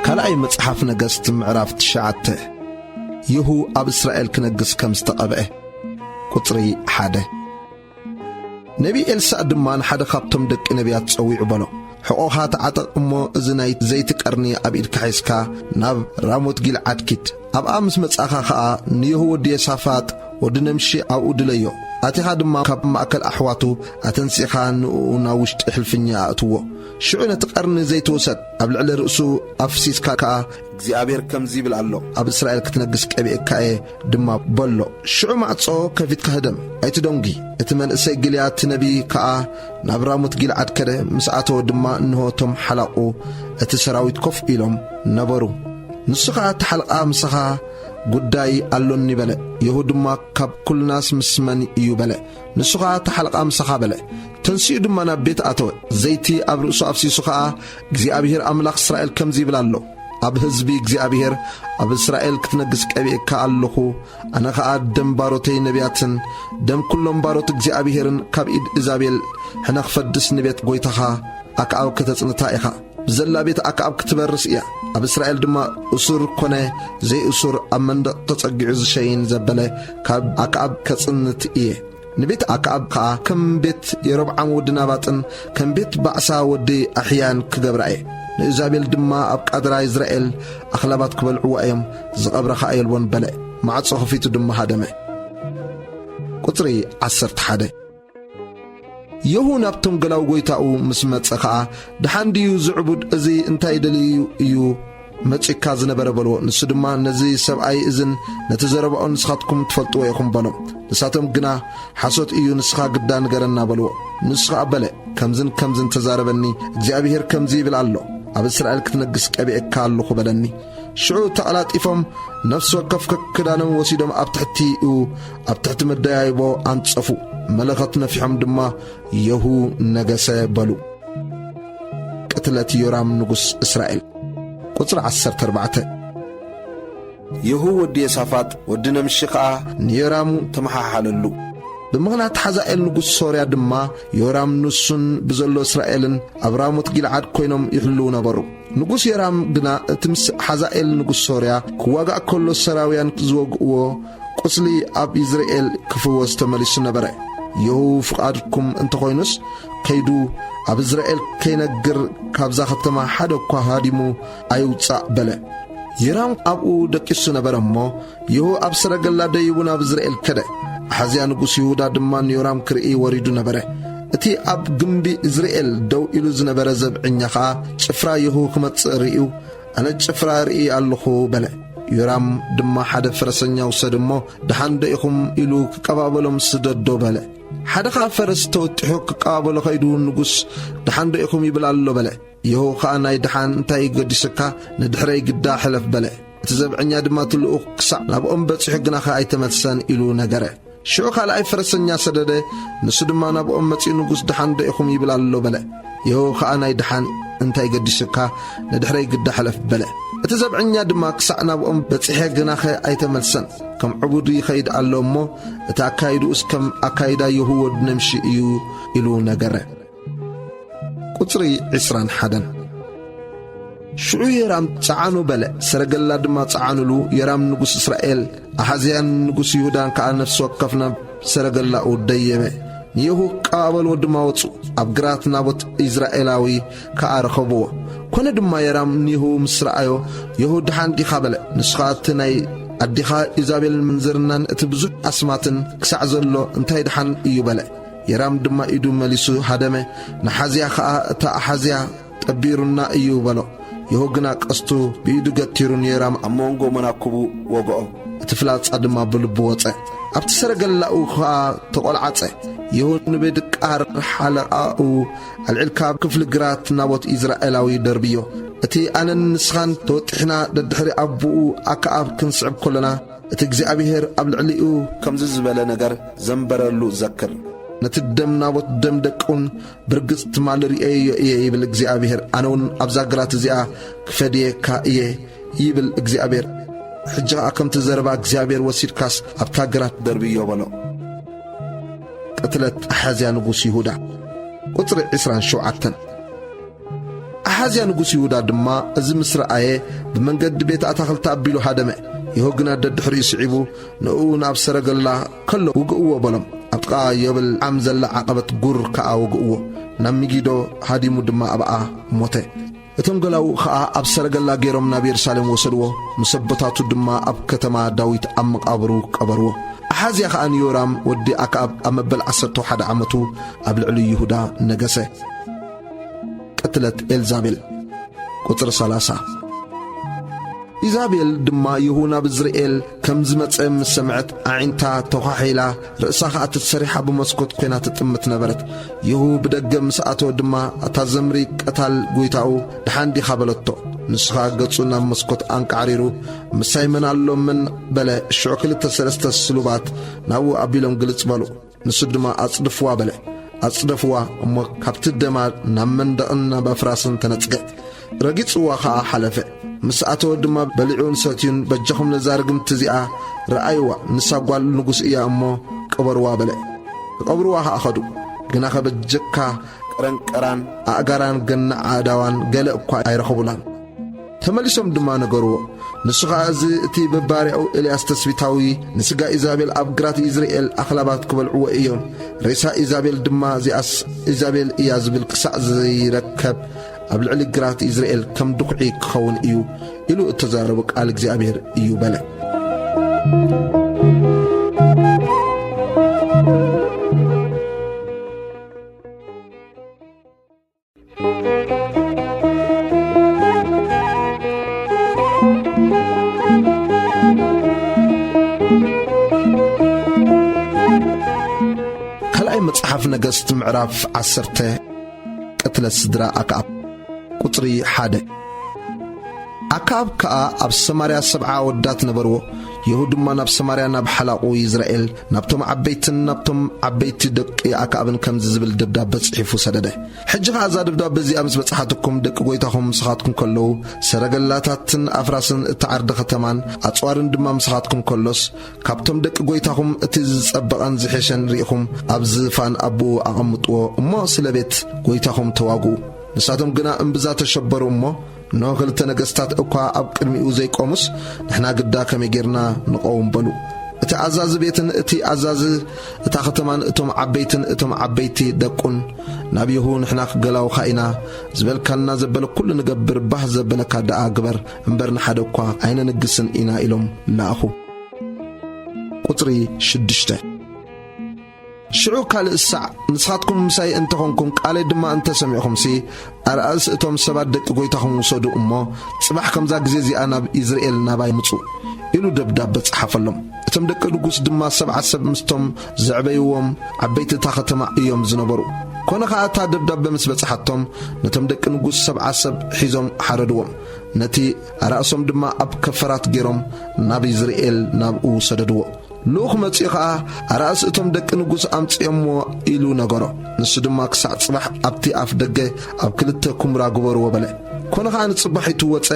ካልኣይ መጽሓፍ ነገስት ምዕራፍ ትሽዓተ። የሁ ኣብ እስራኤል ክነግስ ከም ዝተቐብአ። ቁጽሪ ሓደ። ነቢ ኤልሳዕ ድማ ንሓደ ካብቶም ደቂ ነቢያት ጸዊዑ በሎ፣ "ሕቖኻ ተዓጠቕ እሞ እዚ ናይ ዘይቲ ቀርኒ ኣብ ኢድካ ሒዝካ ናብ ራሞት ጊልዓድ ኪድ። ኣብኣ ምስ መጻእካ ኸኣ ንየሁ ወዲ የሳፋጥ ወዲ ነምሺ ኣብኡ ድለዮ። ኣቲኻ ድማ ካብ ማእከል ኣሕዋቱ ኣተንሲኻ ንእኡ ናብ ውሽጢ ሕልፍኛ ኣእትዎ። ሽዑ ነቲ ቀርኒ ዘይቲ ውሰድ፣ ኣብ ልዕሊ ርእሱ ኣፍሲስካ ከኣ እግዚኣብሔር ከምዚ ይብል ኣሎ፣ ኣብ እስራኤል ክትነግስ ቀቢኤካ እየ ድማ በሎ። ሽዑ ማዕጾ ከፊትካ ህደም፣ ኣይትደንጒ።" እቲ መንእሰይ ግልያድ ነቢ ከኣ ናብ ራሞት ጊልዓድ ከደ። ምስ ኣተወ ድማ እንሆ እቶም ሓላቑ እቲ ሰራዊት ኮፍ ኢሎም ነበሩ። ንሱ ኸኣ፣ "እታ ሓለቓ ምሳኻ ጉዳይ ኣሎኒ በለ። የሁ ድማ፣ ካብ ኩልናስ ምስ መን እዩ በለ። ንሱ ኸኣ፣ እታ ሓለቓ ምሳኻ በለ። ተንሲኡ ድማ ናብ ቤት ኣተወ። ዘይቲ ኣብ ርእሱ ኣፍሲሱ ኸኣ፣ እግዚኣብሔር ኣምላኽ እስራኤል ከምዚ ይብል ኣሎ፣ ኣብ ህዝቢ እግዚኣብሔር፣ ኣብ እስራኤል ክትነግስ ቀቢኤካ ኣለኹ። ኣነ ኸኣ ደም ባሮተይ ነቢያትን ደም ኩሎም ባሮት እግዚኣብሔርን ካብ ኢድ እዛቤል ሕነ ክፈድስ ንቤት ጐይታኻ ኣክኣብ ከተጽንታ ኢኻ። ብዘላ ቤት ኣክኣብ ክትበርስ እያ። ኣብ እስራኤል ድማ እሱር ኮነ ዘይእሱር ኣብ መንደቕ ተጸጊዑ ዝሸይን ዘበለ ካብ ኣክኣብ ከጽንት እየ። ንቤት ኣክኣብ ከኣ ከም ቤት የሮብዓም ወዲ ናባጥን ከም ቤት ባዕሳ ወዲ ኣሕያን ክገብራ እየ። ንእዛቤል ድማ ኣብ ቃድራ ይዝራኤል ኣኽላባት ክበልዕዋ እዮም፣ ዝቐብራ ኸኣ የልቦን በለ። ማዕጾ ኸፊቱ ድማ ሃደመ። ቁጽሪ ዓሰርተ ሓደ። የሁ ናብቶም ገላው ጐይታኡ ምስ መጸ ኸኣ፣ ደሓን ድዩ ዝዕቡድ እዚ እንታይ ደልዩ እዩ መጺካ ዝነበረ በልዎ። ንሱ ድማ፣ ነዚ ሰብኣይ እዝን ነቲ ዘረባኡን ንስኻትኩም ትፈልጥዎ ኢኹም በሎም። ንሳቶም ግና፣ ሓሶት እዩ፣ ንስኻ ግዳ ንገረና በልዎ። ንሱ ኸኣ በለ፣ ከምዝን ከምዝን ተዛረበኒ፣ እግዚኣብሔር ከምዚ ይብል ኣሎ፣ ኣብ እስራኤል ክትነግስ ቀቢኤካ ኣለኹ በለኒ። ሽዑ ተቐላጢፎም ነፍሲ ወከፍ ከክዳኖም ወሲዶም ኣብ ትሕቲኡ ኣብ ትሕቲ መደያይቦ ኣንጸፉ። መለኸት ነፊሖም ድማ የሁ ነገሰ በሉ። ቅትለት ዮራም ንጉስ እስራኤል። ቁጽሪ ዓሰርተ ኣርባዕተ። የሁ ወዲ የሳፋጥ ወዲ ነምሺ ኸኣ ንዮራም ተመሓሓለሉ። ብምኽንያት ሓዛኤል ንጉስ ሶርያ ድማ ዮራም ንሱን ብዘሎ እስራኤልን ኣብ ራሞት ጊልዓድ ኮይኖም ይሕልዉ ነበሩ። ንጉስ ዮራም ግና እቲ ምስ ሓዛኤል ንጉስ ሶርያ ክዋጋእ ከሎ ሰራውያን ዝወግእዎ ቁስሊ ኣብ ይዝርኤል ክፍወስ ተመሊሱ ነበረ። የሁ ፍቓድኩም እንተኾይኑስ ከይዱ ኣብ እዝራኤል ከይነግር ካብዛ ከተማ ሓደ እኳ ሃዲሙ ኣይውጻእ በለ። ዮራም ኣብኡ ደቂሱ ነበረ እሞ፣ የሁ ኣብ ሰረገላ ደይቡ ናብ እዝራኤል ከደ። ኣሓዝያ ንጉስ ይሁዳ ድማ ንዮራም ክርኢ ወሪዱ ነበረ። እቲ ኣብ ግምቢ እዝራኤል ደው ኢሉ ዝነበረ ዘብዐኛ ኸኣ ጭፍራ የሁ ክመጽእ ርእዩ፣ ኣነ ጭፍራ ርኢ ኣለኹ በለ። ዮራም ድማ ሓደ ፈረሰኛ ውሰድ እሞ፣ ደሓን ዶ ኢኹም ኢሉ ክቀባበሎም ስደዶ በለ። ሓደ ኸኣ ፈረስ ተወጢሑ ክቀባበሎ ኸይዱ፣ ንጉስ ደሓን ዶ ኢኹም ይብል ኣሎ በለ። የሆ ኸኣ፣ ናይ ደሓን እንታይ ገዲሱካ? ንድሕረይ ግዳ ሕለፍ በለ። እቲ ዘብዐኛ ድማ እቲ ልኡኽ ክሳዕ ናብኦም በጺሑ ግናኸ ኣይተመልሰን ኢሉ ነገረ። ሽዑ ካልኣይ ፈረሰኛ ሰደደ፣ ንሱ ድማ ናብኦም መጺኡ፣ ንጉስ ደሓን ዶ ኢኹም ይብል ኣሎ በለ። የሆ ኸኣ፣ ናይ ደሓን እንታይ ገዲሱካ? ንድሕረይ ግዳ ሕለፍ በለ። እቲ ዘብዐኛ ድማ ክሳዕ ናብኦም በጺሐ ግናኸ ኣይተመልሰን። ከም ዕቡድ ይኸይድ ኣሎ እሞ፣ እቲ ኣካይድኡስ ከም ኣካይዳ የሆ ወዲ ነምሺ እዩ ኢሉ ነገረ። ቁጽሪ ዕስራን ሓደን። ሽዑ ዮራም፣ "ጸዓኑ" በለ። ሰረገላ ድማ ጸዓኑሉ። ዮራም ንጉስ እስራኤል፣ ኣሓዝያን ንጉስ ይሁዳን ከኣ ነፍሲ ወከፍ ናብ ሰረገላኡ ደየበ። ንየሁ ክቀባበልዎ ድማ ወጹ። ኣብ ግራት ናቦት ኢዝራኤላዊ ከኣ ረኸብዎ። ኮነ ድማ ዮራም ንየሁ ምስ ረኣዮ፣ "የሁ ደሓን ዲኻ?" በለ። ንሱ ኸኣ፣ "እቲ ናይ ኣዴኻ ኢዛቤልን ምንዝርናን እቲ ብዙሕ ኣስማትን ክሳዕ ዘሎ እንታይ ደሓን እዩ?" በለ። ዮራም ድማ ኢዱ መሊሱ ሃደመ፣ ንሓዝያ ኸኣ፣ "እታ ኣሓዝያ ጠቢሩና እዩ" በሎ። የሆ ግና ቀስቱ ብኢዱ ገቲሩ ንዮራም ኣብ መንጎ መናኩቡ ወግኦ። እቲ ፍላጻ ድማ ብልቡ ወጸ። ኣብቲ ሰረገላኡ ኸኣ ተቖልዓጸ። የሆ ንቤድቃር ሓለቓኡ ኣልዒልካ ኣብ ክፍሊ ግራት ናቦት ኢዝራኤላዊ ደርብዮ። እቲ ኣነን ንስኻን ተወጢሕና ደድሕሪ ኣቦኡ ኣክኣብ ክንስዕብ ከሎና፣ እቲ እግዚኣብሄር ኣብ ልዕሊኡ ከምዚ ዝበለ ነገር ዘንበረሉ ዘክር። ነቲ ደም ናቦት ደም ደቁን ብርግጽ ትማሊ ርእየዮ እየ ይብል እግዚኣብሄር። ኣነ እውን ኣብዛ ግራት እዚኣ ክፈድየካ እየ ይብል እግዚኣብሄር። ሕጂ ኸኣ ከምቲ ዘረባ እግዚኣብሄር ወሲድካስ ኣብታ ግራት ደርብዮ በሎ። ቅትለት ኣሓዝያ ንጉስ ይሁዳ። ቁጽሪ ዕስራን ሸውዓተን። ኣሓዝያ ንጉስ ይሁዳ ድማ እዚ ምስ ረኣየ፣ ብመንገዲ ቤት ኣታኽልቲ ኣቢሉ ሃደመ። የሆ ግና ደድሕሪኡ ስዒቡ፣ ንእኡ ናብ ሰረገላ ከሎ፣ "ውግእዎ" በሎም። ኣብ ጥቓ ዮብልዓም ዘላ ዓቐበት ጉር ከኣ ወግእዎ። ናብ ሚጊዶ ሃዲሙ ድማ ኣብኣ ሞተ። እቶም ገላውኡ ኸኣ ኣብ ሰረገላ ገይሮም ናብ የሩሳሌም ወሰድዎ። ምስ ኣቦታቱ ድማ ኣብ ከተማ ዳዊት ኣብ መቓብሩ ቀበርዎ። ኣሓዝያ ኸኣ ንዮራም ወዲ ኣክኣብ ኣብ መበል ዓሰርተ ሓደ ዓመቱ ኣብ ልዕሊ ይሁዳ ነገሰ። ቅትለት ኤልዛቤል። ቁጽሪ ሰላሳ። ኢዛቤል ድማ የሁ ናብ እዝራኤል ከም ዝመጸ ምስ ሰምዐት፣ ኣዒንታ ተዃሒላ፣ ርእሳ ኸኣ ተሰሪሓ ብመስኮት ኰይና ትጥምት ነበረት። የሁ ብደገ ምስ ኣተወ ድማ፣ "እታ ዘምሪ ቀታል ጐይታኡ ደሓን ዲኻ?" በለቶ። ንሱ ኸኣ ገጹ ናብ መስኮት ኣንቃዕሪሩ፣ "ምሳይ መን ኣሎ እመን?" በለ። ሽዑ ክልተ ሰለስተ ስሉባት ናብኡ ኣቢሎም ግልጽ በሉ። ንሱ ድማ፣ "ኣጽድፍዋ" በለ። ኣጽደፍዋ፣ እሞ ካብቲ ደማ ናብ መንደቕን ናብ ኣፍራስን ተነጽገ። ረጊጽዋ ኸኣ ሓለፈ። ምስ ኣተወ ድማ በሊዑን ሰትዩን፣ "በጃኹም ነዛ ርግምቲ እዚኣ ረኣይዋ፣ ንሳ ጓል ንጉስ እያ እሞ ቅበርዋ" በለ። ክቐብርዋ ኸኣ ኸዱ። ግናኸ በጀካ ቀረንቀራን ኣእጋራን ገናዕ ኣእዳዋን ገለ እኳ ኣይረኸቡላን። ተመሊሶም ድማ ነገርዎ። ንሱ ኸኣ፣ "እዚ እቲ ብባርያኡ ኤልያስ ተስቢታዊ ንስጋ ኢዛቤል ኣብ ግራት ኢዝራኤል ኣኽላባት ክበልዕዎ እዮም። ሬሳ ኢዛቤል ድማ፣ እዚኣስ ኢዛቤል እያ ዝብል ክሳዕ ዘይረከብ፣ ኣብ ልዕሊ ግራት ኢዝራኤል ከም ድኹዒ ክኸውን እዩ" ኢሉ እተዛረቦ ቃል እግዚኣብሔር እዩ በለ። ካልኣይ መጽሓፍ ነገስት ምዕራፍ ዓሰርተ። ቅትለት ስድራ ኣክኣብ። ቁጽሪ ሓደ። ኣክኣብ ከኣ ኣብ ሰማርያ ሰብዓ ኣወዳት ነበርዎ። የሁ ድማ ናብ ሰማርያ ናብ ሓላቑ ይዝራኤል፣ ናብቶም ዓበይትን ናብቶም ዓበይቲ ደቂ ኣክኣብን ከምዚ ዝብል ደብዳበ ጽሒፉ ሰደደ። ሕጂ ኸኣ እዛ ደብዳበ እዚኣ ምስ በጽሓትኩም፣ ደቂ ጐይታኹም ምሳኻትኩም ከለዉ፣ ሰረገላታትን ኣፍራስን፣ እታ ዓርዲ ኸተማን ኣጽዋርን ድማ ምሳኻትኩም ከሎስ፣ ካብቶም ደቂ ጐይታኹም እቲ ዝጸበቐን ዝሐሸን ርኢኹም፣ ኣብ ዝፋን ኣቦኡ ኣቐምጥዎ፣ እሞ ስለ ቤት ጐይታኹም ተዋግኡ። ንሳቶም ግና እምብዛ ተሸበሩ እሞ፣ እንሆ፣ ክልተ ነገስታት እኳ ኣብ ቅድሚኡ ዘይቆሙስ፣ ንሕና ግዳ ከመይ ጌርና ንቐውም? በሉ። እቲ ኣዛዚ ቤትን እቲ ኣዛዚ እታ ኸተማን እቶም ዓበይትን እቶም ዓበይቲ ደቁን ናብ የሁ፣ ንሕና ክገላውኻ ኢና፣ ዝበልካና ዘበለ ኩሉ ንገብር፣ ባህ ዘበለካ ደኣ ግበር፣ እምበር ንሓደ እኳ ኣይነንግስን ኢና፣ ኢሎም ለኣኹ። ቁጽሪ ሽዱሽተ። ሽዑ ካልእ ሳዕ ንስኻትኩም ምሳይ እንተ ኾንኩም፣ ቃለይ ድማ እንተ ሰሚዕኹምሲ፣ ኣርኣእስ እቶም ሰባት ደቂ ጐይታኹም ውሰዱ እሞ፣ ጽባሕ ከምዛ ግዜ እዚኣ ናብ ኢዝራኤል ናባይ ምጹ፣ ኢሉ ደብዳበ ጸሓፈሎም። እቶም ደቂ ንጉስ ድማ ሰብዓ ሰብ ምስቶም ዘዕበይዎም ዓበይቲ እታ ኸተማ እዮም ዝነበሩ። ኰነ ኸኣ፣ እታ ደብዳበ ምስ በጽሓቶም፣ ነቶም ደቂ ንጉስ ሰብዓ ሰብ ሒዞም ሓረድዎም። ነቲ ኣራእሶም ድማ ኣብ ከፈራት ገይሮም ናብ ኢዝራኤል ናብኡ ሰደድዎ። ልኡኽ መጺኡ ኸኣ፣ "ኣራእስ እቶም ደቂ ንጉስ ኣምጺኦምዎ" ኢሉ ነገሮ። ንሱ ድማ፣ "ክሳዕ ጽባሕ ኣብቲ ኣፍ ደገ ኣብ ክልተ ኩምራ ግበርዎ" በለ። ኰነ ኸኣ፣ ንጽባሒቱ ወጸ፣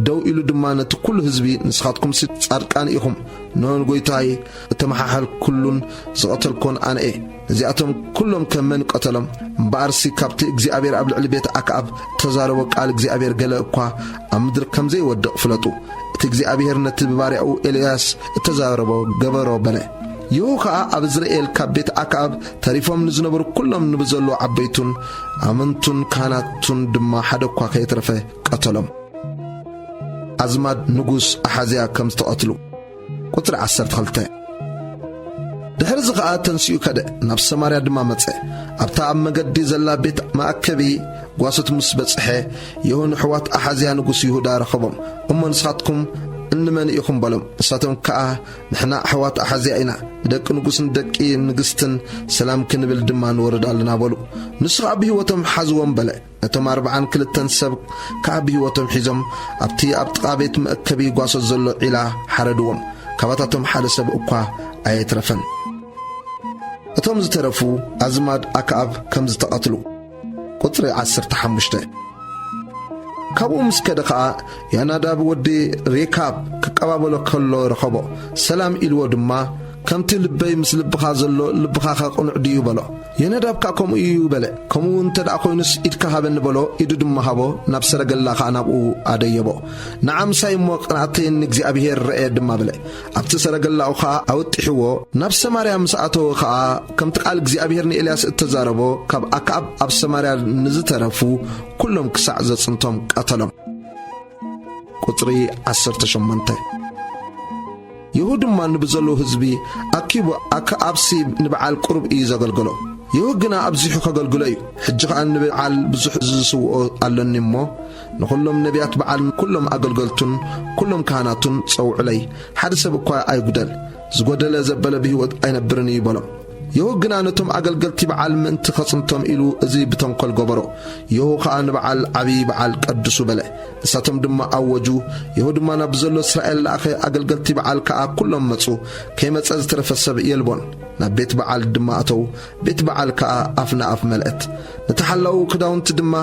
ደው ኢሉ ድማ ነቲ ኵሉ ህዝቢ፣ "ንስኻትኩምሲ ጻድቃን ኢኹም፣ እንሆ፣ ንጐይታይ እተመሓሓልኩሉን ዝቐተልኩዎን ኣነ እየ። እዚኣቶም ኵሎም ከ መን ቀተሎም? እምበኣርሲ ካብቲ እግዚኣብሔር ኣብ ልዕሊ ቤት ኣክኣብ እተዛረቦ ቃል እግዚኣብሔር ገለ እኳ ኣብ ምድሪ ከም ዘይወድቕ ፍለጡ። እቲ እግዚኣብሔር ነቲ ብባርያኡ ኤልያስ እተዛረቦ ገበሮ" በለ። የሁ ኸኣ ኣብ እዝራኤል ካብ ቤት ኣክኣብ ተሪፎም ንዝነበሩ ኵሎም ንብዘሎ ዓበይቱን ኣመንቱን ካህናቱን ድማ ሓደ እኳ ከየትረፈ ቀተሎም። ኣዝማድ ንጉስ ኣሓዝያ ከም ዝተቐትሉ። ቁጽሪ ዓሰርተ ክልተ። ድሕርዚ ኸኣ ተንሲኡ ከደ፣ ናብ ሰማርያ ድማ መጸ። ኣብታ ኣብ መገዲ ዘላ ቤት መኣከቢ ጓሶት ምስ በጽሐ፣ የሆን ኣሕዋት ኣሓዝያ ንጉስ ይሁዳ ረኸቦም። "እሞ ንስኻትኩም እንመን ኢኹም?" በሎም። ንሳቶም ከኣ፣ "ንሕና ኣሕዋት ኣሓዝያ ኢና፣ ንደቂ ንጉስን ደቂ ንግስትን ሰላም ክንብል ድማ ንወርድ ኣለና" በሉ። ንሱ ኸኣ ብህይወቶም ሓዝዎም በለ። ነቶም ኣርብዓን ክልተን ሰብ ከኣ ብህይወቶም ሒዞም ኣብቲ ኣብ ጥቓ ቤት መእከቢ ጓሶት ዘሎ ዒላ ሓረድዎም። ካባታቶም ሓደ ሰብ እኳ ኣየትረፈን። እቶም ዝተረፉ ኣዝማድ ኣክኣብ ከም ዝተቐትሉ። ቁጽሪ ዓሰርተ ሓሙሽተ። ካብኡ ምስ ከደ ኸኣ፣ ዮናዳብ ወዲ ሬካብ ክቀባበሎ ከሎ ረኸቦ። ሰላም ኢልዎ ድማ፣ "ከምቲ ልበይ ምስ ልብኻ ዘሎ፣ ልብኻ ኸ ቅኑዕ ድዩ?" በሎ። ዮናዳብ ከኣ፣ "ከምኡ እዩ" በለ። "ከምኡ እውን እንተ ደኣ ኾይኑስ፣ ኢድካ ሃበኒ" በሎ። ኢዱ ድማ ሃቦ፣ ናብ ሰረገላ ኸኣ ናብኡ ኣደየቦ። "ንዓ ምሳይ እሞ ቅንኣተይ ንእግዚኣብሄር ርኣየ ድማ" በለ። ኣብቲ ሰረገላኡ ኸኣ ኣወጢሕዎ። ናብ ሰማርያ ምስ ኣተወ ኸኣ፣ ከምቲ ቃል እግዚኣብሄር ንኤልያስ እተዛረቦ፣ ካብ ኣክኣብ ኣብ ሰማርያ ንዝተረፉ ኵሎም ክሳዕ ዘጽንቶም ቀተሎም። ቁጽሪ ዓሰርተ ሸሞንተ። የሁ ድማ ንብዘሎ ህዝቢ ኣኪቡ፣ ኣክኣብሲ ንበዓል ቁሩብ እዩ ዘገልግሎ። የሆ ግና ኣብዚሑ ከገልግሎ እዩ። ሕጂ ኸኣ ንበዓል ብዙሕ ዝስውኦ ኣሎኒ እሞ፣ ንኹሎም ነቢያት በዓል፣ ኩሎም ኣገልገልቱን ኩሎም ካህናቱን ጸውዑለይ። ሓደ ሰብ እኳ ኣይጉደል። ዝጎደለ ዘበለ ብህይወት ኣይነብርን እዩ በሎም። የሆ ግና ነቶም ኣገልገልቲ በዓል ምእንቲ ኸጽንቶም ኢሉ እዚ ብተንኮል ገበሮ። የሆ ኸኣ ንበዓል ዓብዪ በዓል ቀድሱ በለ። ንሳቶም ድማ ኣወጁ። የሆ ድማ ናብ ዘሎ እስራኤል ለኣኸ። ኣገልገልቲ በዓል ከኣ ኩሎም መጹ። ከይመጸ ዝተረፈ ሰብ የልቦን። ናብ ቤት በዓል ድማ ኣተዉ። ቤት በዓል ከኣ ኣፍ ንኣፍ መልአት። ነቲ ሓላው ክዳውንቲ ድማ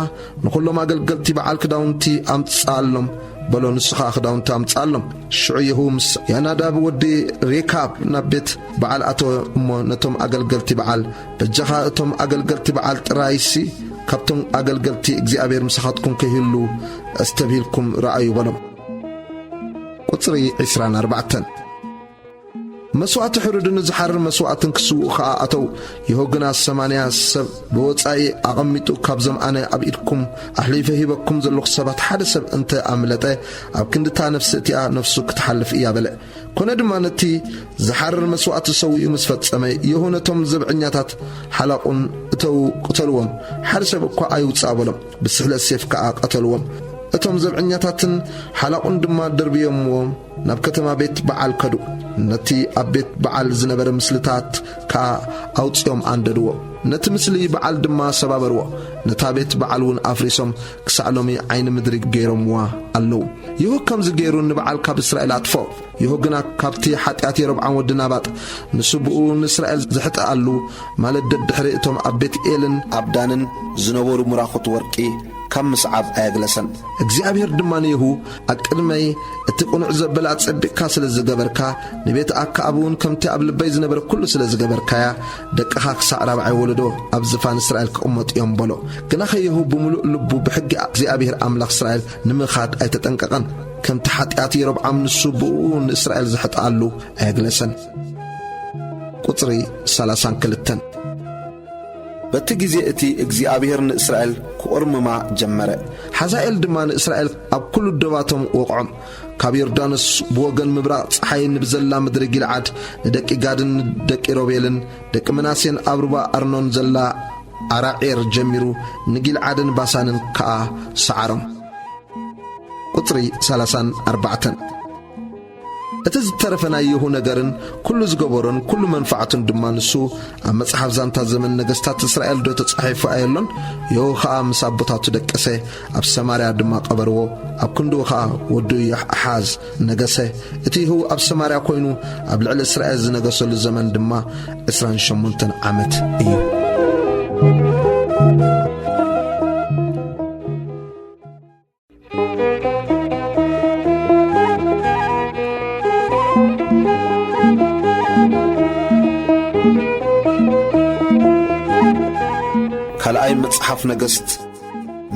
ንኹሎም ኣገልገልቲ በዓል ክዳውንቲ ኣምጽኣሎም በሎ። ንሱ ኸኣ ክዳውንቲ ኣምጽኣሎም። ሽዑ የሁ ምስ ያናዳብ ወዲ ሬካብ ናብ ቤት በዓል ኣተወ እሞ ነቶም ኣገልገልቲ በዓል፣ በጃኻ እቶም ኣገልገልቲ በዓል ጥራይሲ ካብቶም ኣገልገልቲ እግዚኣብሔር ምሳኻትኩም ከይህሉ ኣስተብሂልኩም ረኣዩ በሎም። ቁጽሪ ዕስራን ኣርባዕተን። መስዋእቲ ሕሩድን ዝሓርር መስዋእትን ክስውኡ ኸኣ ኣተው። የሆ ግና ሰማንያ ሰብ ብወጻኢ ኣቐሚጡ፣ ካብዞም ኣነ ኣብ ኢድኩም ኣሕሊፈ ሂበኩም ዘለኹ ሰባት ሓደ ሰብ እንተ ኣምለጠ፣ ኣብ ክንድታ ነፍሲ እቲኣ ነፍሱ ክትሓልፍ እያ በለ። ኮነ ድማ ነቲ ዝሓርር መስዋእቲ ሰዊኡ ምስ ፈጸመ፣ የሆ ነቶም ዘብዐኛታት ሓላቑን እተው ቅተልዎም፣ ሓደ ሰብ እኳ ኣይውጻእ በሎም። ብስሕለት ሴፍ ከኣ ቀተልዎም። እቶም ዘብዐኛታትን ሓላቑን ድማ ደርብዮምዎም ናብ ከተማ ቤት በዓል ከዱ። ነቲ ኣብ ቤት በዓል ዝነበረ ምስልታት ከኣ ኣውጺኦም ኣንደድዎ። ነቲ ምስሊ በዓል ድማ ሰባበርዎ። ነታ ቤት በዓል እውን ኣፍሪሶም ክሳዕ ሎሚ ዓይኒ ምድሪ ገይሮምዋ ኣለዉ። ይሁድ ከምዚ ገይሩ ንበዓል ካብ እስራኤል ኣጥፍኦ። ይሁድ ግና ካብቲ ሓጢኣት የሮብዓም ወዲ ናባጥ ንስቡኡ ንእስራኤል ዘሕጠኣሉ፣ ማለት ደድሕሪ እቶም ኣብ ቤት ኤልን ኣብ ዳንን ዝነበሩ ምራኹት ወርቂ ካብ ምስዓብ ኣየግለሰን። እግዚኣብሔር ድማ ንየሁ፣ "ኣብ ቅድመይ እቲ ቅኑዕ ዘበለ ኣጸቢቕካ ስለ ዝገበርካ፣ ንቤት ኣክዓብ እውን ከምቲ ኣብ ልበይ ዝነበረ ኩሉ ስለ ዝገበርካያ፣ ደቅኻ ክሳዕ ራብዓይ ወለዶ ኣብ ዝፋን እስራኤል ክቕመጡ እዮም" በሎ። ግናኸ የሁ ብምሉእ ልቡ ብሕጊ እግዚኣብሔር ኣምላኽ እስራኤል ንምኻድ ኣይተጠንቀቐን። ከምቲ ሓጢኣት የሮብዓም ንሱ ብእኡ ንእስራኤል ዘሕጥኣሉ ኣየግለሰን። ቁጽሪ ሰላሳን ክልተን። በቲ ግዜ እቲ እግዚኣብሔር ንእስራኤል ክቑርምማ ጀመረ። ሓዛኤል ድማ ንእስራኤል ኣብ ኩሉ ደባቶም ወቕዖም። ካብ ዮርዳኖስ ብወገን ምብራቕ ጸሓይ ንብዘላ ምድሪ ጊልዓድ ንደቂ ጋድን ንደቂ ሮቤልን ደቂ ምናሴን ኣብ ሩባ ኣርኖን ዘላ ኣራዔር ጀሚሩ ንጊልዓድን ባሳንን ከኣ ሰዓሮም። ቁጽሪ ሰላሳን ኣርባዕተን። እቲ ዝተረፈ ናይ የሁ ነገርን ኩሉ ዝገበሮን ኩሉ መንፋዕቱን ድማ ንሱ ኣብ መጽሓፍ ዛንታ ዘመን ነገስታት እስራኤል ዶ ተጻሒፉ ኣየሎን? የሁ ኸኣ ምስ ኣቦታቱ ደቀሰ፣ ኣብ ሰማርያ ድማ ቀበርዎ። ኣብ ክንድኡ ኸኣ ወዱ የኣሓዝ ነገሰ። እቲ የሁ ኣብ ሰማርያ ኮይኑ ኣብ ልዕሊ እስራኤል ዝነገሰሉ ዘመን ድማ ዕስራን ሸሞንተን ዓመት እዩ። ካልኣይ መጽሓፍ ነገስት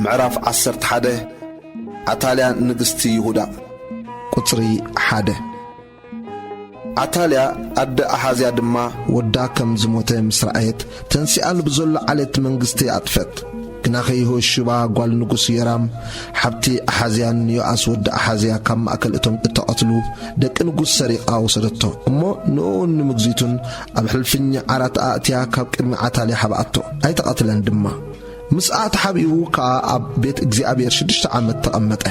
ምዕራፍ ዓሰርተ ሓደ። ዓታልያ ንግስቲ ይሁዳ። ቁጽሪ ሓደ። ዓታልያ ኣደ ኣሓዝያ ድማ ወዳ ከም ዝሞተ ምስ ረኣየት፣ ተንሲኣ ንብዘሎ ዓሌት መንግስቲ ኣጥፈት። ግናኸ የሆሽባ ጓል ንጉስ ዮራም፣ ሓብቲ ኣሓዝያን ዮኣስ ወዲ ኣሓዝያ ካብ ማእከል እቶም እተቐትሉ ደቂ ንጉስ ሰሪቓ ወሰደቶ እሞ፣ ንእኡን ንምግዚቱን ኣብ ሕልፍኛ ዓራት ኣእትያ ካብ ቅድሚ ዓታልያ ሓብኣቶ። ኣይተቐትለን ድማ። ምስኣ ተሓቢኡ ከኣ ኣብ ቤት እግዚኣብሔር ሽዱሽተ ዓመት ተቐመጠ።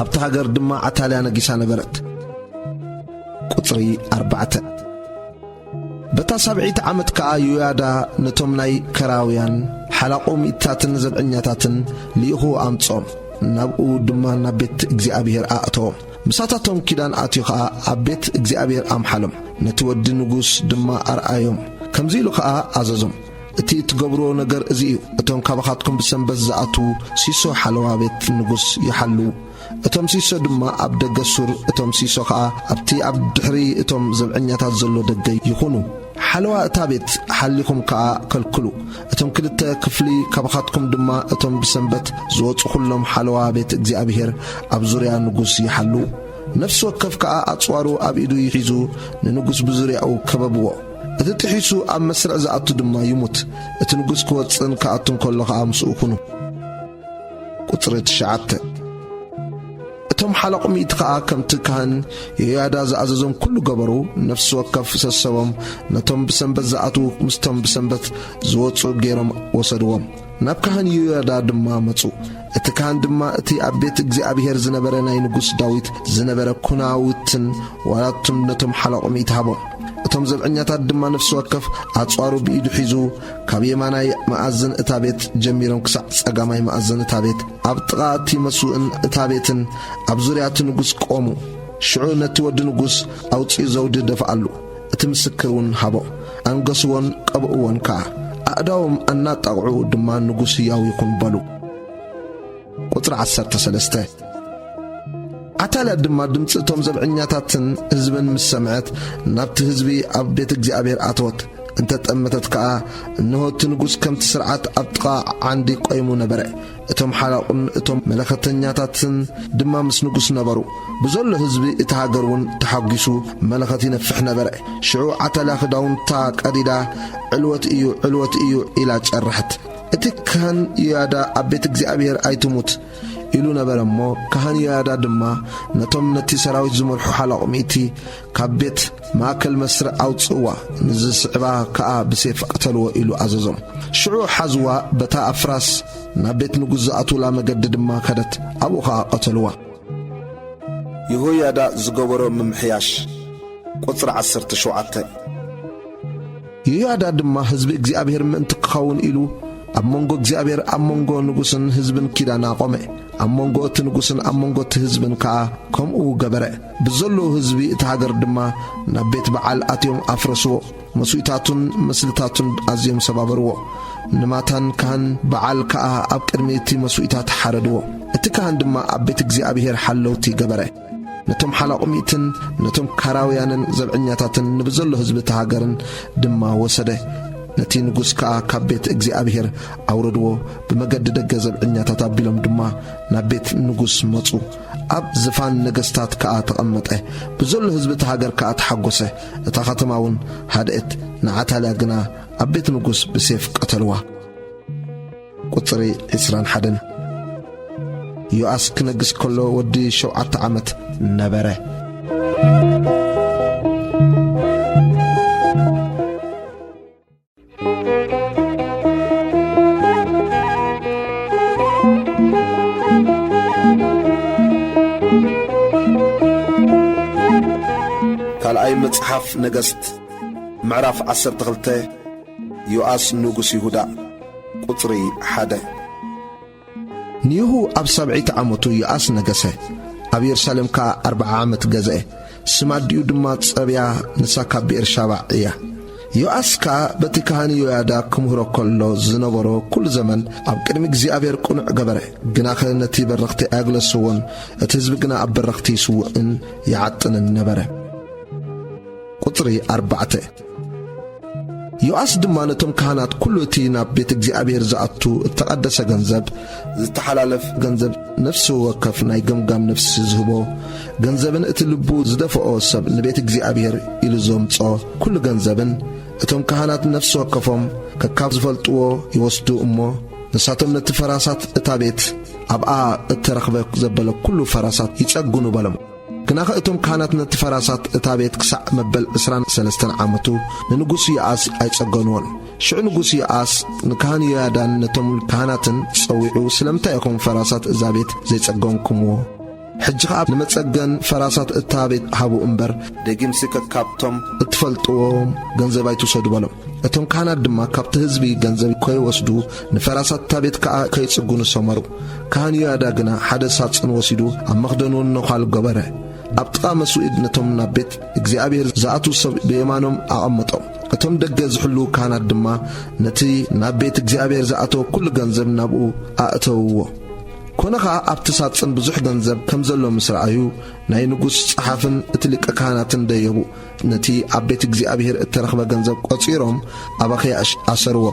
ኣብታ ሃገር ድማ ዓታልያ ነጊሳ ነበረት። ቁጽሪ ኣርባዕተ። በታ ሳብዐይቲ ዓመት ከኣ ዮያዳ ነቶም ናይ ከራውያን ሓላቑ ሚእትታትን ዘብዐኛታትን ልኢኹ ኣምጽኦም፣ ናብኡ ድማ ናብ ቤት እግዚኣብሔር ኣእተዎም። ምሳታቶም ኪዳን ኣትዩ ኸኣ ኣብ ቤት እግዚኣብሔር ኣምሓሎም። ነቲ ወዲ ንጉስ ድማ ኣርኣዮም። ከምዚ ኢሉ ኸኣ ኣዘዞም፣ "እቲ እትገብርዎ ነገር እዚ እዩ። እቶም ካባኻትኩም ብሰንበት ዝኣትዉ ሲሶ ሓለዋ ቤት ንጉስ ይሓልዉ። እቶም ሲሶ ድማ ኣብ ደገ ሱር፣ እቶም ሲሶ ኸኣ ኣብቲ ኣብ ድሕሪ እቶም ዘብዐኛታት ዘሎ ደገ ይኹኑ። ሓለዋ እታ ቤት ሓሊኹም ከኣ ከልክሉ። እቶም ክልተ ክፍሊ ካባኻትኩም ድማ እቶም ብሰንበት ዝወጹ ኹሎም ሓለዋ ቤት እግዚኣብሔር ኣብ ዙርያ ንጉስ ይሓልዉ። ነፍሲ ወከፍ ከኣ ኣጽዋሩ ኣብ ኢዱ ሒዙ ንንጉስ ብዙርያኡ ከበብዎ። እቲ ጥሒሱ ኣብ መስርዕ ዝኣቱ ድማ ይሙት። እቲ ንጉስ ክወጽእን ክኣቱን ከሎ ኸኣ ምስኡ ኩኑ።" ቁጽሪ ትሽዓተ። እቲ እቶም ሓለቑ ሚእቲ ኸኣ ከምቲ ካህን ዮያዳ ዝኣዘዞም ኩሉ ገበሩ። ነፍሲ ወከፍ ሰሰቦም ነቶም ብሰንበት ዝኣትዉ ምስቶም ብሰንበት ዝወጹ ገይሮም ወሰድዎም። ናብ ካህን ዮያዳ ድማ መጹ። እቲ ካህን ድማ እቲ ኣብ ቤት እግዚኣብሔር ዝነበረ ናይ ንጉስ ዳዊት ዝነበረ ኩናውትን ዋላቱን ነቶም ሓለቑ ሚእቲ ሃቦም። እቶም ዘብዐኛታት ድማ ነፍሲ ወከፍ ኣጽዋሩ ብኢዱ ሒዙ ካብ የማናይ መኣዝን እታ ቤት ጀሚሮም ክሳዕ ጸጋማይ መኣዝን እታ ቤት ኣብ ጥቓ እቲ መስውእን እታ ቤትን ኣብ ዙርያ እቲ ንጉስ ቆሙ። ሽዑ ነቲ ወዲ ንጉስ ኣውጺኡ ዘውዲ ደፍኣሉ። እቲ ምስክር እውን ሃቦ። ኣንገስዎን ቀብእዎን ከኣ። ኣእዳዎም ኣናጣቕዑ ድማ ንጉስ ህያው ይኹን በሉ። ቁጽሪ ዓሰርተ ሰለስተ። ዓታልያ ድማ ድምጺ እቶም ዘብዐኛታትን ህዝብን ምስ ሰምዐት ናብቲ ህዝቢ ኣብ ቤት እግዚኣብሔር ኣተወት። እንተ ጠመተት ከኣ እንሆ እቲ ንጉስ ከምቲ ስርዓት ኣብ ጥቓ ዓንዲ ቆይሙ ነበረ። እቶም ሓላቑን እቶም መለኸተኛታትን ድማ ምስ ንጉስ ነበሩ። ብዘሎ ህዝቢ እቲ ሃገር እውን ተሓጒሱ መለኸት ይነፍሕ ነበረ። ሽዑ ዓታልያ ክዳውንታ ቀዲዳ ዕልወት እዩ፣ ዕልወት እዩ ኢላ ጨርሐት። እቲ ካህን ዮያዳ ኣብ ቤት እግዚኣብሔር ኣይትሙት ኢሉ ነበረ እሞ፣ ካህን ዮያዳ ድማ ነቶም ነቲ ሰራዊት ዝመርሑ ሓላቑ ሚእቲ ካብ ቤት ማእከል መስርዕ ኣውጽእዋ፣ ንዝስዕባ ከኣ ብሴፍ ቅተልዎ ኢሉ ኣዘዞም። ሽዑ ሓዝዋ፣ በታ ኣፍራስ ናብ ቤት ንጉስ ዝኣትውላ መገዲ ድማ ከደት፣ ኣብኡ ኸኣ ቀተልዋ። የሆያዳ ዝገበሮ ምምሕያሽ። ቁጽሪ ዓሰርተ ሸውዓተ። ዮያዳ ድማ ህዝቢ እግዚኣብሔር ምእንቲ ክኸውን ኢሉ ኣብ መንጎ እግዚኣብሔር፣ ኣብ መንጎ ንጉስን ህዝብን ኪዳን ኣቖመ። ኣብ መንጎ እቲ ንጉስን ኣብ መንጎ እቲ ህዝብን ከኣ ከምኡ ገበረ። ብዘለዉ ህዝቢ እቲ ሃገር ድማ ናብ ቤት በዓል ኣትዮም ኣፍረስዎ። መስዋእታቱን ምስልታቱን ኣዝዮም ሰባበርዎ። ንማታን ካህን በዓል ከኣ ኣብ ቅድሚ እቲ መስዋእታት ሓረድዎ። እቲ ካህን ድማ ኣብ ቤት እግዚኣብሔር ሓለውቲ ገበረ። ነቶም ሓላቑ ሚእትን ነቶም ካራውያንን ዘብዐኛታትን ንብዘሎ ህዝቢ እቲ ሃገርን ድማ ወሰደ። ነቲ ንጉስ ከኣ ካብ ቤት እግዚኣብሔር ኣውረድዎ። ብመገዲ ደገ ዘብዐኛታት ኣቢሎም ድማ ናብ ቤት ንጉስ መጹ። ኣብ ዝፋን ነገስታት ከኣ ተቐመጠ። ብዘሎ ህዝቢ እቲ ሃገር ከኣ ተሓጎሰ። እታ ከተማ እውን ሃድአት። ንዓታልያ ግና ኣብ ቤት ንጉስ ብሴፍ ቀተልዋ። ቁጽሪ ዕስራን ሓደን። ዮኣስ ክነግስ ከሎ ወዲ ሸውዓተ ዓመት ነበረ። ካልኣይ መጽሓፍ ነገስት፣ ምዕራፍ ዓሰርተ ክልተ። ዮኣስ ንጉስ ይሁዳ። ቁጽሪ ሓደ። ንይሁ ኣብ ሳብዐይቲ ዓመቱ ዮኣስ ነገሰ። ኣብ የሩሳሌም ከኣ ኣርብዓ ዓመት ገዝአ። ስም ኣዲኡ ድማ ጸብያ፣ ንሳ ካብ ብኤርሻባ እያ። ዮኣስ ከኣ በቲ ካህን ዮያዳ ክምህሮ ከሎ ዝነበሮ ኩሉ ዘመን ኣብ ቅድሚ እግዚኣብሔር ቅኑዕ ገበረ። ግናኸ ነቲ በረኽቲ ኣየግለስዎን፣ እቲ ህዝቢ ግና ኣብ በረኽቲ ይስውእን ይዓጥንን ነበረ። ቁጽሪ ኣርባዕተ። ዮኣስ ድማ ነቶም ካህናት ኩሉ እቲ ናብ ቤት እግዚኣብሔር ዝኣቱ እተቐደሰ ገንዘብ፣ ዝተሓላለፍ ገንዘብ፣ ነፍሲ ወከፍ ናይ ገምጋም ነፍሲ ዝህቦ ገንዘብን እቲ ልቡ ዝደፍኦ ሰብ ንቤት እግዚኣብሔር ኢሉ ዘምጾ ኩሉ ገንዘብን፣ እቶም ካህናት ነፍሲ ወከፎም ከካብ ዝፈልጥዎ ይወስዱ እሞ፣ ንሳቶም ነቲ ፈራሳት እታ ቤት ኣብኣ እተረኽበ ዘበለ ኩሉ ፈራሳት ይጸግኑ በሎም። ግናኸ እቶም ካህናት ነቲ ፈራሳት እታ ቤት ክሳዕ መበል ዕስራን ሰለስተን ዓመቱ ንንጉስ ዮኣስ ኣይጸገንዎን። ሽዑ ንጉስ ዮኣስ ንካህን ዮያዳን ነቶም ካህናትን ጸዊዑ፣ ስለምንታይ ኢኹም ፈራሳት እዛ ቤት ዘይጸገንኩምዎ? ሕጂ ኸኣ ንመጸገን ፈራሳት እታ ቤት ሃቡ እምበር፣ ደጊምሲ ከካብቶም እትፈልጥዎም ገንዘብ ኣይትውሰዱ በሎም። እቶም ካህናት ድማ ካብቲ ህዝቢ ገንዘብ ከይወስዱ ንፈራሳት እታ ቤት ከኣ ከይጽግኑ ሰመሩ። ካህን ዮያዳ ግና ሓደ ሳጽን ወሲዱ ኣብ መኽደኑ ነዃል ገበረ። ኣብ ጥቓ መስውኢድ ነቶም ናብ ቤት እግዚኣብሔር ዝኣትዉ ሰብ ብየማኖም ኣቐመጦም። እቶም ደገ ዝሕልዉ ካህናት ድማ ነቲ ናብ ቤት እግዚኣብሔር ዝኣተወ ኩሉ ገንዘብ ናብኡ ኣእተውዎ። ኮነ ኸኣ ኣብቲ ሳጽን ብዙሕ ገንዘብ ከም ዘሎ ምስ ረኣዩ፣ ናይ ንጉስ ጸሓፍን እቲ ሊቀ ካህናትን ደየቡ። ነቲ ኣብ ቤት እግዚኣብሔር እተረኽበ ገንዘብ ቈጺሮም ኣብ ኣኽያሽ ኣሰርዎ።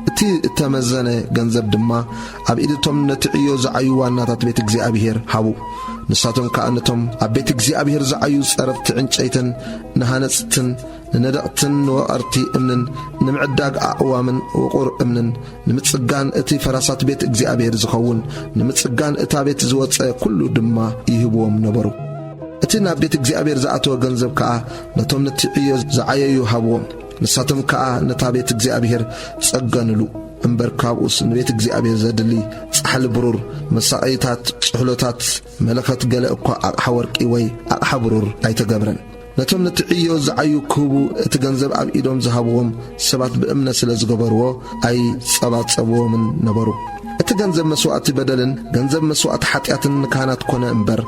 እቲ እተመዘነ ገንዘብ ድማ ኣብ ኢድ እቶም ነቲ ዕዮ ዝዓዩ ዋናታት ቤት እግዚኣብሔር ሃቡ። ንሳቶም ከኣ ነቶም ኣብ ቤት እግዚኣብሔር ዝዓዩ ጸረብቲ ዕንጨይትን ንሃነጽትን ንነደቕትን ንወቐርቲ እምንን፣ ንምዕዳግ ኣእዋምን ውቑር እምንን፣ ንምጽጋን እቲ ፈራሳት ቤት እግዚኣብሔር ዝኸውን፣ ንምጽጋን እታ ቤት ዝወጸ ኩሉ ድማ ይህብዎም ነበሩ። እቲ ናብ ቤት እግዚኣብሔር ዝኣተወ ገንዘብ ከኣ ነቶም ነቲ ዕዮ ዝዓየዩ ሃብዎም። ንሳቶም ከኣ ነታ ቤት እግዚኣብሔር ጸገንሉ። እምበር ካብኡስ ንቤት እግዚኣብሔር ዘድሊ ጻሕሊ ብሩር፣ መሳቐይታት፣ ጽሕሎታት፣ መለኸት፣ ገለ እኳ ኣቕሓ ወርቂ ወይ ኣቕሓ ብሩር ኣይተገብረን። ነቶም ነቲ ዕዮ ዝዓዩ ክህቡ እቲ ገንዘብ ኣብ ኢዶም ዝሃብዎም ሰባት ብእምነት ስለ ዝገበርዎ ኣይጸባጸብዎምን ነበሩ። እቲ ገንዘብ መስዋእቲ በደልን ገንዘብ መስዋእቲ ሓጢኣትን ንካህናት ኮነ እምበር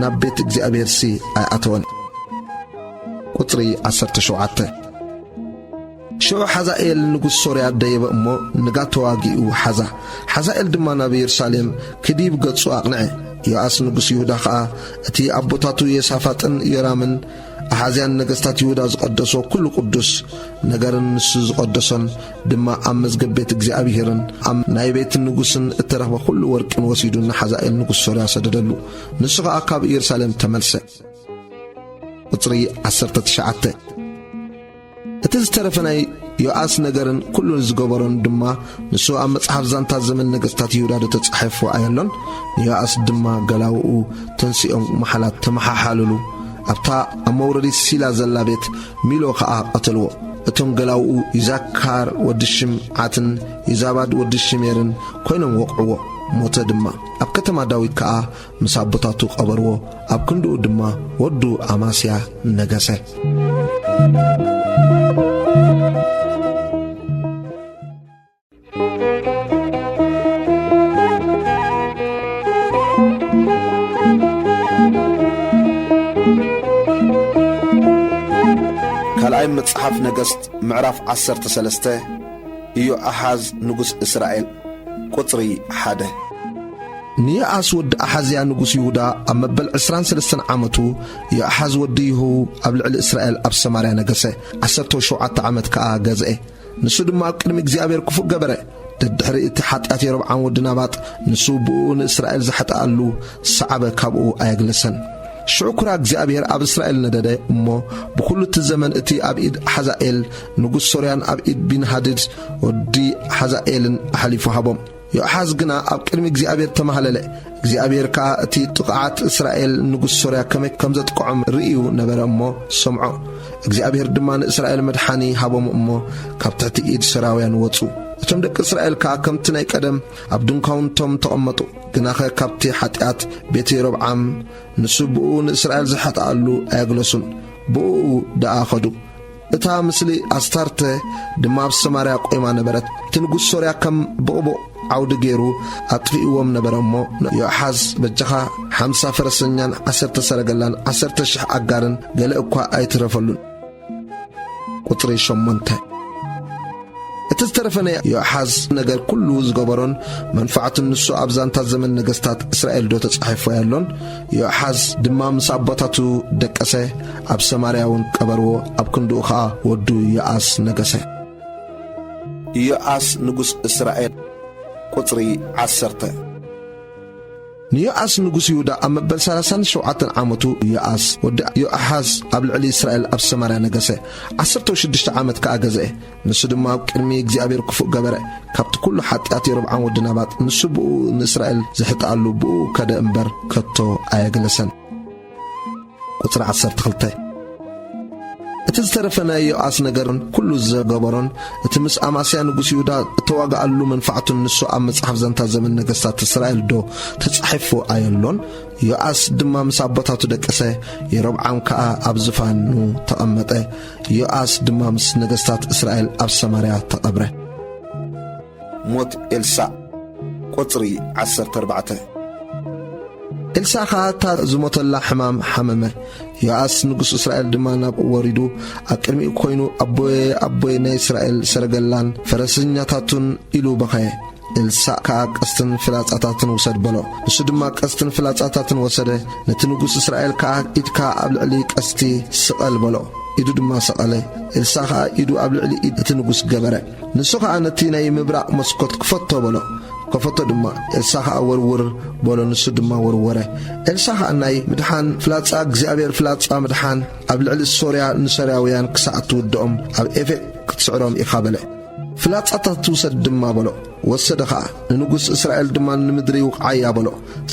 ናብ ቤት እግዚኣብሔርሲ ኣይኣተወን። ቁጽሪ ዓሰርተ ሸውዓተ። ሽዑ ሓዛኤል ንጉስ ሶርያ ደየበ እሞ ንጋት ተዋጊኡ ሓዛ። ሓዛኤል ድማ ናብ የሩሳሌም ክድይብ ገጹ ኣቕንዐ። ዮኣስ ንጉስ ይሁዳ ኸኣ እቲ ኣቦታቱ ዮሳፋጥን ዮራምን ኣሓዝያን ነገስታት ይሁዳ ዝቐደሶ ኩሉ ቅዱስ ነገርን ንሱ ዝቐደሶን ድማ ኣብ መዝገብ ቤት እግዚኣብሄርን ኣብ ናይ ቤት ንጉስን እተረኽበ ኩሉ ወርቅን ወሲዱ ንሓዛኤል ንጉስ ሶርያ ሰደደሉ። ንሱ ኸኣ ካብ ኢየሩሳሌም ተመልሰ። ቁጽሪ ዓሰርተ ትሽዓተ። እቲ ዝተረፈ ናይ ዮኣስ ነገርን ኩሉ ዝገበሮን ድማ ንሱ ኣብ መጽሓፍ ዛንታ ዘመን ነገስታት ይሁዳ ዶ ተጻሒፉ ኣየሎን? ንዮኣስ ድማ ገላውኡ ተንሲኦም መሓላት ተመሓሓሉሉ። ኣብታ ኣብ መውረዲት ሲላ ዘላ ቤት ሚሎ ኸኣ ቀተልዎ። እቶም ገላውኡ ይዛካር ወዲ ሽምዓትን ይዛባድ ወዲ ሽሜርን ኮይኖም ወቕዕዎ፣ ሞተ ድማ። ኣብ ከተማ ዳዊት ከኣ ምስ ኣቦታቱ ቀበርዎ፣ ኣብ ክንድኡ ድማ ወዱ ኣማስያ ነገሰ። ካልኣይ መጽሓፍ ነገስት ምዕራፍ ዓሰርተ ሰለስተ። ኢዮኣሓዝ ንጉስ እስራኤል። ቁጽሪ ሓደ። ንዮኣስ ወዲ ኣሓዝያ ንጉስ ይሁዳ ኣብ መበል ዕስራን ሰለስተን ዓመቱ፣ ዮኣሓዝ ወዲ ይሁ ኣብ ልዕሊ እስራኤል ኣብ ሰማርያ ነገሰ። ዓሰርተ ሸውዓተ ዓመት ከኣ ገዝኤ። ንሱ ድማ ኣብ ቅድሚ እግዚኣብሔር ክፉእ ገበረ። ደድሕሪ እቲ ሓጢኣት የሮብዓም ወዲ ናባጥ፣ ንሱ ብኡ ንእስራኤል ዘሕጥኣሉ ሰዓበ፣ ካብኡ ኣየግለሰን። ሽዑ ኩራ እግዚኣብሔር ኣብ እስራኤል ነደደ እሞ፣ ብኹሉ እቲ ዘመን እቲ ኣብ ኢድ ሓዛኤል ንጉስ ሶርያን ኣብ ኢድ ቢንሃድድ ወዲ ሓዛኤልን ኣሕሊፉ ሃቦም። ዮኣሓዝ ግና ኣብ ቅድሚ እግዚኣብሔር ተማህለለ። እግዚኣብሔር ከኣ እቲ ጥቕዓት እስራኤል ንጉስ ሶርያ ከመይ ከም ዘጥቅዖም ርእዩ ነበረ እሞ ሰምዖ። እግዚኣብሔር ድማ ንእስራኤል መድሓኒ ሃቦም እሞ ካብ ትሕቲ ኢድ ሶርያውያን ወጹ። እቶም ደቂ እስራኤል ከኣ ከምቲ ናይ ቀደም ኣብ ድንኳውንቶም ተቐመጡ። ግናኸ ካብቲ ሓጢኣት ቤት የሮብዓም ንሱ ብኡ ንእስራኤል ዝሓጥኣሉ ኣየግለሱን። ብኡ ደኣ ኸዱ። እታ ምስሊ ኣስታርተ ድማ ኣብ ሰማርያ ቆይማ ነበረት። እቲ ንጉስ ሶርያ ከም ብቑቡቕ ዓውዲ ገይሩ ኣጥፊእዎም ነበረ እሞ፣ ንዮኣሓዝ በጃኻ ሓምሳ ፈረሰኛን ዓሰርተ ሰረገላን ዓሰርተ ሽሕ ኣጋርን ገለ እኳ ኣይትረፈሉን። ቁጽሪ ሸሞንተ። እቲ ዝተረፈ ናይ ዮኣሓዝ ነገር ኩሉ ዝገበሮን መንፋዕቱን ንሱ ኣብ ዛንታ ዘመን ነገስታት እስራኤል ዶ ተጻሒፉ ኣየሎን? ዮኣሓዝ ድማ ምስ ኣቦታቱ ደቀሰ፣ ኣብ ሰማርያ እውን ቀበርዎ፣ ኣብ ክንድኡ ኸኣ ወዱ ዮኣስ ነገሰ። ዮኣስ ንጉስ እስራኤል። ቁጽሪ ዓሰርተ። ንዮኣስ ንጉስ ይሁዳ ኣብ መበል ሰላሳን ሸውዓተን ዓመቱ፣ ዮኣስ ወዲ ዮኣሓዝ ኣብ ልዕሊ እስራኤል ኣብ ሰማርያ ነገሰ። ዓሰርተ ሽዱሽተ ዓመት ከኣ ገዝአ። ንሱ ድማ ኣብ ቅድሚ እግዚኣብሔር ክፉእ ገበረ። ካብቲ ኩሉ ሓጢኣት የሮብዓም ወዲ ናባጥ፣ ንሱ ብኡ ንእስራኤል ዘሕጥኣሉ ብኡ ከደ እምበር ከቶ ኣየግለሰን። ቁጽሪ ዓሰርተ ክልተ። እቲ ዝተረፈ ናይ ዮኣስ ነገርን ኩሉ ዝገበሮን፣ እቲ ምስ ኣማስያ ንጉስ ይሁዳ እተዋግኣሉ መንፋዕቱን ንሱ ኣብ መጽሓፍ ዛንታ ዘመን ነገስታት እስራኤል ዶ ተጻሒፉ ኣየሎን? ዮኣስ ድማ ምስ ኣቦታቱ ደቀሰ፣ የሮብዓም ከኣ ኣብ ዝፋኑ ተቐመጠ። ዮኣስ ድማ ምስ ነገስታት እስራኤል ኣብ ሰማርያ ተቐብረ። ሞት ኤልሳዕ። ቁጽሪ ዓሰርተ ኣርባዕተ። ኤልሳዕ ኸኣ እታ ዝሞተላ ሕማም ሓመመ። ዮኣስ ንጉስ እስራኤል ድማ ናብኡ ወሪዱ ኣብ ቅድሚኡ ኰይኑ፣ "ኣቦየ፣ ኣቦየ፣ ናይ እስራኤል ሰረገላን ፈረሰኛታቱን!" ኢሉ በኸየ። ኤልሳዕ ከኣ፣ "ቀስትን ፍላጻታትን ውሰድ" በሎ። ንሱ ድማ ቀስትን ፍላጻታትን ወሰደ። ነቲ ንጉስ እስራኤል ከኣ፣ "ኢድካ ኣብ ልዕሊ ቀስቲ ስቐል" በሎ። ኢዱ ድማ ሰቐለ። ኤልሳዕ ኸኣ ኢዱ ኣብ ልዕሊ ኢድ እቲ ንጉስ ገበረ። ንሱ ኸኣ ነቲ ናይ ምብራቕ መስኮት ክፈቶ በሎ። ከፈቶ ድማ፣ ኤልሳ ኸኣ፣ "ወርውር" በሎ፣ ንሱ ድማ ወርወረ። ኤልሳ ኸኣ፣ "ናይ ምድሓን ፍላጻ እግዚኣብሔር፣ ፍላጻ ምድሓን ኣብ ልዕሊ ሶርያ ንሶርያውያን ክሳዕ እትውድኦም ኣብ ኤፌቅ ክትስዕሮም ኢኻ" በለ። "ፍላጻታት ትውሰድ ድማ" በሎ። ወሰደ ኸኣ። ንንጉስ እስራኤል ድማ፣ "ንምድሪ ውቕዓያ" በሎ።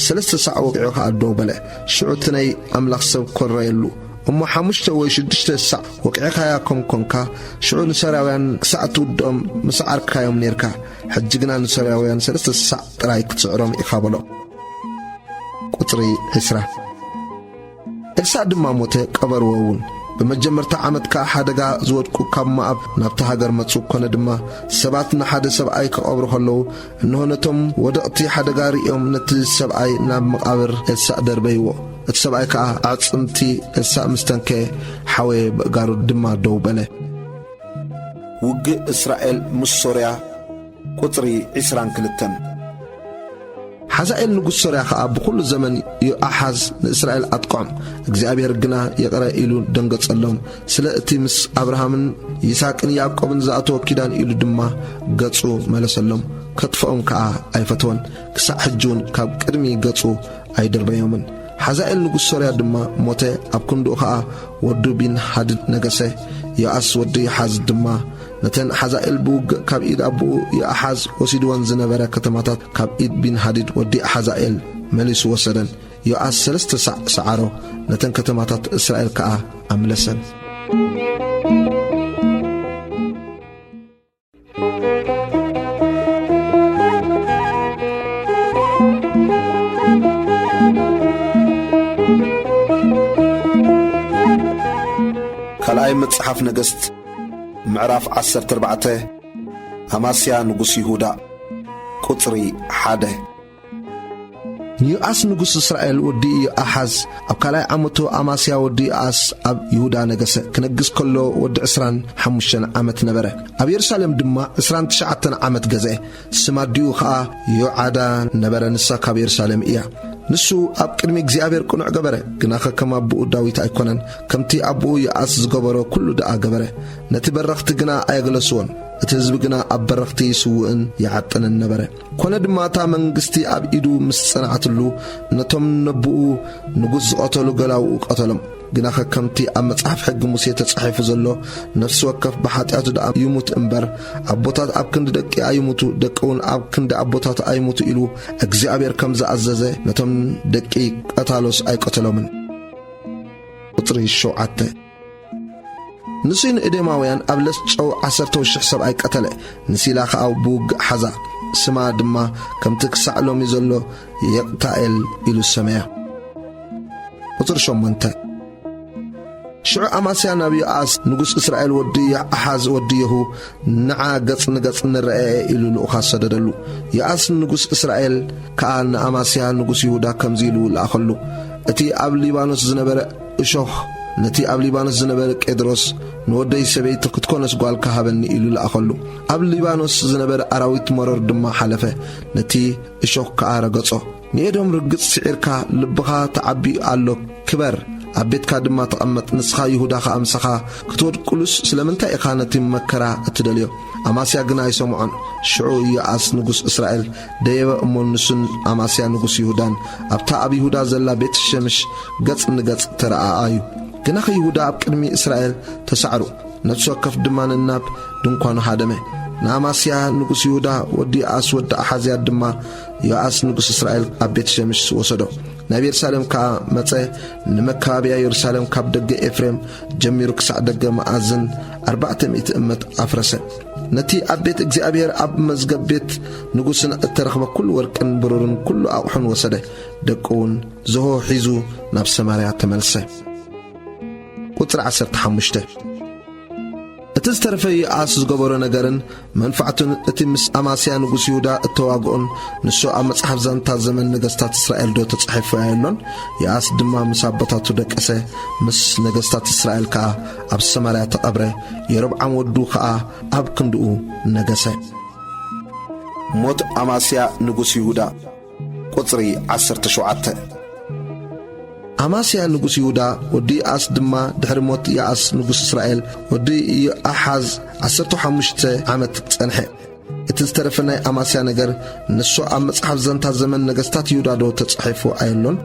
ሰለስተ ሳዕ ወቂዑ ኸኣ ደው በለ። ሽዑ እቲ ናይ ኣምላኽ ሰብ ኮረየሉ። "እሞ ሓሙሽተ ወይ ሽዱሽተ ሳዕ ወቂዕካያ ከም ኮንካ፣ ሽዑ ንሶርያውያን ክሳዕ ትውድኦም ምሰዓርካዮም ኔርካ። ሕጂ ግና ንሶርያውያን ሰለስተ ሳዕ ጥራይ ክትስዕሮም ኢኻ" በሎ። ቁጽሪ ዕስራ። ኤልሳዕ ድማ ሞተ፣ ቀበርዎ እውን። ብመጀመርታ ዓመት ከኣ ሓደጋ ዝወድቁ ካብ ሞኣብ ናብታ ሃገር መጹ። ኮነ ድማ፣ ሰባት ንሓደ ሰብኣይ ክቐብሩ ከለዉ፣ እንሆ፣ ነቶም ወደቕቲ ሓደጋ ርእዮም፣ ነቲ ሰብኣይ ናብ መቓብር ኤልሳዕ ደርበይዎ። እቲ ሰብኣይ ከኣ ኣዕጽምቲ ኤልሳዕ ምስ ተንከየ፣ ሓወየ፣ በእጋሩ ድማ ደው በለ። ውግእ እስራኤል ምስ ሶርያ፣ ቁጽሪ ዕስራን ክልተን። ሓዛኤል ንጉስ ሶርያ ኸኣ ብኹሉ ዘመን ዮኣሓዝ ንእስራኤል ኣጥቅዖም። እግዚኣብሔር ግና ይቕረ ኢሉ ደንገጸሎም። ስለ እቲ ምስ ኣብርሃምን ይስሐቅን ያዕቆብን ዝኣተወ ኪዳን ኢሉ ድማ ገጹ መለሰሎም። ከጥፍኦም ከኣ ኣይፈተወን። ክሳዕ ሕጂ እውን ካብ ቅድሚ ገጹ ኣይደርበዮምን። ሓዛኤል ንጉስ ሶርያ ድማ ሞተ፣ ኣብ ክንድኡ ኸኣ ወዱ ቢን ሃድድ ነገሰ። ዮኣስ ወዲ የሓዝ ድማ ነተን ሓዛኤል ብውግእ ካብ ኢድ ኣቦኡ ዮኣሓዝ ወሲድወን ዝነበረ ከተማታት ካብ ኢድ ቢን ሃዲድ ወዲ ሓዛኤል መሊሱ ወሰደን። ዮኣስ ሰለስተ ሳዕ ሰዓሮ፣ ነተን ከተማታት እስራኤል ከኣ ኣምለሰን። ካልኣይ መጽሓፍ ነገስት፣ ምዕራፍ ዓሰርተ ኣርባዕተ። ኣማስያ ንጉስ ይሁዳ፣ ቁጽሪ ሓደ። ንዮኣስ ንጉስ እስራኤል ወዲ ኢዮኣሓዝ ኣብ ካልኣይ ዓመቱ፣ ኣማስያ ወዲ ዮኣስ ኣብ ይሁዳ ነገሰ። ክነግስ ከሎ ወዲ ዕስራን ሓሙሽተን ዓመት ነበረ። ኣብ የሩሳሌም ድማ ዕስራን ትሽዓተን ዓመት ገዝአ። ስም ኣዲኡ ኸኣ ዮዓዳ ነበረ፣ ንሳ ካብ የሩሳሌም እያ። ንሱ ኣብ ቅድሚ እግዚኣብሔር ቅኑዕ ገበረ፣ ግና ኸከም ኣቦኡ ዳዊት ኣይኮነን። ከምቲ ኣቦኡ ዮኣስ ዝገበሮ ኩሉ ደኣ ገበረ። ነቲ በረኽቲ ግና ኣየግለስዎን፣ እቲ ህዝቢ ግና ኣብ በረኽቲ ይስውእን ይዓጥንን ነበረ። ኮነ ድማ፣ እታ መንግስቲ ኣብ ኢዱ ምስ ጸንዓትሉ፣ ነቶም ነብኡ ንጉስ ዝቐተሉ ገላውኡ ቀተሎም። ግናኸ ከምቲ ኣብ መጽሓፍ ሕጊ ሙሴ ተጻሒፉ ዘሎ፣ ነፍሲ ወከፍ ብሓጢኣቱ ደኣ ይሙት እምበር፣ ኣቦታት ኣብ ክንዲ ደቂ ኣይሙቱ፣ ደቂ እውን ኣብ ክንዲ ኣቦታት ኣይሙቱ ኢሉ እግዚኣብሔር ከም ዝኣዘዘ፣ ነቶም ደቂ ቀታሎስ ኣይቀተሎምን። ቁጽሪ ሸውዓተ። ንሱ ንኤዶማውያን ኣብ ለስ ጨው ዓሰርተ ሽሕ ሰብኣይ ቀተለ። ንሲላ ኸኣ ብውግእ ሓዛ። ስማ ድማ ከምቲ ክሳዕ ሎሚ ዘሎ የቕታኤል ኢሉ ሰመያ። ቁጽሪ ሸሞንተ። ሽዑ ኣማስያ ናብ ዮኣስ ንጉስ እስራኤል ወዲ የኣሓዝ ወዲ የሁ፣ "ንዓ ገጽ ንገጽ ንረኣየ" ኢሉ ልኡኻት ሰደደሉ። ዮኣስ ንጉስ እስራኤል ከኣ ንኣማስያ ንጉስ ይሁዳ ከምዚ ኢሉ ለኣኸሉ፣ "እቲ ኣብ ሊባኖስ ዝነበረ እሾኽ፣ ነቲ ኣብ ሊባኖስ ዝነበረ ቄድሮስ፣ ንወደይ ሰበይቲ ክትኮነስ ጓልካ ሃበኒ" ኢሉ ለኣኸሉ። ኣብ ሊባኖስ ዝነበረ ኣራዊት መሮር ድማ ሓለፈ፣ ነቲ እሾኽ ከኣ ረገጾ። ንኤዶም ርግጽ ስዒርካ፣ ልብኻ ተዓቢ ኣሎ፣ ክበር፣ ኣብ ቤትካ ድማ ተቐመጥ፣ ንስኻ ይሁዳ ኸኣ ምሳኻ ክትወድቁሉስ ስለምንታይ ኢኻ ነቲ መከራ እትደልዮ? ኣማስያ ግና ኣይሰምዖን። ሽዑ ኢዮኣስ ንጉስ እስራኤል ደየበ እሞ፣ ንሱን ኣማስያ ንጉስ ይሁዳን ኣብታ ኣብ ይሁዳ ዘላ ቤት ሸምሽ ገጽ ንገጽ ተረኣኣዩ። ግናኸ ይሁዳ ኣብ ቅድሚ እስራኤል ተሳዕሩ፣ ነፍሲ ወከፍ ድማ ነናብ ድንኳኑ ሃደመ። ንኣማስያ ንጉስ ይሁዳ ወዲ ዮኣስ ወዲ ኣሓዝያ ድማ ዮኣስ ንጉስ እስራኤል ኣብ ቤት ሸምሽ ወሰዶ። ናብ የሩሳሌም ከኣ መጸ። ንመካባብያ የሩሳሌም ካብ ደገ ኤፍሬም ጀሚሩ ክሳዕ ደገ መኣዝን ኣርባዕተ ሚእቲ እመት ኣፍረሰ። ነቲ ኣብ ቤት እግዚኣብሔር ኣብ መዝገብ ቤት ንጉስን እተረኽበ ኩሉ ወርቅን ብሩርን ኩሉ ኣቑሑን ወሰደ። ደቁ እውን ዝሆ ሒዙ ናብ ሰማርያ ተመልሰ። ቁጽሪ ዓሰርተ ሓሙሽተ። እቲ ዝተረፈ ዮኣስ ዝገበሮ ነገርን መንፋዕቱን፣ እቲ ምስ ኣማስያ ንጉስ ይሁዳ እተዋግኦን፣ ንሱ ኣብ መጽሓፍ ዛንታ ዘመን ነገስታት እስራኤል ዶ ተጻሒፉ ኣየሎን? ዮኣስ ድማ ምስ ኣቦታቱ ደቀሰ፣ ምስ ነገስታት እስራኤል ከኣ ኣብ ሰማርያ ተቐብረ። የሮብዓም ወዱ ከኣ ኣብ ክንድኡ ነገሰ። ሞት ኣማስያ ንጉስ ይሁዳ። ቁጽሪ ዓሰርተ ሸውዓተ። ኣማስያ ንጉስ ይሁዳ ወዲ ዮኣስ ድማ ድሕሪ ሞት ዮኣስ ንጉስ እስራኤል ወዲ ዮኣሓዝ ዓሰርተ ሓሙሽተ ዓመት ጸንሐ። እቲ ዝተረፈ ናይ ኣማስያ ነገር፣ ንሱ ኣብ መጽሓፍ ዛንታ ዘመን ነገስታት ይሁዳ ዶ ተጻሒፉ ኣየሎን?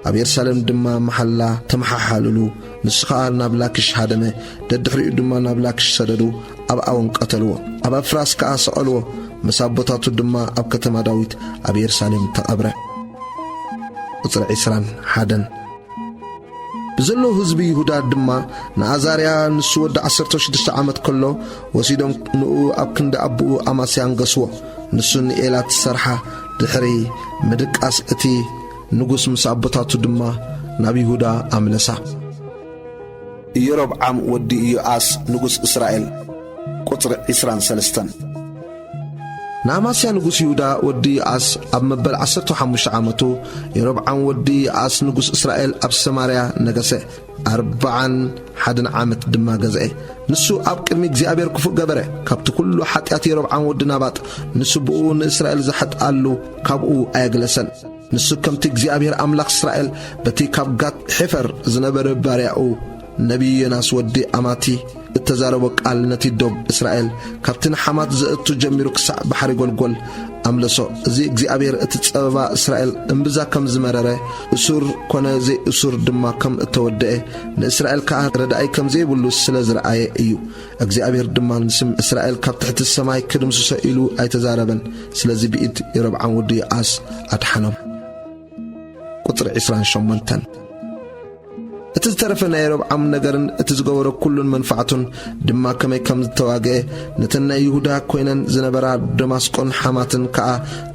ኣብ የሩሳሌም ድማ መሓላ ተመሓሓልሉ። ንሱ ኸኣ ናብ ላኪሽ ሃደመ፣ ደድሕሪኡ ድማ ናብ ላኪሽ ሰደዱ፣ ኣብ ኣወን ቀተልዎ። ኣብ ኣፍራስ ከኣ ሰቐልዎ። ምስ ኣቦታቱ ድማ ኣብ ከተማ ዳዊት ኣብ የሩሳሌም ተቐብረ። ቁጽሪ ዕስራን ሓደን። ብዘለዉ ህዝቢ ይሁዳ ድማ ንኣዛርያ፣ ንሱ ወዲ ዓሰርተ ሽዱሽተ ዓመት ከሎ፣ ወሲዶም ንኡ ኣብ ክንዲ ኣቦኡ ኣማስያ ኣንገስዎ። ንሱ ንኤላ ትሰርሓ፣ ድሕሪ ምድቃስ እቲ ንጉስ ምስ ኣቦታቱ ድማ ናብ ይሁዳ ኣምለሳ። ኢዮሮብዓም ወዲ ኢዮኣስ ንጉስ እስራኤል። ቁጽሪ ዕስራን ሰለስተን። ንኣማስያ ንጉስ ይሁዳ ወዲ ዮኣስ ኣብ መበል ዓሰርተ ሓሙሽተ ዓመቱ፣ የሮብዓም ወዲ ዮኣስ ንጉስ እስራኤል ኣብ ሰማርያ ነገሰ። ኣርብዓን ሓደን ዓመት ድማ ገዝአ። ንሱ ኣብ ቅድሚ እግዚኣብሔር ክፉእ ገበረ። ካብቲ ኩሉ ሓጢኣት የሮብዓም ወዲ ናባጥ፣ ንስቡኡ ንእስራኤል ዘሕጥኣሉ፣ ካብኡ ኣየግለሰን። ንሱ ከምቲ እግዚኣብሔር ኣምላኽ እስራኤል በቲ ካብ ጋት ሔፈር ዝነበረ ባርያኡ ነቢይ ዮናስ ወዲ ኣማቲ እተዛረቦ ቃል ነቲ ዶብ እስራኤል ካብቲ ንሓማት ዘእቱ ጀሚሩ ክሳዕ ባሕሪ ጎልጎል ኣምለሶ። እዚ እግዚኣብሔር እቲ ጸበባ እስራኤል እምብዛ ከም ዝመረረ፣ እሱር ኮነ ዘይእሱር ድማ ከም እተወደአ፣ ንእስራኤል ከኣ ረዳኢ ከም ዘይብሉ ስለ ዝረኣየ እዩ። እግዚኣብሔር ድማ ንስም እስራኤል ካብ ትሕቲ ሰማይ ክድምስሶ ኢሉ ኣይተዛረበን። ስለዚ ብኢድ የሮብዓም ወዲ ዮኣስ ኣድሓኖም። ቁጽሪ ዕስራን ሸሞንተን። እቲ ዝተረፈ ናይ የሮብዓም ነገርን እቲ ዝገበሮ ኩሉን መንፋዕቱን ድማ ከመይ ከም ዝተዋግአ፣ ነተን ናይ ይሁዳ ኮይነን ዝነበራ ደማስቆን ሓማትን ከኣ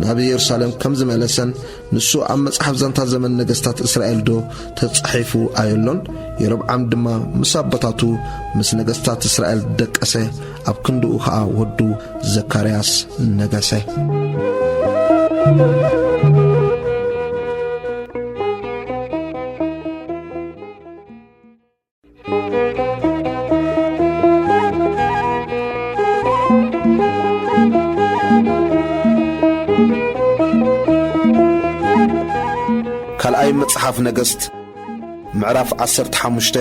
ናብ የሩሳሌም ከም ዝመለሰን፣ ንሱ ኣብ መጽሓፍ ዛንታ ዘመን ነገስታት እስራኤል ዶ ተጻሒፉ ኣየሎን? የሮብዓም ድማ ምስ ኣቦታቱ ምስ ነገስታት እስራኤል ደቀሰ፣ ኣብ ክንድኡ ኸኣ ወዱ ዘካርያስ ነገሰ። ካልኣይ መጽሓፍ ነገስት፣ ምዕራፍ ዓሰርተ ሓሙሽተ።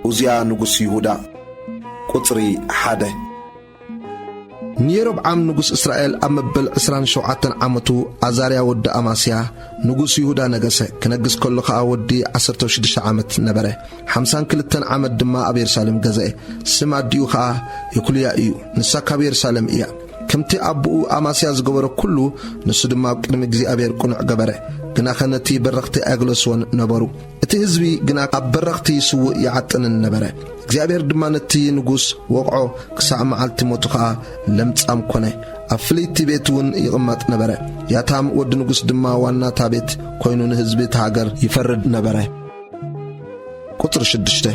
ኡዝያ ንጉስ ይሁዳ። ቁጽሪ ሓደ። ንየሮብዓም ንጉስ እስራኤል ኣብ መበል ዕስራን ሸውዓተን ዓመቱ፣ ኣዛርያ ወዲ ኣማስያ ንጉስ ይሁዳ ነገሰ። ክነግስ ከሎ ኸኣ ወዲ ዓሰርተ ሽዱሽተ ዓመት ነበረ። ሓምሳን ክልተን ዓመት ድማ ኣብ የሩሳሌም ገዝአ። ስም ኣዲኡ ኸኣ የኩልያ እዩ። ንሳ ካብ የሩሳሌም እያ። ከምቲ ኣቦኡ ኣማስያ ዝገበሮ ኩሉ፣ ንሱ ድማ ኣብ ቅድሚ እግዚኣብሔር ቅኑዕ ገበረ። ግናኸ ነቲ በረኽቲ ኣየግለስዎን ነበሩ። እቲ ህዝቢ ግና ኣብ በረኽቲ ስዉእ ይዓጥንን ነበረ። እግዚኣብሔር ድማ ነቲ ንጉስ ወቕዖ፣ ክሳዕ መዓልቲ ሞቱ ኸኣ ለምጻም ኮነ። ኣብ ፍልይቲ ቤት እውን ይቕመጥ ነበረ። ያታም ወዲ ንጉስ ድማ ዋና እታ ቤት ኮይኑ ንህዝቢ እታ ሃገር ይፈርድ ነበረ። ቁጽሪ ሽዱሽተ።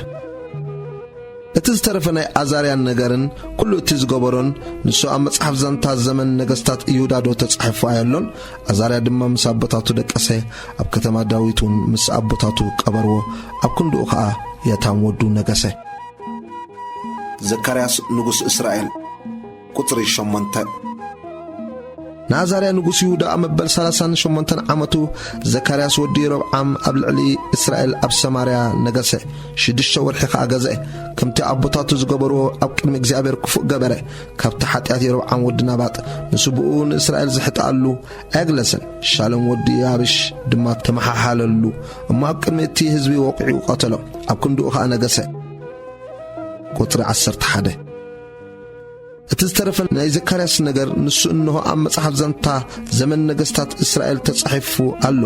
እቲ ዝተረፈ ናይ ኣዛርያን ነገርን፣ ኩሉ እቲ ዝገበሮን፣ ንሱ ኣብ መጽሓፍ ዛንታ ዘመን ነገስታት ይሁዳ ዶ ተጻሒፉ ኣየሎን? ኣዛርያ ድማ ምስ ኣቦታቱ ደቀሰ፣ ኣብ ከተማ ዳዊት እውን ምስ ኣቦታቱ ቀበርዎ፣ ኣብ ክንድኡ ኸኣ የታም ወዱ ነገሰ። ዘካርያስ ንጉስ እስራኤል። ቁጽሪ ሸሞንተ። ንኣዛርያ ንጉስ ይሁዳ ኣብ መበል ሰላሳን ሸሞንተን ዓመቱ፣ ዘካርያስ ወዲ የሮብዓም ኣብ ልዕሊ እስራኤል ኣብ ሰማርያ ነገሰ። ሽዱሽተ ወርሒ ኸኣ ገዝአ። ከምቲ ኣቦታቱ ዝገበርዎ ኣብ ቅድሚ እግዚኣብሔር ክፉእ ገበረ። ካብቲ ሓጢኣት የሮብዓም ወዲ ናባጥ፣ ንስቡኡ ንእስራኤል ዘሕጥኣሉ ኣየግለሰን። ሻሎም ወዲ ያብሽ ድማ ተመሓሓለሉ፣ እሞ ኣብ ቅድሚ እቲ ህዝቢ ወቒዑ ቀተሎ። ኣብ ክንድኡ ኸኣ ነገሰ። ቁጽሪ ዓሰርተ ሓደ። እቲ ዝተረፈ ናይ ዘካርያስ ነገር፣ ንሱ እንሆ ኣብ መጽሓፍ ዛንታ ዘመን ነገስታት እስራኤል ተጻሒፉ ኣሎ።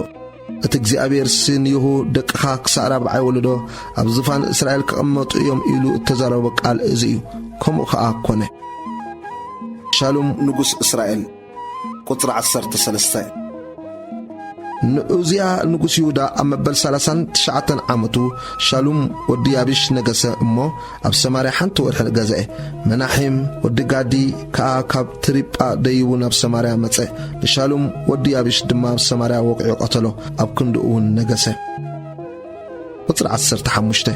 እቲ እግዚኣብሔር ስንየሁ ደቅኻ ክሳዕ ራብዓይ ወለዶ ኣብ ዝፋን እስራኤል ክቕመጡ እዮም ኢሉ እተዛረቦ ቃል እዚ እዩ። ከምኡ ኸኣ ኮነ። ሻሉም ንጉስ እስራኤል። ቁጽሪ ዓሰርተ ሰለስተ። ንኡዝያ ንጉስ ይሁዳ ኣብ መበል ሰላሳን ትሽዓተን ዓመቱ፣ ሻሉም ወዲ ያቢሽ ነገሰ እሞ፣ ኣብ ሰማርያ ሓንቲ ወርሒ ገዝአ። መናሒም ወዲ ጋዲ ከኣ ካብ ትሪጳ ደይቡ ናብ ሰማርያ መጸ። ንሻሉም ወዲ ያቢሽ ድማ ኣብ ሰማርያ ወቒዑ ቀተሎ፣ ኣብ ክንድኡ እውን ነገሰ። ቁጽሪ ዓሰርተ ሓሙሽተ።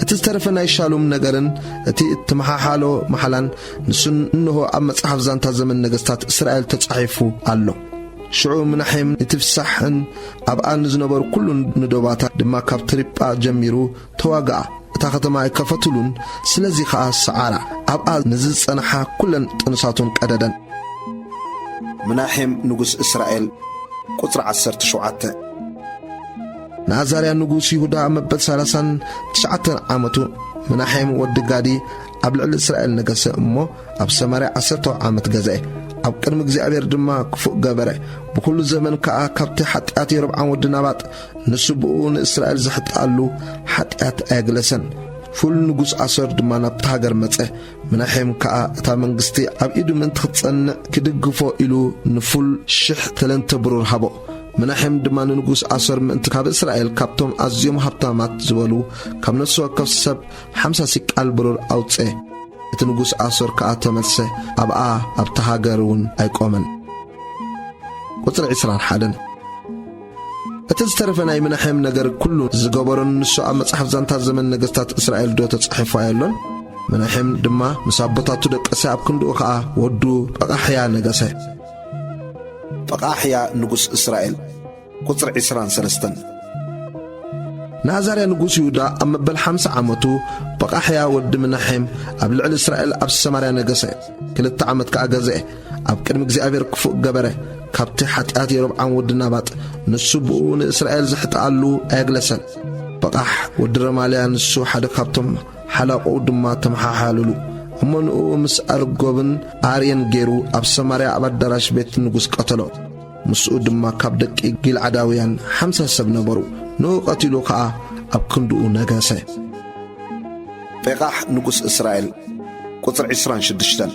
እቲ ዝተረፈ ናይ ሻሉም ነገርን እቲ እተመሓሓሎ መሓላን፣ ንሱን እንሆ ኣብ መጽሓፍ ዛንታ ዘመን ነገስታት እስራኤል ተጻሒፉ ኣሎ። ሽዑ ምናሒም ንትፍሳሕን ኣብኣ ንዝነበሩ ኩሉ ንዶባታ ድማ ካብ ትሪጳ ጀሚሩ ተዋግኣ። እታ ከተማ ኣይከፈቱሉን፣ ስለዚ ኸኣ ሰዓራ። ኣብኣ ንዝጸንሓ ኩለን ጥኑሳቱን ቀደደን። ምናሔም ንጉስ እስራኤል፣ ቁጽሪ ዓሰርተ ሸውዓተ። ንኣዛርያ ንጉስ ይሁዳ ኣብ መበል ሰላሳን ትሽዓተን ዓመቱ፣ ምናሔም ወዲ ጋዲ ኣብ ልዕሊ እስራኤል ነገሰ እሞ፣ ኣብ ሰማርያ ዓሰርተ ዓመት ገዝአ። ኣብ ቅድሚ እግዚኣብሔር ድማ ክፉእ ገበረ። ብኹሉ ዘመን ከኣ ካብቲ ሓጢኣት የሮብዓም ወዲ ናባጥ፣ ንሱ ብኡ ንእስራኤል ዘሕጥኣሉ ሓጢኣት ኣየግለሰን። ፉል ንጉስ ኣሶር ድማ ናብታ ሃገር መጸ። ምናሔም ከኣ እታ መንግስቲ ኣብ ኢዱ ምእንቲ ክትጸንዕ ክድግፎ ኢሉ ንፉል ሽሕ ተለንተ ብሩር ሃቦ። ምናሔም ድማ ንንጉስ ኣሶር ምእንቲ ካብ እስራኤል ካብቶም ኣዝዮም ሃብታማት ዝበሉ ካብ ነፍሲ ወከፍ ሰብ ሓምሳ ሲቃል ብሩር ኣውጸ። እቲ ንጉስ ኣሶር ከኣ ተመልሰ፣ ኣብኣ ኣብታ ሃገር እውን ኣይቆመን። ቁጽሪ ዕስራን ሓደን። እቲ ዝተረፈ ናይ ምናሔም ነገር ኩሉ ዝገበሮን ንሱ ኣብ መጽሓፍ ዛንታ ዘመን ነገስታት እስራኤል ዶ ተጻሒፉ ኣየሎን? ምናሔም ድማ ምስ ኣቦታቱ ደቀሰ፣ ኣብ ክንድኡ ኸኣ ወዱ ጳቓሕያ ነገሰ። ጳቓሕያ ንጉስ እስራኤል፣ ቁጽሪ ዕስራን ሰለስተን። ንኣዛርያ ንጉስ ይሁዳ ኣብ መበል ሓምሳ ዓመቱ፣ ጳቓሕያ ወዲ ምናሔም ኣብ ልዕሊ እስራኤል ኣብ ሰማርያ ነገሰ። ክልተ ዓመት ከኣ ገዝአ። ኣብ ቅድሚ እግዚኣብሔር ክፉእ ገበረ። ካብቲ ሓጢኣት የሮብዓም ወዲ ናባጥ፣ ንሱ ብኡ ንእስራኤል ዘሕጥኣሉ ኣየግለሰን። ጳቓሕ ወዲ ረማልያ፣ ንሱ ሓደ ካብቶም ሓላቑ ድማ ተመሓሓልሉ። እሞ ንኡ ምስ ኣርጎብን ኣርየን ገይሩ ኣብ ሰማርያ ኣብ ኣዳራሽ ቤት ንጉስ ቀተሎ። ምስኡ ድማ ካብ ደቂ ጊልዓዳውያን ሓምሳ ሰብ ነበሩ። ንኡ ቀቲሉ ኸኣ ኣብ ክንድኡ ነገሰ። ጴቓሕ ንጉስ እስራኤል፣ ቁጽሪ ዕስራን ሽዱሽተን።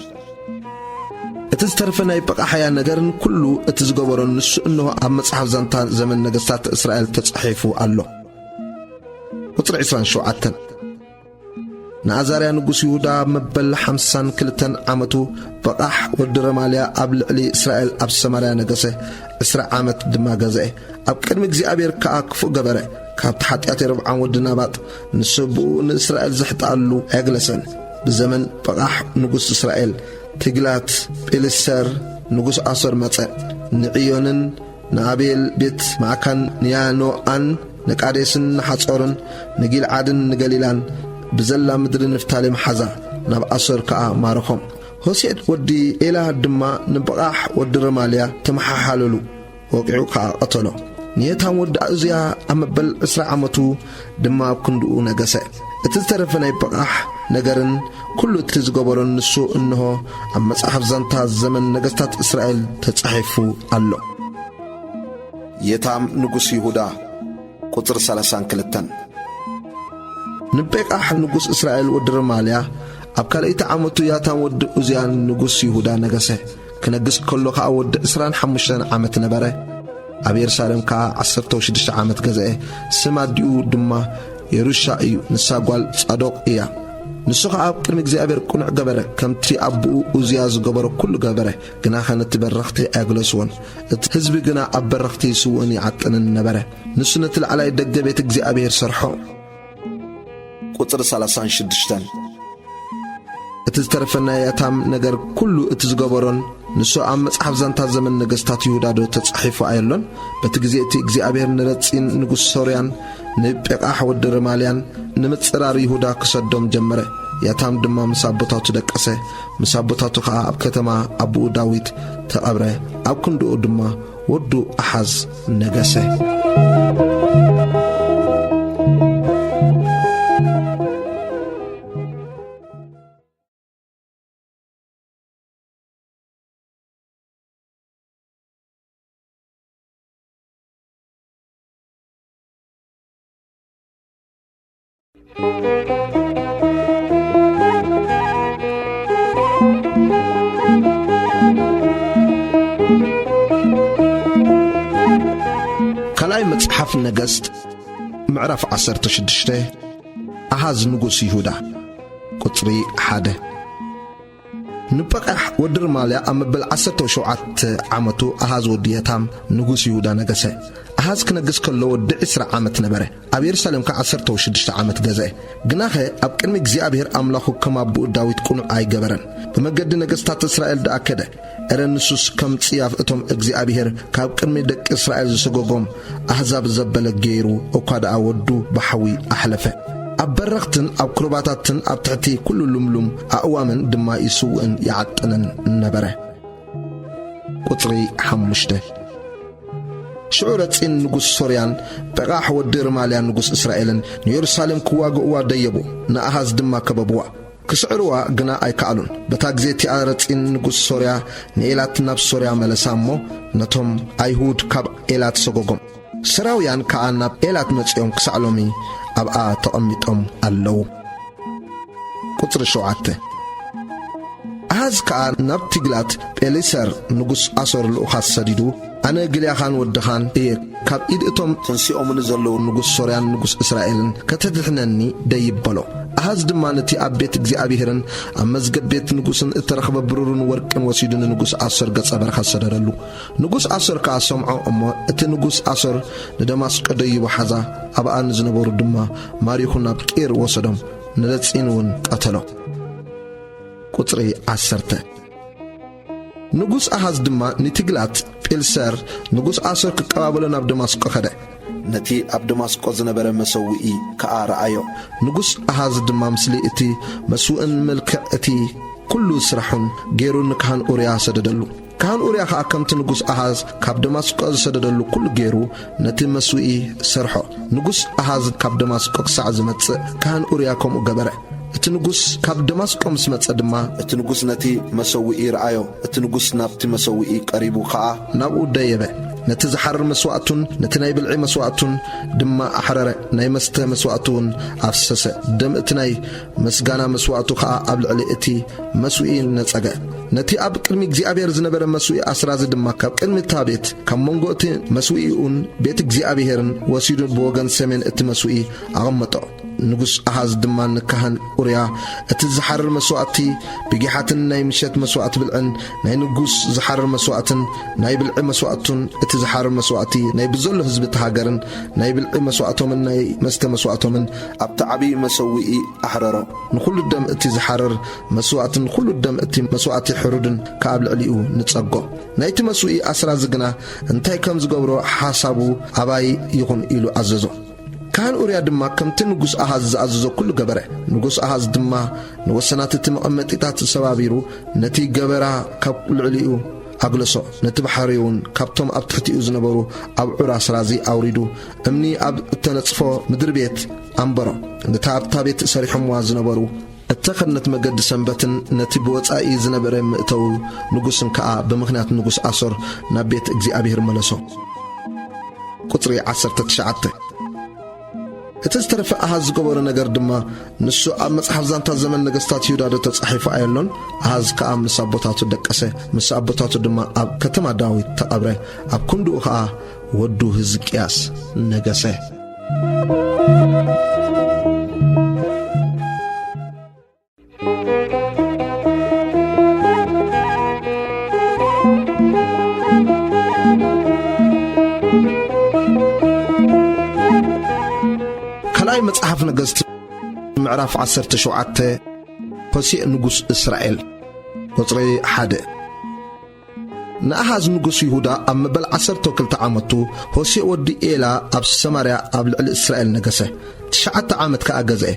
እቲ ዝተርፈ ናይ ጳቓሕያ ነገርን ኩሉ እቲ ዝገበሮን ንሱ እንሆ ኣብ መጽሓፍ ዛንታ ዘመን ነገስታት እስራኤል ተጻሒፉ ኣሎ። ቁጽሪ ዕስራን ሸውዓተን። ንኣዛርያ ንጉስ ይሁዳ ኣብ መበል ሓምሳን ክልተን ዓመቱ፣ ጳቓሕ ወዲ ረማልያ ኣብ ልዕሊ እስራኤል ኣብ ሰማርያ ነገሰ፣ ዕስራ ዓመት ድማ ገዝአ። ኣብ ቅድሚ እግዚኣብሔር ከኣ ክፉእ ገበረ። ካብቲ ሓጢኣት የሮብዓም ወዲ ናባጥ፣ ንሱ ብኡ ንእስራኤል ዘሕጥኣሉ ኣየግለሰን። ብዘመን ጳቓሕ ንጉስ እስራኤል፣ ትግላት ጲልሰር ንጉስ ኣሶር መጸ። ንዕዮንን ንኣቤል ቤት ማዕካን ንያኖኣን ንቃዴስን ንሓጾርን ንጊልዓድን ንገሊላን ብዘላ ምድሪ ንፍታሌም ሓዛ፣ ናብ ኣሶር ከኣ ማረኾም። ሆሴዕ ወዲ ኤላ ድማ ንጳቓሕ ወዲ ረማልያ ተመሓሓለሉ። ወቂዑ ከኣ ቀተሎ። ንየታም ወዲ ኡዝያ ኣብ መበል ዕስራ ዓመቱ ድማ ኣብ ክንድኡ ነገሰ። እቲ ዝተረፈ ናይ ጳቓሕ ነገርን ኩሉ እቲ ዝገበሮን ንሱ እንሆ ኣብ መጽሓፍ ዛንታ ዘመን ነገስታት እስራኤል ተጻሒፉ ኣሎ። የታም ንጉስ ይሁዳ፣ ቁጽሪ ሰላሳን ክልተን። ንጴቃሕ ንጉስ እስራኤል ወዲ ረማልያ ኣብ ካልኣይቲ ዓመቱ ያታም ወዲ ኡዝያን ንጉስ ይሁዳ ነገሰ። ክነግስ ከሎ ኸኣ ወዲ ዕስራን ሓሙሽተን ዓመት ነበረ። ኣብ የሩሳሌም ከኣ ዓሰርተ ሽዱሽተ ዓመት ገዝአ። ስም ኣዲኡ ድማ የሩሻ እዩ፣ ንሳ ጓል ጻዶቅ እያ። ንሱ ኸኣ ኣብ ቅድሚ እግዚኣብሔር ቅኑዕ ገበረ፣ ከምቲ ኣቦኡ ኡዝያ ዝገበሮ ኩሉ ገበረ። ግናኸ ነቲ በረኽቲ ኣየግለስዎን። እቲ ህዝቢ ግና ኣብ በረኽቲ ይስውእን ይዓጥንን ነበረ። ንሱ ነቲ ላዕላይ ደገ ቤት እግዚኣብሔር ሰርሖ። ቁጽሪ ሰላሳን ሽዱሽተን። እቲ ዝተረፈ ናይ ያታም ነገር ኩሉ እቲ ዝገበሮን፣ ንሱ ኣብ መጽሓፍ ዛንታ ዘመን ነገስታት ይሁዳ ዶ ተጻሒፉ ኣየሎን? በቲ ግዜ እቲ እግዚኣብሔር ንረጺን ንጉስ ሶርያን ንጴቃሕ ወዲ ረማልያን ንምጽራር ይሁዳ ክሰዶም ጀመረ። ያታም ድማ ምስ ኣቦታቱ ደቀሰ፣ ምስ ኣቦታቱ ኸኣ ኣብ ከተማ ኣቦኡ ዳዊት ተቐብረ። ኣብ ክንድኡ ድማ ወዱ ኣሓዝ ነገሰ። ካልኣይ መጽሓፍ ነገስት፣ ምዕራፍ ዓሰርተ ሽዱሽተ። ኣሃዝ ንጉስ ይሁዳ፣ ቁጽሪ ሓደ። ንጳቃሕ ወዲ ርማልያ ኣብ መበል ዓሰርተ ሸውዓተ ዓመቱ ኣሃዝ ወዲ የታም ንጉስ ይሁዳ ነገሰ። ኣሃዝ ክነግስ ከሎ ወዲ ዕስራ ዓመት ነበረ። ኣብ የሩሳሌም ከኣ ዓሰርተ ሽዱሽተ ዓመት ገዝአ። ግናኸ ኣብ ቅድሚ እግዚኣብሔር ኣምላኹ ከም ኣቦኡ ዳዊት ቅኑዕ ኣይገበረን። ብመገዲ ነገስታት እስራኤል ደኣ ከደ። እረ ንሱስ ከም ጽያፍ እቶም እግዚኣብሔር ካብ ቅድሚ ደቂ እስራኤል ዝሰጎጎም ኣህዛብ ዘበለ ገይሩ እኳ ደኣ ወዱ ብሓዊ ኣሕለፈ። ኣብ በረኽትን ኣብ ኩርባታትን ኣብ ትሕቲ ኩሉ ልምሉም ኣእዋምን ድማ ይስውእን ይዓጥንን ነበረ። ቁጽሪ ሓሙሽተ። ሽዑ ረጺን ንጉስ ሶርያን ጴቓሕ ወዲ ርማልያን ንጉስ እስራኤልን ንየሩሳሌም ክዋግእዋ ደየቡ፣ ንኣሃዝ ድማ ከበብዋ። ክስዕርዋ ግና ኣይከኣሉን። በታ ግዜ እቲኣ ረጺን ንጉስ ሶርያ ንኤላት ናብ ሶርያ መለሳ እሞ፣ ነቶም ኣይሁድ ካብ ኤላት ሰጎጎም። ሰራውያን ከኣ ናብ ኤላት መጺኦም ክሳዕ ሎሚ ኣብኣ ተቐሚጦም ኣለዉ። ቁጽሪ ሸውዓተ። ኣሃዝ ከኣ ናብ ቲግላት ጴሊሰር ንጉስ ኣሶር ልኡኻት ሰዲዱ፣ ኣነ ግልያኻን ወድኻን እየ፣ ካብ ኢድ እቶም ተንሲኦምኒ ዘለዉ ንጉስ ሶርያን ንጉስ እስራኤልን ከተድሕነኒ ደይብ በሎ። ኣሃዝ ድማ ነቲ ኣብ ቤት እግዚኣብሄርን ኣብ መዝገብ ቤት ንጉስን እተረኽበ ብሩርን ወርቅን ወሲዱ ንንጉስ ኣሶር ገጸ በረኸት ሰደደሉ። ንጉስ ኣሶር ከኣ ሰምዖ እሞ፣ እቲ ንጉስ ኣሶር ንደማስቆ ደይቡ ሓዛ፣ ኣብኣ ንዝነበሩ ድማ ማሪኹ ናብ ቂር ወሰዶም፣ ንረጺን እውን ቀተሎ። ቁጽሪ ዓሰርተ። ንጉስ ኣሃዝ ድማ ንቲግላት ጲልሰር ንጉስ ኣሶር ክቀባበሎ ናብ ደማስቆ ኸደ። ነቲ ኣብ ደማስቆ ዝነበረ መሰውኢ ከኣ ረኣዮ። ንጉስ ኣሃዝ ድማ ምስሊ እቲ መስውእን መልክዕ እቲ ኩሉ ስራሑን ገይሩ ንካህን ኡርያ ሰደደሉ። ካህን ኡርያ ኸኣ ከምቲ ንጉስ ኣሃዝ ካብ ደማስቆ ዝሰደደሉ ኩሉ ገይሩ ነቲ መስውኢ ሰርሖ። ንጉስ ኣሃዝ ካብ ደማስቆ ክሳዕ ዝመጽእ ካህን ኡርያ ከምኡ ገበረ። እቲ ንጉስ ካብ ደማስቆ ምስ መጸ ድማ እቲ ንጉስ ነቲ መሰውኢ ረኣዮ። እቲ ንጉስ ናብቲ መሰውኢ ቀሪቡ ኸኣ ናብኡ ደየበ። ነቲ ዝሓርር መስዋእቱን ነቲ ናይ ብልዒ መስዋእቱን ድማ ኣሕረረ፣ ናይ መስተ መስዋእቱ እውን ኣፍሰሰ። ደም እቲ ናይ ምስጋና መስዋእቱ ኸኣ ኣብ ልዕሊ እቲ መስውኢ ነጸገ። ነቲ ኣብ ቅድሚ እግዚኣብሔር ዝነበረ መስውኢ ኣስራዚ ድማ ካብ ቅድሚ እታ ቤት፣ ካብ መንጎ እቲ መስውኢኡን ቤት እግዚኣብሔርን ወሲዱ ብወገን ሰሜን እቲ መስውኢ ኣቐመጦ። ንጉስ ኣሃዝ ድማ ንካህን ኡርያ፣ እቲ ዝሓርር መስዋእቲ ብጊሓትን ናይ ምሸት መስዋእቲ ብልዕን ናይ ንጉስ ዝሓርር መስዋእትን ናይ ብልዒ መስዋእቱን እቲ ዝሓርር መስዋእቲ ናይ ብዘሎ ህዝቢ እቲ ሃገርን ናይ ብልዒ መስዋእቶምን ናይ መስተ መስዋእቶምን ኣብቲ ዓብዪ መሰውኢ ኣሕረሮ። ንኹሉ ደም እቲ ዝሓርር መስዋእትን ንኹሉ ደም እቲ መስዋእቲ ሕሩድን ከኣ ኣብ ልዕሊኡ ንጸጎ። ናይቲ መስውኢ ኣስራዚ ግና እንታይ ከም ዝገብሮ ሓሳቡ ኣባይ ይኹን ኢሉ ኣዘዞ። ካህን ኡርያ ድማ ከምቲ ንጉስ ኣሃዝ ዝኣዘዞ ኩሉ ገበረ። ንጉስ ኣሃዝ ድማ ንወሰናት እቲ መቐመጢታት ሰባቢሩ ነቲ ገበራ ካብ ልዕሊኡ ኣግለሶ። ነቲ ባሕሪ እውን ካብቶም ኣብ ትሕቲኡ ዝነበሩ ኣብዑር ኣስራዚ ኣውሪዱ እምኒ ኣብ እተነጽፎ ምድሪ ቤት ኣንበሮ። ነታ ኣብታ ቤት ሰሪሖምዋ ዝነበሩ እተኸድነት መገዲ ሰንበትን ነቲ ብወጻኢ ዝነበረ መእተዊ ንጉስን ከኣ ብምኽንያት ንጉስ ኣሶር ናብ ቤት እግዚኣብሔር መለሶ። ቁጽሪ ዓሰርተ ትሽዓተ። እቲ ዝተረፈ ኣሃዝ ዝገበሮ ነገር ድማ ንሱ ኣብ መጽሓፍ ዛንታ ዘመን ነገስታት ይሁዳ ዶ ተጻሒፉ ኣየሎን? ኣሃዝ ከኣ ምስ ኣቦታቱ ደቀሰ፣ ምስ ኣቦታቱ ድማ ኣብ ከተማ ዳዊት ተቐብረ። ኣብ ክንድኡ ከኣ ወዱ ህዝቅያስ ነገሰ። ካልኣይ መጽሓፍ ነገስት ምዕራፍ ዓሰርተ ሸውዓተ። ሆሴዕ ንጉስ እስራኤል። ቁጽሪ ሓደ። ንኣሃዝ ንጉስ ይሁዳ ኣብ መበል ዓሰርተ ክልተ ዓመቱ ሆሴዕ ወዲ ኤላ ኣብ ሰማርያ ኣብ ልዕሊ እስራኤል ነገሰ። ትሽዓተ ዓመት ከኣ ገዝአ።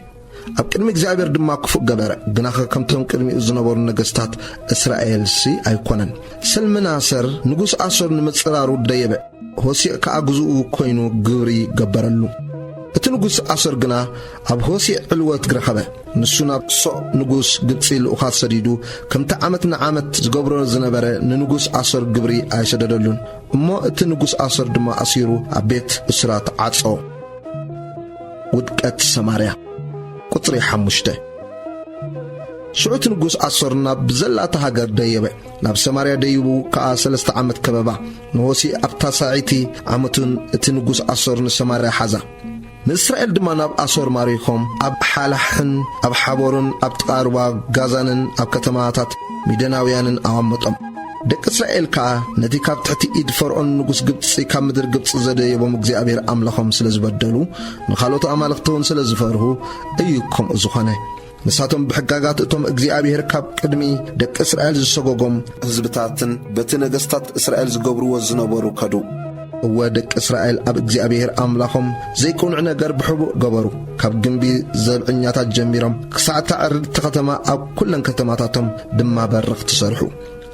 ኣብ ቅድሚ እግዚኣብሔር ድማ ክፉእ ገበረ። ግናኸ ከምቶም ቅድሚኡ ዝነበሩ ነገስታት እስራኤልሲ ኣይኮነን። ሰልመናሰር ንጉስ ኣሶር ንምጽራሩ ደየበ። ሆሴዕ ከኣ ግዝኡ ኮይኑ ግብሪ ገበረሉ። እቲ ንጉስ ኣሶር ግና ኣብ ሆሴዕ ዕልወት ረኸበ። ንሱ ናብ ሶዕ ንጉስ ግብጺ ልኡኻት ሰዲዱ፣ ከምቲ ዓመት ንዓመት ዝገብሮ ዝነበረ ንንጉስ ኣሶር ግብሪ ኣይሰደደሉን። እሞ እቲ ንጉስ ኣሶር ድማ ኣሲሩ ኣብ ቤት እስራ ተዓጾ። ውድቀት ሰማርያ። ቁጽሪ ሓሙሽተ። ሽዑ እቲ ንጉስ ኣሶር ናብ ዘላታ ሃገር ደየበ። ናብ ሰማርያ ደይቡ ከኣ ሰለስተ ዓመት ከበባ። ንሆሴዕ ኣብ ታሳዒቲ ዓመቱን እቲ ንጉስ ኣሶር ንሰማርያ ሓዛ። ንእስራኤል ድማ ናብ ኣሶር ማሪኾም፣ ኣብ ሓላሕን ኣብ ሓቦርን ኣብ ጥቓ ሩባ ጋዛንን ኣብ ከተማታት ሚደናውያንን ኣቐመጦም። ደቂ እስራኤል ከኣ ነቲ ካብ ትሕቲ ኢድ ፈርዖን ንጉስ ግብጺ ካብ ምድሪ ግብጺ ዘደየቦም እግዚኣብሔር ኣምላኾም ስለ ዝበደሉ፣ ንኻልኦት ኣማልኽቲ እውን ስለ ዝፈርሁ እዩ ከምኡ ዝኾነ። ንሳቶም ብሕጋጋት እቶም እግዚኣብሔር ካብ ቅድሚ ደቂ እስራኤል ዝሰጎጎም ህዝብታትን በቲ ነገስታት እስራኤል ዝገብርዎ ዝነበሩ ከዱ። እወ፣ ደቂ እስራኤል ኣብ እግዚኣብሔር ኣምላኾም ዘይቅኑዕ ነገር ብሕቡእ ገበሩ። ካብ ግምቢ ዘብዐኛታት ጀሚሮም ክሳዕ እታ ዕርድቲ ኸተማ፣ ኣብ ኵለን ከተማታቶም ድማ በረኽቲ ሰርሑ።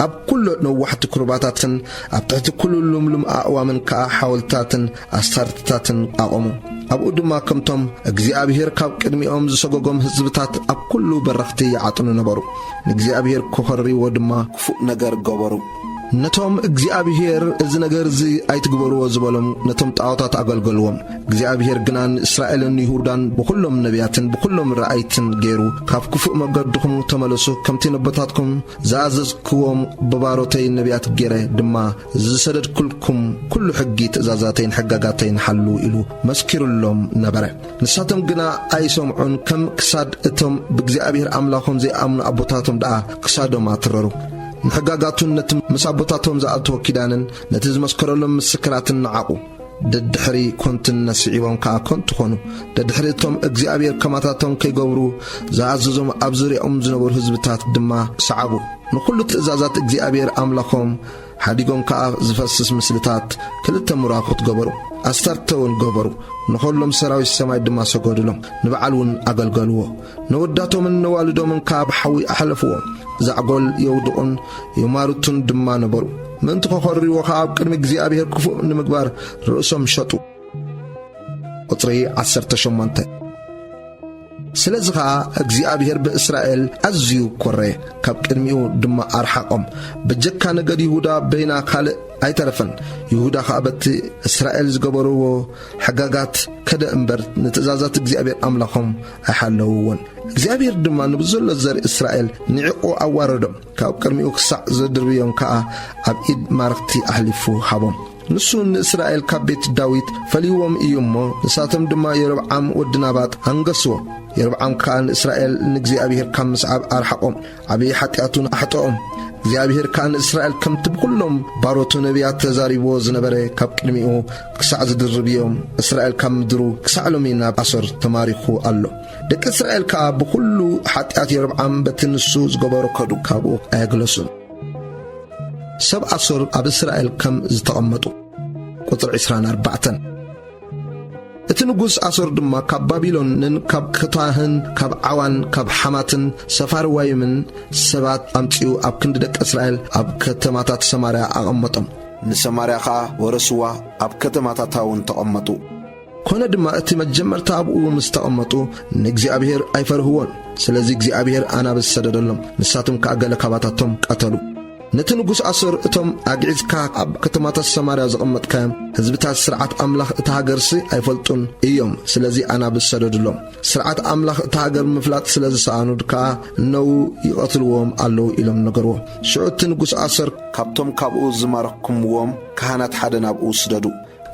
ኣብ ኵሉ ነዋሕቲ ኵርባታትን ኣብ ትሕቲ ኵሉ ልምሉም ኣእዋምን ከኣ ሓወልትታትን ኣስታርትታትን ኣቖሙ። ኣብኡ ድማ ከምቶም እግዚኣብሔር ካብ ቅድሚኦም ዝሰጎጎም ህዝብታት ኣብ ኵሉ በረኽቲ ይዓጥኑ ነበሩ። ንእግዚኣብሔር ክኾርይዎ ድማ ክፉእ ነገር ገበሩ። ነቶም እግዚኣብሔር፣ "እዚ ነገር እዚ ኣይትግበርዎ" ዝበሎም ነቶም ጣዖታት ኣገልገልዎም። እግዚኣብሔር ግና ንእስራኤልን ይሁዳን ብኹሎም ነቢያትን ብኹሎም ረኣይትን ገይሩ፣ "ካብ ክፉእ መገድኹም ተመለሱ፣ ከምቲ ነቦታትኩም ዝኣዘዝክዎም ብባሮተይ ነቢያት ገይረ ድማ ዝሰደድኩልኩም ኩሉ ሕጊ፣ ትእዛዛተይን ሕጋጋተይን ሓሉ" ኢሉ መስኪሩሎም ነበረ። ንሳቶም ግና ኣይሰምዑን፣ ከም ክሳድ እቶም ብእግዚኣብሔር ኣምላኾም ዘይኣምኑ ኣቦታቶም ደኣ ክሳዶም ኣትረሩ። ንሕጋጋቱን ነቲ ምስ ኣቦታቶም ዝኣተዎ ኪዳንን ነቲ ዝመስከረሎም ምስክራትን ነዓቑ። ደድሕሪ ኮንትነት ስዒቦም ከኣ ኮንቱ ኾኑ። ደድሕሪ እቶም እግዚኣብሔር ከማታቶም ከይገብሩ ዝኣዘዞም ኣብ ዙርያኦም ዝነበሩ ህዝብታት ድማ ሰዓቡ። ንኹሉ ትእዛዛት እግዚኣብሔር ኣምላኾም ሓዲጎም ከኣ ዝፈስስ ምስልታት ክልተ ምራኹት ገበሩ። ኣስታርተ እውን ገበሩ። ንኸሎም ሰራዊት ሰማይ ድማ ሰገዱሎም። ንበዓል እውን ኣገልገልዎ። ነወዳቶምን ነዋልዶምን ከኣ ብሓዊ ኣሕለፍዎም። ዛዕጎል የውድቑን የማርቱን ድማ ነበሩ። ምእንቲ ኸኾርይዎ ኸኣ ኣብ ቅድሚ እግዚኣብሔር ክፉእ ንምግባር ርእሶም ሸጡ። ቁጽሪ ዓሰርተ ሸሞንተ። ስለዚ ኸኣ እግዚኣብሔር ብእስራኤል ኣዝዩ ኰረየ፣ ካብ ቅድሚኡ ድማ ኣርሓቖም። በጀካ ነገድ ይሁዳ በይና ካልእ ኣይተረፈን። ይሁዳ ኸኣ በቲ እስራኤል ዝገበርዎ ሕጋጋት ከደ እምበር፣ ንትእዛዛት እግዚኣብሔር ኣምላኾም ኣይሓለውዎን። እግዚኣብሔር ድማ ንብዘሎ ዘርኢ እስራኤል ንዒቑ ኣዋረዶም። ካብ ቅድሚኡ ክሳዕ ዘድርብዮም ከኣ ኣብ ኢድ ማረኽቲ ኣሕሊፉ ሃቦም። ንሱ ንእስራኤል ካብ ቤት ዳዊት ፈልይዎም እዩ እሞ፣ ንሳቶም ድማ የሮብዓም ወዲ ናባጥ ኣንገስዎ። የሮብዓም ከኣ ንእስራኤል ንእግዚኣብሔር ካብ ምስዓብ ኣርሓቖም፣ ዓብዪ ሓጢኣቱን ኣሕጠኦም። እግዚኣብሔር ከኣ ንእስራኤል ከምቲ ብኹሎም ባሮቱ ነቢያት ተዛሪብዎ ዝነበረ፣ ካብ ቅድሚኡ ክሳዕ ዝድርብዮም፣ እስራኤል ካብ ምድሩ ክሳዕ ሎሚ ናብ ኣሶር ተማሪኹ ኣሎ። ደቂ እስራኤል ከኣ ብኹሉ ሓጢኣት የሮብዓም በቲ ንሱ ዝገበሮ ከዱ፣ ካብኡ ኣየግለሱን። ሰብ ኣሶር ኣብ እስራኤል ከም ዝተቐመጡ። ቁጽሪ ዕስራን ኣርባዕተን። እቲ ንጉስ ኣሶር ድማ ካብ ባቢሎንን ካብ ክታህን ካብ ዓዋን ካብ ሓማትን ሰፋርዋይምን ሰባት ኣምጺኡ ኣብ ክንዲ ደቂ እስራኤል ኣብ ከተማታት ሰማርያ ኣቐመጦም። ንሰማርያ ኸኣ ወረስዋ፣ ኣብ ከተማታታ እውን ተቐመጡ። ኮነ ድማ እቲ መጀመርታ ኣብኡ ምስ ተቐመጡ ንእግዚኣብሔር ኣይፈርህዎን። ስለዚ እግዚኣብሔር ኣናብስ ሰደደሎም፣ ንሳቶም ከኣ ገለ ካባታቶም ቀተሉ። ነቲ ንጉስ ኣሶር፣ "እቶም ኣግዒዝካ ኣብ ከተማታት ሰማርያ ዘቐመጥካዮም ህዝብታት ስርዓት ኣምላኽ እታ ሃገርሲ ኣይፈልጡን እዮም፣ ስለዚ ኣናብስ ሰደዱሎም። ስርዓት ኣምላኽ እታ ሃገር ምፍላጥ ስለ ዝሰኣኑ ከኣ እነዉ ይቐትልዎም ኣለዉ" ኢሎም ነገርዎ። ሽዑ እቲ ንጉስ ኣሶር፣ "ካብቶም ካብኡ ዝማረኽኩምዎም ካህናት ሓደ ናብኡ ስደዱ።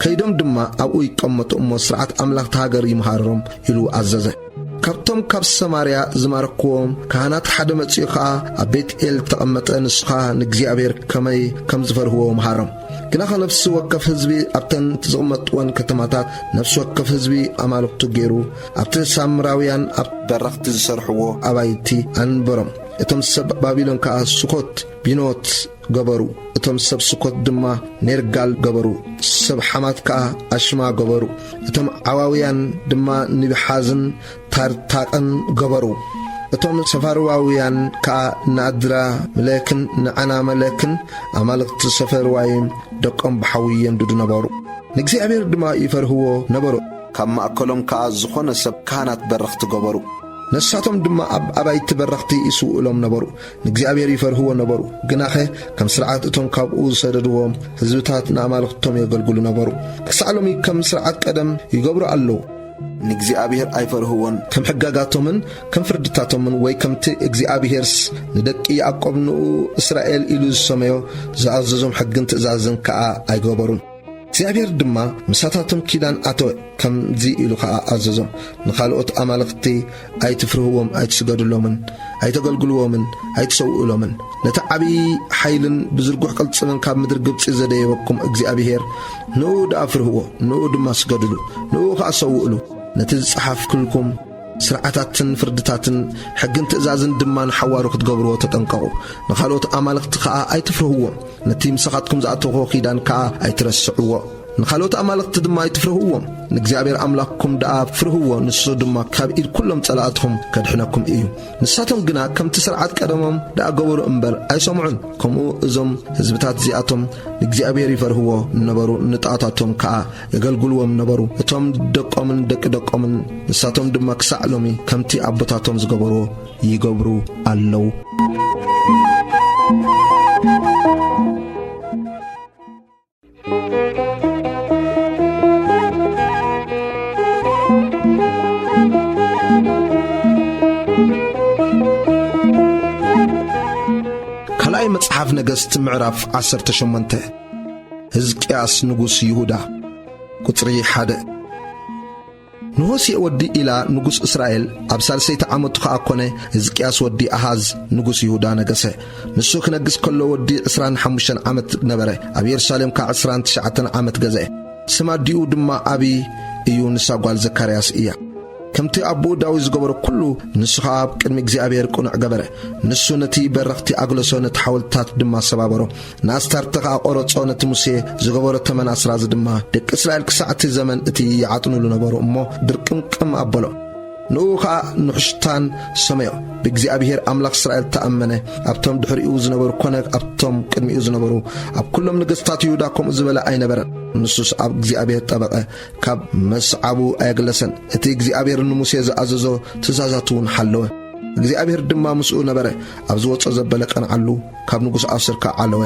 ከይዶም ድማ ኣብኡ ይቀመጡ እሞ ስርዓት ኣምላኽ እታ ሃገር ይምሃሮም" ኢሉ ኣዘዘ። ካብቶም ካብ ሰማርያ ዝማረክዎም ካህናት ሓደ መጺኡ ኸኣ ኣብ ቤት-ኤል ተቐመጠ። ንሱ ኸኣ ንእግዚኣብሔር ከመይ ከም ዝፈርህዎ መሃሮም። ግናኸ ነፍሲ ወከፍ ህዝቢ ኣብተን ዝቕመጥወን ከተማታት ነፍሲ ወከፍ ህዝቢ ኣማልኽቱ ገይሩ ኣብቲ ሳምራውያን ኣብ በረኽቲ ዝሰርሕዎ ኣባይቲ ኣንበሮም። እቶም ሰብ ባቢሎን ከኣ ሱኮት፣ ቢኖት፣ ገበሩ። እቶም ሰብ ሱኮት ድማ ኔርጋል ገበሩ። ሰብ ሓማት ከኣ ኣሽማ ገበሩ። እቶም ዓዋውያን ድማ ኒብሓዝን ታርታቅን ገበሩ። እቶም ሰፋርዋውያን ከኣ ንኣድራ ምሌክን ንዓናመሌክን ኣማልኽቲ ሰፈርዋይም ደቆም ብሓዊ የንድዱ ነበሩ። ንእግዚኣብሔር ድማ ይፈርህዎ ነበሩ። ካብ ማእከሎም ከኣ ዝኾነ ሰብ ካህናት በረኽቲ ገበሩ። ነሳቶም ድማ ኣብ ኣባይቲ በረኽቲ ይስውእሎም ነበሩ። ንእግዚኣብሔር ይፈርህዎ ነበሩ። ግናኸ ከም ስርዓት እቶም ካብኡ ዝሰደድዎም ህዝብታት ንኣማልኽቶም የገልግሉ ነበሩ። ክሳዕ ሎሚ ከም ስርዓት ቀደም ይገብሩ ኣለዉ። ንእግዚኣብሔር ኣይፈርህዎን። ከም ሕጋጋቶምን ከም ፍርድታቶምን ወይ ከምቲ እግዚኣብሔርስ ንደቂ ያዕቆብ ንኡ እስራኤል ኢሉ ዝሰመዮ ዝኣዘዞም ሕግን ትእዛዝን ከኣ ኣይገበሩን። እግዚኣብሔር ድማ ምሳታቶም ኪዳን ኣተወ፣ ከምዚ ኢሉ ኸኣ ኣዘዞም፣ "ንኻልኦት ኣማልኽቲ ኣይትፍርህዎም፣ ኣይትስገድሎምን፣ ኣይተገልግልዎምን፣ ኣይትሰውእሎምን። ነቲ ዓብዪ ሓይልን ብዝርጉሕ ቅልጽምን ካብ ምድሪ ግብጺ ዘደየበኩም እግዚኣብሔር፣ ንኡ ደኣ ፍርህዎ፣ ንኡ ድማ ስገድሉ፣ ንኡ ኸኣ ሰውእሉ። ነቲ ዝጸሓፍኩልኩም ስርዓታትን ፍርድታትን ሕግን ትእዛዝን ድማ ንሓዋሩ ክትገብርዎ ተጠንቀቑ። ንኻልኦት ኣማልኽቲ ኸኣ ኣይትፍርህዎም። ነቲ ምሳኻትኩም ዝኣተኽዎ ኪዳን ከኣ ኣይትረስዕዎ። ንኻልኦት ኣማልኽቲ ድማ ኣይትፍርህዎም፣ ንእግዚኣብሔር ኣምላኽኩም ደኣ ፍርህዎ፣ ንሱ ድማ ካብ ኢድ ኵሎም ጸላእትኹም ከድሕነኩም እዩ። ንሳቶም ግና ከምቲ ስርዓት ቀደሞም ደኣ ገበሩ እምበር ኣይሰምዑን። ከምኡ እዞም ህዝብታት እዚኣቶም ንእግዚኣብሔር ይፈርህዎ ነበሩ፣ ንጣኦታቶም ከኣ የገልግልዎም ነበሩ። እቶም ደቆምን ደቂ ደቆምን ንሳቶም ድማ ክሳዕ ሎሚ ከምቲ ኣቦታቶም ዝገበርዎ ይገብሩ ኣለዉ። ካልኣይ መጽሓፍ ነገስት ምዕራፍ ዓሰርተ ሸሞንተ። ህዝቅያስ ንጉስ ይሁዳ። ቁጽሪ ሓደ። ንሆሴዕ ወዲ ኢላ ንጉስ እስራኤል ኣብ ሳልሰይቲ ዓመቱ ኸኣ ኰነ፣ ህዝቅያስ ወዲ ኣሃዝ ንጉስ ይሁዳ ነገሰ። ንሱ ክነግስ ከሎ ወዲ ዕስራን ሓሙሽተን ዓመት ነበረ፣ ኣብ የሩሳሌም ከኣ ዕስራን ትሽዓተን ዓመት ገዝአ። ስም ኣዲኡ ድማ ኣብይ እዩ፣ ንሳ ጓል ዘካርያስ እያ። ከምቲ ኣቦኡ ዳዊት ዝገበሮ ኵሉ ንሱ ኸኣ ኣብ ቅድሚ እግዚኣብሔር ቅኑዕ ገበረ። ንሱ ነቲ በረኽቲ ኣግለሶ፣ ነቲ ሓወልትታት ድማ ሰባበሮ። ንኣስታርተ ኸኣ ቈረጾ፣ ነቲ ሙሴ ዝገበሮ ተመን ኣስራዚ ድማ። ደቂ እስራኤል ክሳዕ እቲ ዘመን እቲ ይዓጥኑሉ ነበሩ እሞ ድርቅምቅም ኣበሎ። ንእኡ ኸኣ ንሕሽታን ሰመዮ። ብእግዚኣብሔር ኣምላኽ እስራኤል ተኣመነ። ኣብቶም ድሕሪኡ ዝነበሩ ኰነ ኣብቶም ቅድሚኡ ዝነበሩ፣ ኣብ ኵሎም ነገስታት ይሁዳ ከምኡ ዝበለ ኣይነበረን። ንሱስ ኣብ እግዚኣብሔር ጠበቐ፣ ካብ መስዓቡ ኣየግለሰን። እቲ እግዚኣብሔር ንሙሴ ዝኣዘዞ ትእዛዛት እውን ሓለወ። እግዚኣብሔር ድማ ምስኡ ነበረ። ኣብ ዝወጾ ዘበለ ቀንዓሉ፣ ካብ ንጉስ ኣሶር ከኣ ዓለወ፣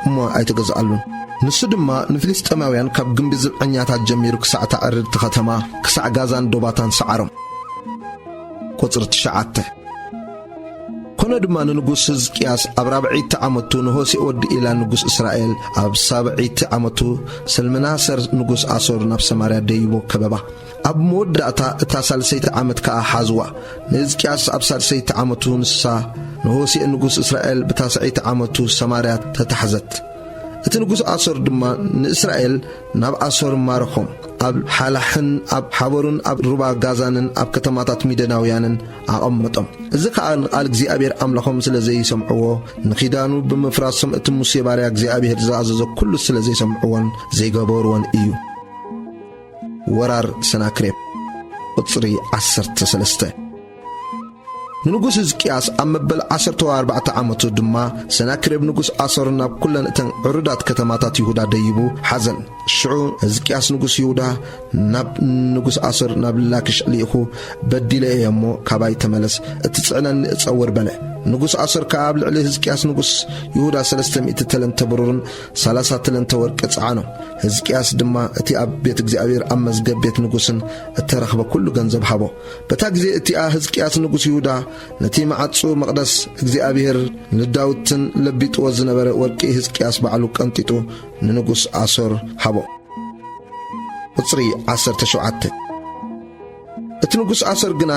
እሞ ኣይተገዝኣሉን። ንሱ ድማ ንፍልስጤማውያን ካብ ግምቢ ዝብዐኛታት ጀሚሩ ክሳዕ እታ ዕርድቲ ኸተማ፣ ክሳዕ ጋዛን ዶባታን ሰዓሮም። ቁጽሪ ትሽዓተ። ኮነ ድማ ንንጉስ ህዝቅያስ ኣብ ራብዐይቲ ዓመቱ ንሆሴዕ ወዲ ኢላ ንጉስ እስራኤል፣ ኣብ ሳብዐይቲ ዓመቱ ሰልመናሰር ንጉስ ኣሶር ናብ ሰማርያ ደይቦ ከበባ። ኣብ መወዳእታ እታ ሳልሰይቲ ዓመት ከኣ ሓዝዋ። ንህዝቅያስ ኣብ ሳልሰይቲ ዓመቱ ንሳ ንሆሴዕ ንጉስ እስራኤል ብታስዐይቲ ዓመቱ ሰማርያ ተታሕዘት። እቲ ንጉስ ኣሶር ድማ ንእስራኤል ናብ ኣሶር ማረኾም። ኣብ ሓላሕን ኣብ ሓቦርን ኣብ ሩባ ጋዛንን ኣብ ከተማታት ሚደናውያንን ኣቐመጦም። እዚ ኸኣ ንቓል እግዚኣብሔር ኣምላኾም ስለ ዘይሰምዕዎ፣ ንኺዳኑ ብምፍራሶም እቲ ሙሴ ባርያ እግዚኣብሔር ዝኣዘዞ ኵሉ ስለ ዘይሰምዕዎን ዘይገበርዎን እዩ። ወራር ሰናክሬም። ቁጽሪ ዓሰርተ ሰለስተ። ንንጉስ ህዝቅያስ ኣብ መበል ዓሰርተ ኣርባዕተ ዓመቱ ድማ ሰናክሬም ንጉስ ኣሶር ናብ ኵለን እተን ዕሩዳት ከተማታት ይሁዳ ደይቡ ሓዘን። ሽዑ ህዝቅያስ ንጉስ ይሁዳ ናብ ንጉስ ኣሶር ናብ ላኪሽ ልኢኹ፣ በዲለ እየ እሞ ካባይ ተመለስ፣ እትጽዕነኒ እጸውር በለ። ንጉስ ኣሶር ከኣ ኣብ ልዕሊ ህዝቅያስ ንጉስ ይሁዳ ሰለስተ ሚእቲ ተለንተ ብሩርን ሰላሳ ተለንተ ወርቂ ጸዓኖ። ህዝቅያስ ድማ እቲ ኣብ ቤት እግዚኣብሔር ኣብ መዝገብ ቤት ንጉስን እተረኽበ ኵሉ ገንዘብ ሃቦ። በታ ግዜ እቲኣ ህዝቅያስ ንጉስ ይሁዳ ነቲ መዓጹ መቕደስ እግዚኣብሔር ንዳዊትን ለቢጥዎ ዝነበረ ወርቂ ህዝቅያስ ባዕሉ ቀንጢጡ ንንጉስ ኣሶር ሃቦ። ቁጽሪ ዓሰርተ ሸውዓተ። እቲ ንጉስ ኣሶር ግና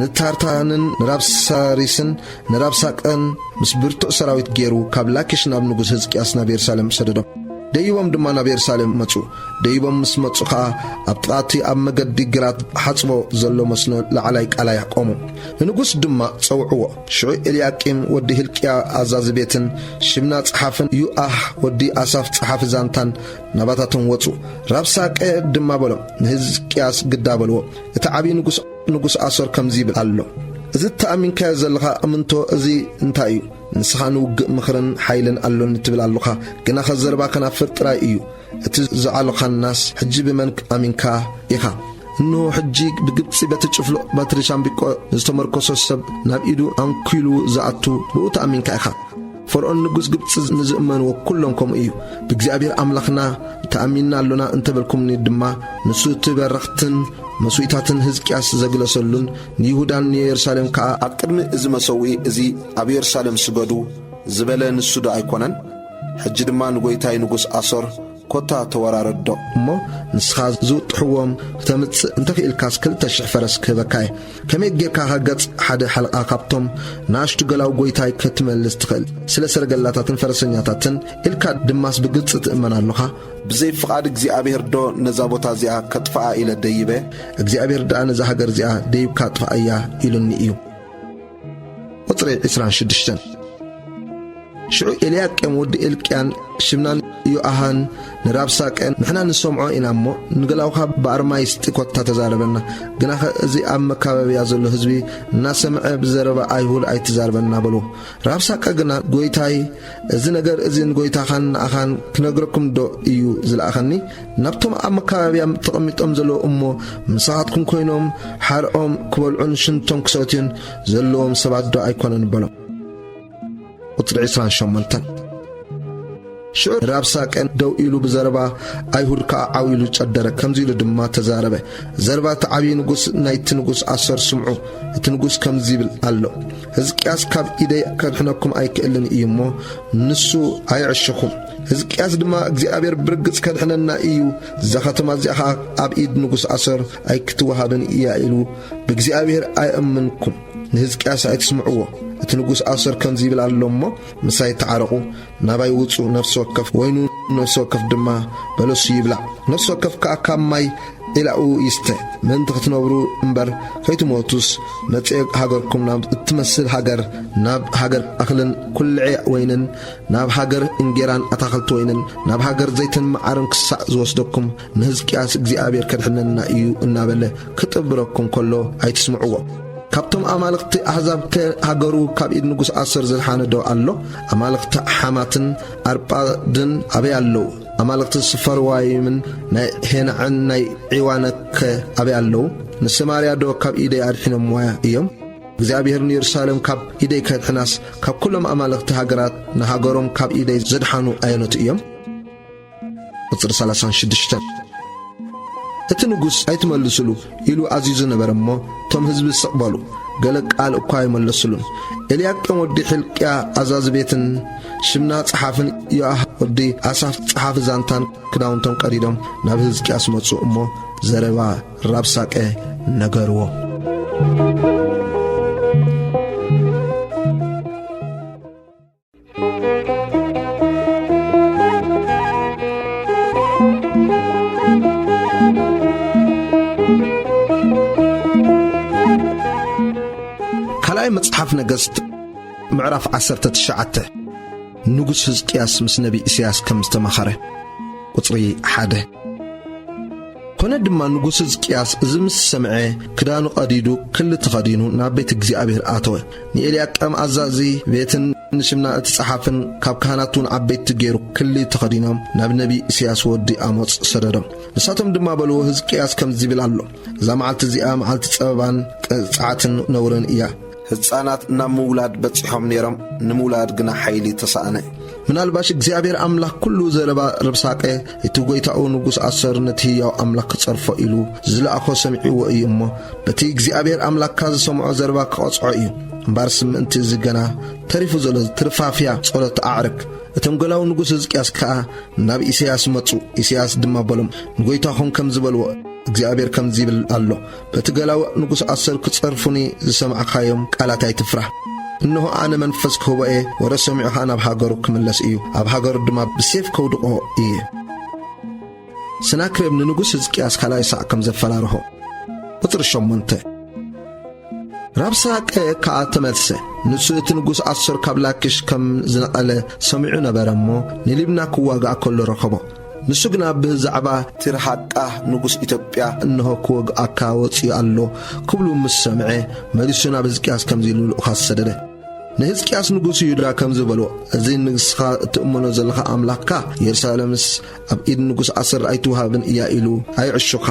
ንታርታንን ንራብሳሪስን ንራብሳቀን ምስ ብርቱዕ ሰራዊት ገይሩ ካብ ላኪሽ ናብ ንጉስ ህዝቅያስ ናብ የሩሳሌም ሰደዶም። ደይቦም ድማ ናብ የሩሳሌም መጹ። ደይቦም ምስ መጹ ኸኣ ኣብ ጥቓ እቲ ኣብ መገዲ ግራት ሓጽቦ ዘሎ መስኖ ላዕላይ ቃላይ ኣቆሙ። ንንጉስ ድማ ጸውዕዎ። ሽዑ ኤልያቂም ወዲ ህልቅያ ኣዛዚ ቤትን ሽብና ጸሓፍን ዮኣህ ወዲ ኣሳፍ ጸሓፊ ዛንታን ናባታቶም ወጹ። ራብሳቀ ድማ በሎም፣ ንህዝቅያስ ግዳ በልዎ፣ እቲ ዓብዪ ንጉስ፣ ንጉስ ኣሶር ከምዚ ይብል ኣሎ፣ እዚ እተኣሚንካዮ ዘለኻ እምንቶ እዚ እንታይ እዩ? ንስኻ ንውግእ ምኽርን ሓይልን ኣሎኒ ትብል ኣሎኻ፣ ግናኸ ዘረባኻ ከናፍር ጥራይ እዩ። እቲ ዝዓሎኻናስ ሕጂ ብመን ኣሚንካ ኢኻ? እንሆ፣ ሕጂ ብግብጺ በቲ ጭፍሉቕ በትሪ ሻምብቆ ዝተመርኮሶ ሰብ ናብ ኢዱ ኣንኪሉ ዝኣቱ ብኡ ተኣሚንካ ኢኻ። ፈርዖን ንጉስ ግብጺ ንዝእመንዎ ኩሎም ከምኡ እዩ። ብእግዚኣብሔር ኣምላኽና ተኣሚንና ኣሎና እንተበልኩምኒ ድማ፣ ንሱ እቲ በረኽትን መስዋእታትን ህዝቅያስ ዘግለሰሉን፣ ንይሁዳን ንየሩሳሌም ከኣ፣ ኣብ ቅድሚ እዚ መሰውኢ እዚ ኣብ የሩሳሌም ስገዱ ዝበለ ንሱ ዶ ኣይኮነን? ሕጂ ድማ ንጐይታይ ንጉስ ኣሶር ኮታ ተወራረዶ። እሞ ንስኻ ዝውጥሕዎም ክተምጽእ እንተኽኢልካስ፣ ክልተ ሽሕ ፈረስ ክህበካ እየ። ከመይ ጌርካ ኸ ገጽ ሓደ ሓለቓ ካብቶም ንኣሽቱ ገላው ጐይታይ ክትመልስ ትኽእል? ስለ ሰረገላታትን ፈረሰኛታትን ኢልካ ድማስ ብግብጺ ትእመን ኣሎኻ? ብዘይ ፍቓድ እግዚኣብሔር ዶ ነዛ ቦታ እዚኣ ከጥፍኣ ኢለ ደይበ? እግዚኣብሔር ደኣ ነዛ ሃገር እዚኣ ደይብካ ኣጥፍኣያ ኢሉኒ እዩ። ቁጽሪ ዕስራን ሽዱሽተን። ሽዑ ኤልያቄም ወዲ ኤልቅያን ሽብናን ኢዮኣሃን ንራብሳቄን፣ "ንሕና ንሰምዖ ኢና እሞ፣ ንገላውኻ ብኣርማይስጢ ኮታ ተዛረበና፣ ግናኸ እዚ ኣብ መካበብያ ዘሎ ህዝቢ እናሰምዐ ብዘረባ ኣይሁድ ኣይትዛረበና" በልዎ። ራብሳቄ ግና፣ "ጐይታይ፣ እዚ ነገር እዚ ንጐይታኻን ንኣኻን ክነግረኩም ዶ እዩ ዝለኣኸኒ? ናብቶም ኣብ መካበብያ ተቐሚጦም ዘለዉ እሞ ምሳኻትኩም ኮይኖም ሓርኦም ክበልዑን ሽንቶም ክሰትዩን ዘለዎም ሰባት ዶ ኣይኮነን?" በሎም። ቁጽሪ ዕስራን ሸሞንተን። ሽዑ ራብሳቄ ደው ኢሉ ብዘረባ ኣይሁድ ከኣ ዓው ኢሉ ጨደረ፣ ከምዚ ኢሉ ድማ ተዛረበ። ዘረባ እቲ ዓብዪ ንጉስ ናይቲ ንጉስ ኣሰር ስምዑ። እቲ ንጉስ ከምዚ ይብል ኣሎ፣ "ህዝቅያስ ካብ ኢደይ ከድሕነኩም ኣይክእልን እዩ እሞ፣ ንሱ ኣይዕሽኹም። ህዝቅያስ ድማ፣ 'እግዚኣብሔር ብርግጽ ከድሕነና እዩ፣ እዛ ኸተማ እዚኣ ኸኣ ኣብ ኢድ ንጉስ ኣሰር ኣይክትወሃብን እያ" ኢሉ ብእግዚኣብሔር ኣየእምንኩም። ንህዝቅያስ ኣይትስምዕዎ። እቲ ንጉስ ኣሰር ከምዚ ይብል ኣሎ እሞ፣ "ምሳይ ተዓረቑ፣ ናባይ ውጹ፣ ነፍሲ ወከፍ ወይኑ፣ ነፍሲ ወከፍ ድማ በለሱ ይብላዕ። ነፍሲ ወከፍ ከኣ ካብ ማይ ዒላኡ ይስተ፣ ምእንቲ ክትነብሩ እምበር ከይትሞቱስ፣ መጺኤ ሃገርኩም ናብ እትመስል ሃገር፣ ናብ ሃገር ኣኽልን ኩልዔ ወይንን፣ ናብ ሃገር እንጌራን ኣታኽልቲ ወይንን፣ ናብ ሃገር ዘይትን መዓርን ክሳዕ ዝወስደኩም፣ ንህዝቅያስ እግዚኣብሔር ከድሕነና እዩ" እናበለ ክጥብረኩም ከሎ ኣይትስምዕዎ። ካብቶም ኣማልኽቲ ኣሕዛብ ከ ሃገሩ ካብ ኢድ ንጉስ ኣሰር ዘድሓነ ዶ ኣሎ? ኣማልኽቲ ሓማትን ኣርጳድን ኣበይ ኣለዉ? ኣማልኽቲ ስፈርዋይምን ናይ ሄናዕን ናይ ዒዋንከ ኣበይ ኣለዉ? ንሰማርያ ዶ ካብ ኢደይ ኣድሒኖምዋ እዮም? እግዚኣብሔር ንየሩሳሌም ካብ ኢደይ ከድሕናስ፣ ካብ ኩሎም ኣማልኽቲ ሃገራት ንሃገሮም ካብ ኢደይ ዘድሓኑ ኣየኖት እዮም? ቁጽሪ ሰላሳን ሽዱሽተን። እቲ ንጉስ ኣይትመልስሉ ኢሉ ኣዚዙ ነበረ እሞ፣ እቶም ህዝቢ ስቕ በሉ፣ ገለ ቃል እኳ ኣይመለስሉን። ኤልያቄም ወዲ ሕልቅያ ኣዛዚ ቤትን ሽምና ጸሓፍን ዮኣህ ወዲ ኣሳፍ ጸሓፊ ዛንታን ክዳውንቶም ቀዲዶም ናብ ህዝቅያስ መጹ እሞ፣ ዘረባ ራብሳቄ ነገርዎ። ካልኣይ መጽሓፍ ነገስት ምዕራፍ ዓሰርተ ትሽዓተ። ንጉስ ህዝቅያስ ምስ ነቢ ኢሳያስ ከም ዝተማኸረ። ቁጽሪ ሓደ። ኮነ ድማ ንጉስ ህዝቅያስ እዚ ምስ ሰምዐ፣ ክዳኑ ቀዲዱ፣ ክሊ ተኸዲኑ ናብ ቤት እግዚኣብሔር ኣተወ። ንኤልያቄም ኣዛዚ ቤትን ንሽምና እቲ ጸሓፍን ካብ ካህናት እውን ዓበይቲ ገይሩ ክሊ ተኸዲኖም ናብ ነቢ ኢሳያስ ወዲ ኣሞጽ ሰደዶም። ንሳቶም ድማ በልዎ፣ "ህዝቅያስ ከምዚ ይብል ኣሎ፣ እዛ መዓልቲ እዚኣ መዓልቲ ጸበባን ቅጽዓትን ነውርን እያ። ህጻናት ናብ ምውላድ በጺሖም ነይሮም፣ ንምውላድ ግና ሓይሊ ተሳእነ። ምናልባሽ እግዚኣብሔር ኣምላኽ ኩሉ ዘረባ ረብሳቄ እቲ ጐይታኡ ንጉስ ኣሰር ነቲ ህያው ኣምላኽ ክጸርፎ ኢሉ ዝለኣኾ ሰሚዕዎ እዩ እሞ፣ በቲ እግዚኣብሔር ኣምላኽካ ዝሰምዖ ዘረባ ክቐጽዖ እዩ። እምበኣርስ ምእንቲ እዚ ገና ተሪፉ ዘሎ ትርፋፍያ ጸሎት ኣዕርግ።" እቶም ገላው ንጉስ ህዝቅያስ ከኣ ናብ ኢሳያስ መጹ። ኢሳያስ ድማ በሎም፣ "ንጐይታኹም ከምዚ በልዎ፣ እግዚኣብሔር ከምዚ ይብል ኣሎ፣ በቲ ገላውዕ ንጉስ ኣሰር ክጸርፉኒ ዝሰማዕካዮም ቃላት ኣይትፍራህ። እንሆ ኣነ መንፈስ ክህቦ እየ፣ ወረ ሰሚዑ ኸኣ ናብ ሃገሩ ክምለስ እዩ፣ ኣብ ሃገሩ ድማ ብሴፍ ከውድቖ እየ።" ሰናክሬም ንንጉስ ህዝቅያስ ካልኣይ ሳዕ ከም ዘፈራርሆ። ቁጽሪ ሸሞንተ። ራብሳቄ ከኣ ተመልሰ። ንሱ እቲ ንጉስ ኣሶር ካብ ላኪሽ ከም ዝነቐለ ሰሚዑ ነበረ እሞ፣ ንሊብና ክዋጋእ ከሎ ረኸቦ። ንሱ ግና ብዛዕባ ቲርሃቃ ንጉስ ኢትዮጵያ፣ "እንሆ ክወግኣካ ወጺኡ ኣሎ" ክብሉ ምስ ሰምዐ፣ መሊሱ ናብ ህዝቅያስ ከምዚ ኢሉ ልኡኻት ሰደደ። ንህዝቅያስ ንጉስ ይሁዳ ከምዚ በልዎ፣ "እዚ ንስኻ እትእመኖ ዘለኻ ኣምላኽካ የሩሳሌምስ ኣብ ኢድ ንጉስ ኣሰር ኣይትወሃብን እያ" ኢሉ ኣይዕሹኻ።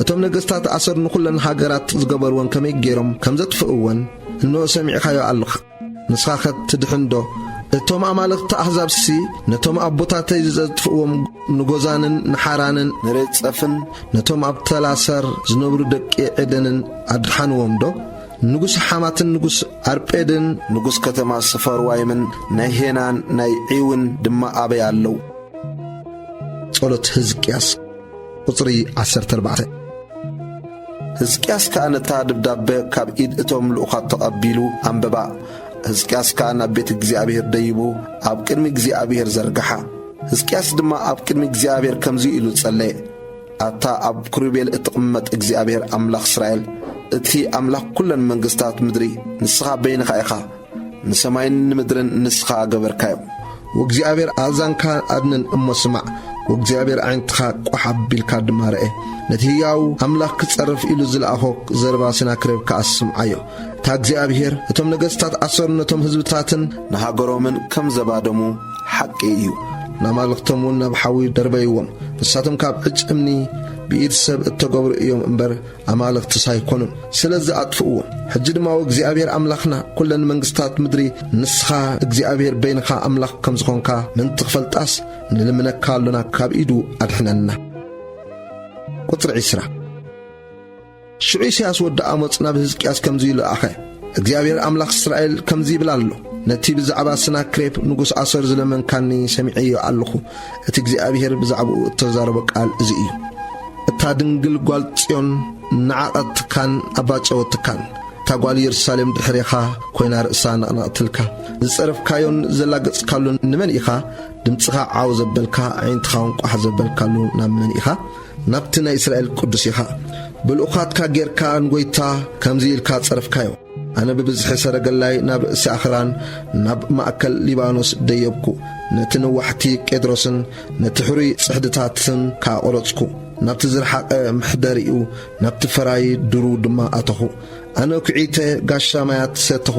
እቶም ነገስታት ኣሰር ንኹለን ሃገራት ዝገበርወን ከመይ ገይሮም ከም ዘጥፍእወን እንሆ ሰሚዕካዮ ኣለኻ። ንስኻ ኸ ትድሕን ዶ? እቶም ኣማልኽቲ ኣህዛብሲ ነቶም ኣቦታተይ ዘጥፍእዎም ንጎዛንን ንሓራንን ንሬጸፍን ነቶም ኣብ ተላሰር ዝነብሩ ደቂ ዔደንን ኣድሓንዎም ዶ? ንጉስ ሓማትን ንጉስ ኣርጴድን ንጉስ ከተማ ስፈርዋይምን ናይ ሄናን ናይ ዒውን ድማ ኣበይ ኣለዉ? ጸሎት ህዝቅያስ፣ ቁጽሪ ዓሰርተ ኣርባዕተ። ህዝቅያስ ከኣ ነታ ደብዳበ ካብ ኢድ እቶም ልኡኻት ተቐቢሉ ኣንበባ። ህዝቅያስ ከኣ ናብ ቤት እግዚኣብሔር ደይቡ ኣብ ቅድሚ እግዚኣብሔር ዘርግሓ። ህዝቅያስ ድማ ኣብ ቅድሚ እግዚኣብሔር ከምዚ ኢሉ ጸለየ፣ "ኣታ ኣብ ክሩቤል እትቕመጥ እግዚኣብሔር ኣምላኽ እስራኤል፣ እቲ ኣምላኽ ኩለን መንግስታት ምድሪ፣ ንስኻ በይንኻ ኢኻ። ንሰማይን ንምድርን ንስኻ ገበርካዮም። ወእግዚኣብሔር ኣእዛንካ ኣድንን እሞ ስማዕ፣ ወእግዚኣብሔር ኣዒንትኻ ቋሕ ኣቢልካ ድማ ርኤ። ነቲ ህያው ኣምላኽ ክጸርፍ ኢሉ ዝለኣኾ ዘረባ ሰናክሬም ከኣ ስምዓዮ። እታ እግዚኣብሔር እቶም ነገስታት ኣሰር ነቶም ህዝብታትን ንሃገሮምን ከም ዘባደሙ ሓቂ እዩ። ንኣማልኽቶም እውን ናብ ሓዊ ደርበይዎም። ንሳቶም ካብ ዕጭ እምኒ ብኢድ ሰብ እተገብሩ እዮም እምበር ኣማልኽትስ ኣይኮኑን። ስለዚ ኣጥፍእዎም። ሕጂ ድማ እግዚኣብሔር ኣምላኽና፣ ኩለን መንግስታት ምድሪ ንስኻ እግዚኣብሔር በይንኻ ኣምላኽ ከም ዝኾንካ ምእንቲ ክፈልጣስ ንልምነካ ኣሎና፣ ካብ ኢዱ ኣድሕነና። ቁጽሪ ዕስራ። ሽዑ ኢሳያስ ወዲ ኣሞጽ ናብ ህዝቅያስ ከምዚ ኢሉ ለኣኸ፣ እግዚኣብሔር ኣምላኽ እስራኤል ከምዚ ይብል ኣሎ፣ ነቲ ብዛዕባ ሰናክሬም ንጉስ ኣሶር ዝለመንካኒ ሰሚዐዮ ኣለኹ። እቲ እግዚኣብሔር ብዛዕባኡ እተዛረቦ ቃል እዚ እዩ። እታ ድንግል ጓል ጽዮን ንዓቐትካን ኣባጨወትካን፣ እታ ጓል የሩሳሌም ድሕሬኻ ኮይና ርእሳ ነቕነቕትልካ። ዝጸረፍካዮን ዘላገጽካሉን ንመን ኢኻ? ድምጽኻ ዓው ዘበልካ፣ ኣዒንትኻ እውን ቋሕ ዘበልካሉ ናብ መን ኢኻ? ናብቲ ናይ እስራኤል ቅዱስ ኢኻ። ብልኡኻትካ ጌርካ ንጐይታ ከምዚ ኢልካ ጸረፍካዮ። ኣነ ብብዝሒ ሰረገላይ ናብ ርእሲ ኣኽራን፣ ናብ ማእከል ሊባኖስ ደየብኩ። ነቲ ነዋሕቲ ቄድሮስን ነቲ ሕሩይ ጽሕድታትን ከኣ ቈረጽኩ። ናብቲ ዝረሓቐ መሕደሪኡ፣ ናብቲ ፈራዪ ዱሩ ድማ ኣተኹ። ኣነ ኲዒተ ጋሻ ማያት ሰተኹ፣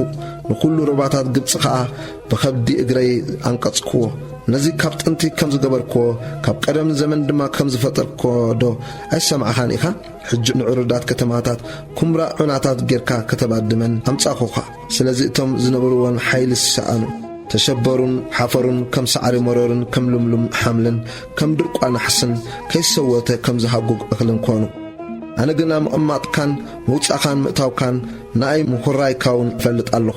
ንኹሉ ሩባታት ግብጺ ኸኣ ብኸብዲ እግረይ ኣንቀጽክዎ። ነዚ ካብ ጥንቲ ከም ዝገበርክዎ፣ ካብ ቀደም ዘመን ድማ ከም ዝፈጠርክዎ ዶ ኣይሰማዕኻን ኢኻ? ሕጂ ንዕሩዳት ከተማታት ኵምራ ዑናታት ጌርካ ከተባድመን ኣምጻእኩኻ። ስለዚ እቶም ዝነበርወን ሓይሊ ሰኣኑ፣ ተሸበሩን ሓፈሩን፣ ከም ሳዕሪ መሮርን ከም ልምሉም ሓምልን ከም ድርቋ ናሕስን ከይሰወተ ከም ዝሃጉግ እኽልን ኮኑ። ኣነ ግና ምቕማጥካን ምውጻእካን ምእታውካን ንኣይ ምኹራይካ እውን እፈልጥ ኣለኹ።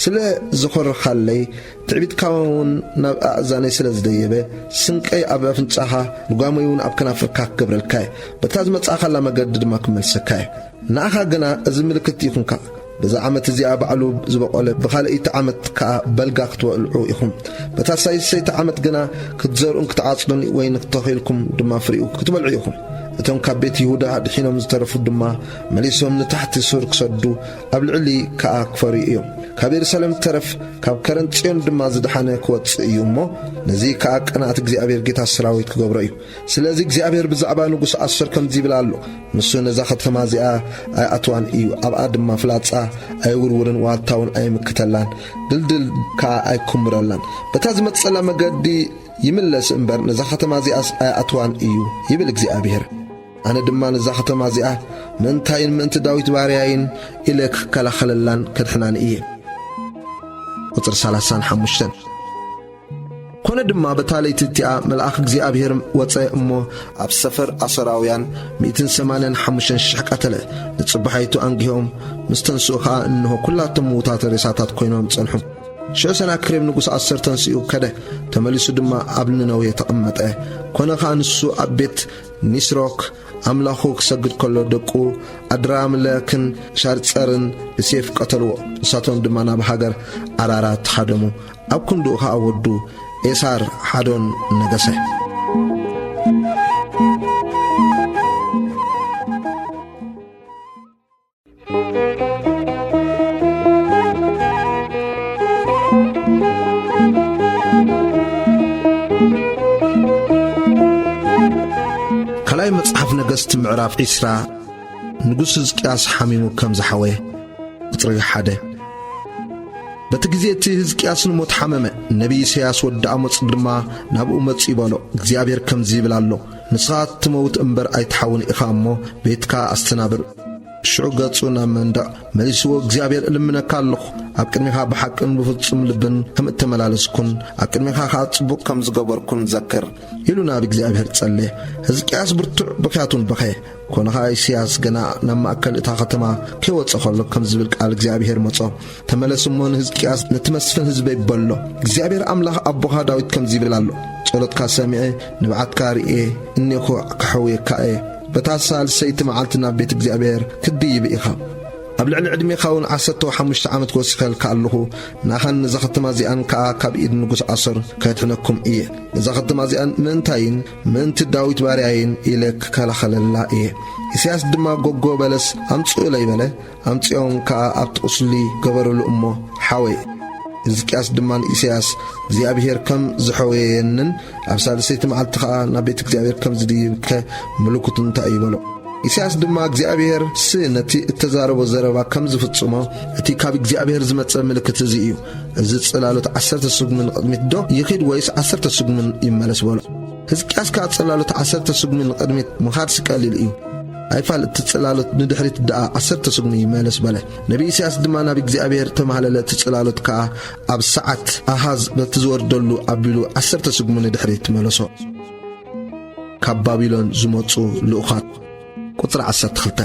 ስለ ዝኾርኻለይ ትዕቢትካ እውን ናብ ኣእዛነይ ስለ ዝደየበ፣ ስንቀይ ኣብ ኣፍንጫኻ፣ ልጓመይ እውን ኣብ ከናፍርካ ክገብረልካ እየ። በታ ዝመጻእካላ መገዲ ድማ ክመልሰካ እየ። ንኣኻ ግና እዚ ምልክት ይኹንካ። በዛ ዓመት እዚኣ ባዕሉ ዝበቖለ፣ ብኻልኣይቲ ዓመት ከኣ በልጋ ክትበልዑ ኢኹም። በታ ሳልሰይቲ ዓመት ግና ክትዘርኡን ክትዓጽዱን ወይኒ ክተኺልኩም ድማ ፍሪኡ ክትበልዑ ኢኹም። እቶም ካብ ቤት ይሁዳ ድሒኖም ዝተረፉ ድማ መሊሶም ንታሕቲ ሱር ክሰዱ፣ ኣብ ልዕሊ ከኣ ክፈርዩ እዮም። ካብ የሩሳሌም ዝተረፍ፣ ካብ ከረን ጽዮን ድማ ዝደሓነ ክወጽእ እዩ እሞ፣ ነዚ ከኣ ቅንኣት እግዚኣብሔር ጌታ ሰራዊት ክገብሮ እዩ። ስለዚ እግዚኣብሔር ብዛዕባ ንጉስ ኣሶር ከምዚ ይብል ኣሎ፣ ንሱ ነዛ ኸተማ እዚኣ ኣይኣትዋን እዩ፣ ኣብኣ ድማ ፍላጻ ኣይውርውርን፣ ዋልታ እውን ኣይምክተላን፣ ድልድል ከኣ ኣይኩምረላን። በታ ዝመጸላ መገዲ ይምለስ እምበር፣ ነዛ ኸተማ እዚኣስ ኣይኣትዋን እዩ፣ ይብል እግዚኣብሔር። ኣነ ድማ ነዛ ኸተማ እዚኣ ምእንታይን ምእንቲ ዳዊት ባርያይን ኢለ ክከላኸለላን ከድሕናን እየ። ቁጽሪ ሰላሳን ሓሙሽተን። ኮነ ድማ፣ በታ ለይቲ እቲኣ መልኣኽ እግዚኣብሔር ወጸ እሞ፣ ኣብ ሰፈር ኣሶራውያን ሚእትን ሰማንያን ሓሙሽተን ሽሕ ቀተለ። ንጽባሒቱ ኣንጊሆም ምስ ተንስኡ ኸኣ፣ እንሆ፣ ኵላቶም ምዉታት ሬሳታት ኰይኖም ጸንሑ። ሽዑ ሰናክሬም ንጉስ ኣሶር ተንሲኡ ከደ፣ ተመሊሱ ድማ ኣብ ነነዌ ተቐመጠ። ኰነ ኸኣ፣ ንሱ ኣብ ቤት ኒስሮክ ኣምላኹ ክሰግድ ከሎ፣ ደቁ ኣድራምለክን ሻርጸርን ብሴፍ ቀተልዎ። ንሳቶም ድማ ናብ ሃገር ኣራራት ሃደሙ። ኣብ ክንድኡ ኸኣ ወዱ ኤሳር-ሓዶን ነገሰ። ካልኣይ መጽሓፍ ነገስት ምዕራፍ ዒስራ። ንጉስ ህዝቅያስ ሓሚሙ ከም ዝሓወየ። ቁጽሪ ሓደ። በቲ ግዜ እቲ ህዝቅያስ ንሞት ሓመመ። ነቢይ ኢሳያስ ወዲ ኣሞጽ ድማ ናብኡ መጺኡ በሎ፣ እግዚኣብሔር ከምዚ ይብል ኣሎ፣ ንስኻ ትመውት እምበር ኣይትሓውን ኢኻ እሞ፣ ቤትካ ኣስተናብር። ሽዑ ገጹ ናብ መንደቕ መሊስዎ፣ እግዚኣብሔር እልምነካ ኣለኹ፣ ኣብ ቅድሜኻ ብሓቅን ብፍጹም ልብን ከም እተመላለስኩን ኣብ ቅድሜኻ ኸኣ ጽቡቕ ከም ዝገበርኩን ዘክር፣ ኢሉ ናብ እግዚኣብሔር ጸለየ። ህዝቅያስ ብርቱዕ ብኽያት እውን በኸየ። ኮነ ኸኣ ኢሳያስ ገና ናብ ማእከል እታ ኸተማ ከይወጸ ኸሎ ከም ዝብል ቃል እግዚኣብሔር መጾ። ተመለስ እሞ ንህዝቅያስ ነቲ መስፍን ህዝበይ በሎ፣ እግዚኣብሔር ኣምላኽ ኣቦኻ ዳዊት ከምዚ ይብል ኣሎ፣ ጸሎትካ ሰሚዐ፣ ንብዓትካ ርእየ፣ እኔኹ ከሕውየካ እየ። በታ ሳልሰይቲ መዓልቲ ናብ ቤት እግዚኣብሔር ክትድይብ ኢኻ። ኣብ ልዕሊ ዕድሜኻ እውን ዓሰርተ ሓሙሽተ ዓመት ወሲኸልካ ኣለኹ፣ ንኣኻን ነዛ ኸተማ እዚኣን ከኣ ካብ ኢድ ንጉስ ኣሶር ከድሕነኩም እየ። ነዛ ኸተማ እዚኣን ምእንታይን ምእንቲ ዳዊት ባርያይን ኢለ ክከላኸለላ እየ። ኢሳያስ ድማ፣ ጎጎ በለስ ኣምጽኡለይ በለ። ኣምጺኦም ከኣ ኣብቲ ቁስሊ ገበሩሉ እሞ ሓወየ። ሕዝቅያስ ድማ ንኢሳያስ እግዚኣብሔር ከም ዝሐወየንን ኣብ ሳልሰይቲ መዓልቲ ኸኣ ናብ ቤት እግዚኣብሔር ከም ዝድይብከ ምልክቱ እንታይ እዩ በሎ። ኢሳያስ ድማ እግዚኣብሔር ስ ነቲ እተዛረቦ ዘረባ ከም ዝፍጽሞ እቲ ካብ እግዚኣብሔር ዝመጸ ምልክት እዚ እዩ። እዚ ጽላሎት ዓሰርተ ስጉሚ ንቕድሚት ዶ ይኺድ ወይስ ዓሰርተ ስጉሚ ይመለስ በሎ። ሕዝቅያስ ከኣ ጽላሎት ዓሰርተ ስጉሚ ንቕድሚት ምኻድሲ ቀሊል እዩ። ኣይፋል እቲ ጽላሎት ንድሕሪት ደኣ ዓሰርተ ስጉሚ ይመለስ በለ። ነቢ ኢሳያስ ድማ ናብ እግዚኣብሔር ተማህለለ፣ እቲ ጽላሎት ከኣ ኣብ ሰዓት ኣሃዝ በቲ ዝወርደሉ ኣቢሉ ዓሰርተ ስጉሚ ንድሕሪት መለሶ። ካብ ባቢሎን ዝመጹ ልኡኻት። ቁጽሪ ዓሰርተ ክልተ።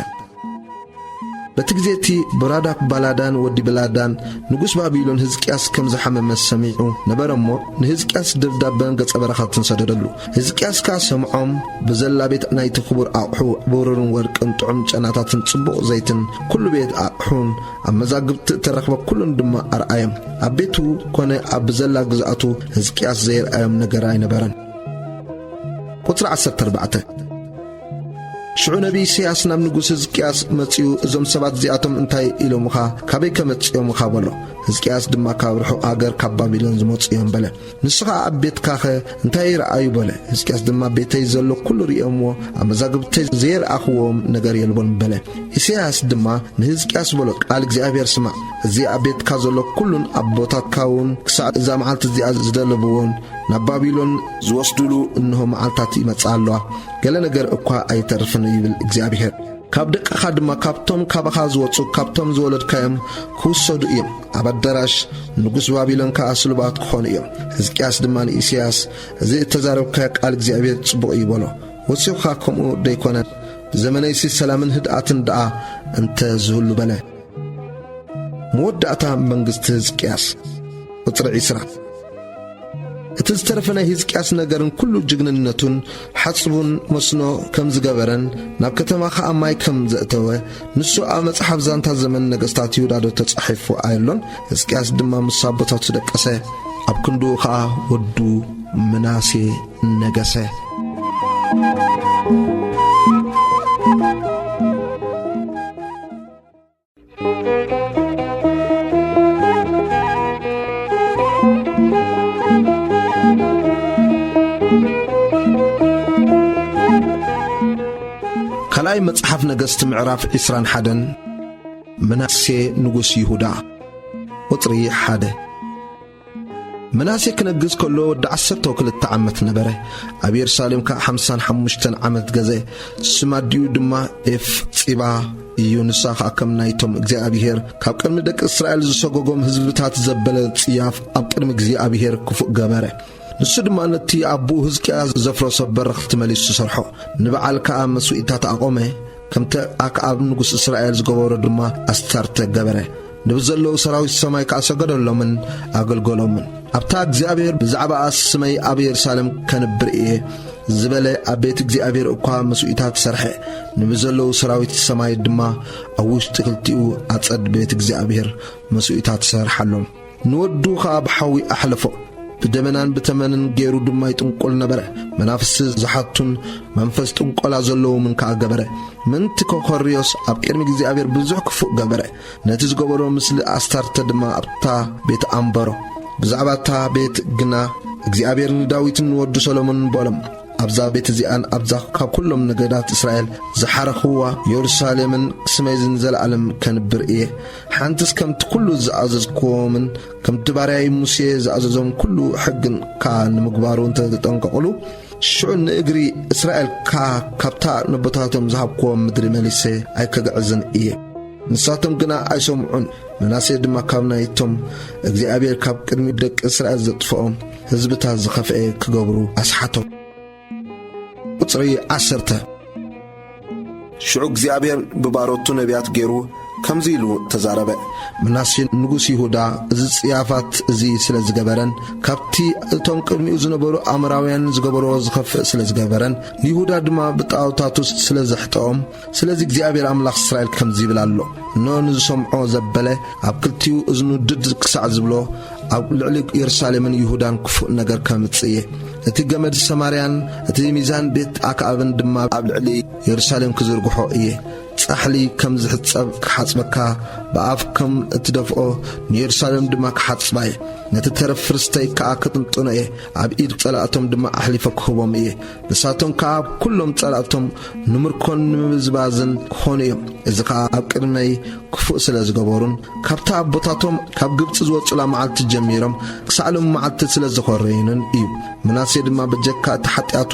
በቲ ግዜ እቲ በራዳክ ባላዳን ወዲ ብላዳን ንጉስ ባቢሎን ህዝቅያስ ከም ዝሓመመ ሰሚዑ ነበረ እሞ፣ ንህዝቅያስ ደብዳበን ገጸ በረኸትን ሰደደሉ። ህዝቅያስ ከኣ ሰምዖም፣ ብዘላ ቤት ናይቲ ክቡር ኣቕሑ ብሩርን ወርቅን ጥዑም ጨናታትን ጽቡቕ ዘይትን ኩሉ ቤት ኣቕሑን ኣብ መዛግብቲ እተረኽበ ኩሉን ድማ ኣርኣዮም። ኣብ ቤቱ ኮነ ኣብ ብዘላ ግዝኣቱ ህዝቅያስ ዘየርኣዮም ነገር ኣይነበረን። ቁጽሪ ዓሰርተ ኣርባዕተ። ሽዑ ነቢ ኢሳያስ ናብ ንጉስ ህዝቅያስ መጺኡ፣ "እዞም ሰባት እዚኣቶም እንታይ ኢሎምኻ? ካበይ ከ መጺኦምኻ?" በሎ። ህዝቅያስ ድማ፣ "ካብ ርሑቕ ሃገር፣ ካብ ባቢሎን ዝመጹ እዮም" በለ። ንሱ ኸኣ፣ "ኣብ ቤትካኸ እንታይ ይረኣዩ?" በለ። ህዝቅያስ ድማ፣ "ቤተይ ዘሎ ኩሉ ርእዮምዎ፣ ኣብ መዛግብተይ ዘየርኣኽዎም ነገር የልቦን" በለ። ኢሳያስ ድማ ንህዝቅያስ በሎ፣ "ቃል እግዚኣብሔር ስማዕ። እዚ ኣብ ቤትካ ዘሎ ኩሉን ኣቦታትካ እውን ክሳዕ እዛ መዓልቲ እዚኣ ዝደለብዎን ናብ ባቢሎን ዝወስዱሉ እንሆ መዓልታት ይመጽኣ ኣለዋ። ገለ ነገር እኳ ኣይተርፍን ይብል እግዚኣብሔር። ካብ ደቅኻ ድማ ካብቶም ካባኻ ዝወጹ ካብቶም ዝወለድካዮም ክውሰዱ እዮም። ኣብ ኣዳራሽ ንጉስ ባቢሎን ከኣ ስሉባት ክኾኑ እዮም።" ህዝቅያስ ድማ ንኢሳያስ፣ "እዚ እተዛረብካዮ ቃል እግዚኣብሔር ጽቡቕ እዩ" በሎ። ወሲኹ ከኣ፣ "ከምኡ ደይኮነ፣ ብዘመነይሲ ሰላምን ህድኣትን ደኣ እንተ ዝህሉ" በለ። መወዳእታ መንግስቲ ህዝቅያስ። ቁጽሪ ዕስራ። እቲ ዝተረፈ ናይ ህዝቅያስ ነገርን ኩሉ ጅግንነቱን፣ ሓጽቡን መስኖ ከም ዝገበረን ናብ ከተማ ኸኣ ማይ ከም ዘእተወ፣ ንሱ ኣብ መጽሓፍ ዛንታ ዘመን ነገስታት ይሁዳ ዶ ተጻሒፉ ኣየሎን? ህዝቅያስ ድማ ምስ ኣቦታቱ ደቀሰ፣ ኣብ ክንድኡ ኸኣ ወዱ ምናሴ ነገሰ። ካልኣይ መጽሓፍ ነገስቲ ምዕራፍ ዕስራን ሓደን። ምናሴ ንጉስ ይሁዳ። ቁጽሪ ሓደ። ምናሴ ክነግስ ከሎ ወዲ ዓሰርተ ክልተ ዓመት ነበረ። ኣብ የሩሳሌም ከኣ ሓምሳን ሓሙሽተን ዓመት ገዘ። ስም ኣዲኡ ድማ ኤፍጺባ እዩ። ንሳ ኸኣ ከም ናይቶም እግዚኣብሔር ካብ ቅድሚ ደቂ እስራኤል ዝሰጎጎም ህዝብታት ዘበለ ጽያፍ ኣብ ቅድሚ እግዚኣብሔር ክፉእ ገበረ። ንሱ ድማ ነቲ ኣቦኡ ህዝቅያስ ዘፍረሶ በረኽቲ መሊሱ ሰርሖ። ንበዓል ከኣ መስዋእትታት ኣቖመ። ከምቲ ኣክዓብ ንጉስ እስራኤል ዝገበሮ ድማ ኣስታርተ ገበረ። ንብዘለዉ ሰራዊት ሰማይ ከኣ ሰገደሎምን ኣገልገሎምን። ኣብታ እግዚኣብሔር ብዛዕባኣ ስመይ ኣብ የሩሳሌም ከንብር እየ ዝበለ ኣብ ቤት እግዚኣብሔር እኳ መስዋእትታት ሰርሐ። ንብዘለዉ ሰራዊት ሰማይ ድማ ኣብ ውሽጢ ክልቲኡ ኣጸድ ቤት እግዚኣብሔር መስዋእትታት ሰርሓሎም። ንወዱ ኸኣ ብሓዊ ኣሕለፎ። ብደበናን ብተመንን ገይሩ ድማ ይጥንቆል ነበረ። መናፍስቲ ዝሓቱን መንፈስ ጥንቆላ ዘለዎምን ከኣ ገበረ። ምእንቲ ከኾርዮስ ኣብ ቅድሚ እግዚኣብሔር ብዙሕ ክፉእ ገበረ። ነቲ ዝገበሮ ምስሊ ኣስታርተ ድማ ኣብታ ቤት ኣንበሮ። ብዛዕባ እታ ቤት ግና እግዚኣብሔር ንዳዊትን ንወዱ ሰሎሞንን በሎም፣ ኣብዛ ቤት እዚኣን ኣብዛ ካብ ኩሎም ነገዳት እስራኤል ዝሓረኽዋ የሩሳሌምን ስመይ ንዘለኣለም ከንብር እየ። ሓንትስ ከምቲ ኩሉ ዝኣዘዝክዎምን ከምቲ ባርያይ ሙሴ ዝኣዘዞም ኩሉ ሕግን ከኣ ንምግባሩ እንተ ተጠንቀቕሉ፣ ሽዑ ንእግሪ እስራኤል ከኣ ካብታ ነቦታቶም ዝሃብክዎም ምድሪ መሊሰ ኣይከግዕዝን እየ። ንሳቶም ግና ኣይሰምዑን። ምናሴ ድማ ካብ ናይቶም እግዚኣብሔር ካብ ቅድሚ ደቂ እስራኤል ዘጥፍኦም ህዝብታት ዝኸፍኤ ክገብሩ ኣስሓቶም። ቁጽሪ ዓሰርተ። ሽዑ እግዚኣብሔር ብባሮቱ ነቢያት ገይሩ ከምዚ ኢሉ ተዛረበ። ምናሴ ንጉስ ይሁዳ እዚ ጽያፋት እዚ ስለ ዝገበረን፣ ካብቲ እቶም ቅድሚኡ ዝነበሩ ኣሞራውያን ዝገበርዎ ዝኸፍእ ስለ ዝገበረን፣ ንይሁዳ ድማ ብጣዖታቱ ስለ ዘሕጠኦም፣ ስለዚ እግዚኣብሔር ኣምላኽ እስራኤል ከምዚ ይብል ኣሎ፣ እንሆ ንዝሰምዖ ዘበለ ኣብ ክልቲኡ እዝኑ ድድ ክሳዕ ዝብሎ፣ ኣብ ልዕሊ የሩሳሌምን ይሁዳን ክፉእ ነገር ከምጽእ እየ። እቲ ገመድ ሰማርያን እቲ ሚዛን ቤት ኣክዓብን ድማ ኣብ ልዕሊ የሩሳሌም ክዝርግሖ እየ። ጻሕሊ ከም ዝሕጸብ ክሓጽበካ፣ ብኣፍ ከም እትደፍኦ ንየሩሳሌም ድማ ክሓጽባ እየ። ነቲ ተረፍ ርስተይ ከኣ ክጥንጥኖ እየ፣ ኣብ ኢድ ጸላእቶም ድማ ኣሕሊፈ ክህቦም እየ። ንሳቶም ከኣ ኣብ ኩሎም ጸላእቶም ንምርኮን ንምብዝባዝን ክኾኑ እዮም። እዚ ከኣ ኣብ ቅድመይ ክፉእ ስለ ዝገበሩን ካብታ ኣቦታቶም ካብ ግብጺ ዝወጹላ መዓልቲ ጀሚሮም ክሳዕ ሎም መዓልቲ ስለ ዝኾረዩንን እዩ። ምናሴ ድማ በጀካ እቲ ሓጢኣቱ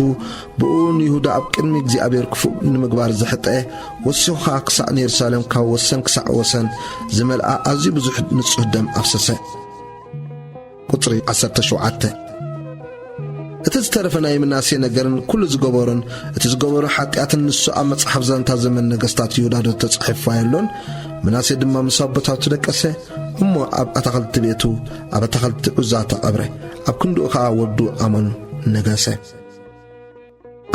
ብኡ ንይሁዳ ኣብ ቅድሚ እግዚኣብሔር ክፉእ ንምግባር ዝሕጠ፣ ወሲኹ ኸኣ ክሳዕ ንየሩሳሌም ካብ ወሰን ክሳዕ ወሰን ዝመልኣ ኣዝዩ ብዙሕ ንጹህ ደም ኣፍሰሰ። ቁጽሪ ዓሰርተ ሸውዓተ። እቲ ዝተረፈ ናይ ምናሴ ነገርን ኩሉ ዝገበሮን፣ እቲ ዝገበሮ ሓጢኣትን ንሱ ኣብ መጽሓፍ ዛንታ ዘመን ነገስታት ይሁዳ ዶ ተጻሒፉ ኣየሎን? ምናሴ ድማ ምስ ኣቦታቱ ደቀሰ፣ እሞ ኣብ ኣታኽልቲ ቤቱ፣ ኣብ ኣታኽልቲ ዑዛ ተቐብረ። ኣብ ክንድኡ ኸኣ ወዱ ኣሞን ነገሰ።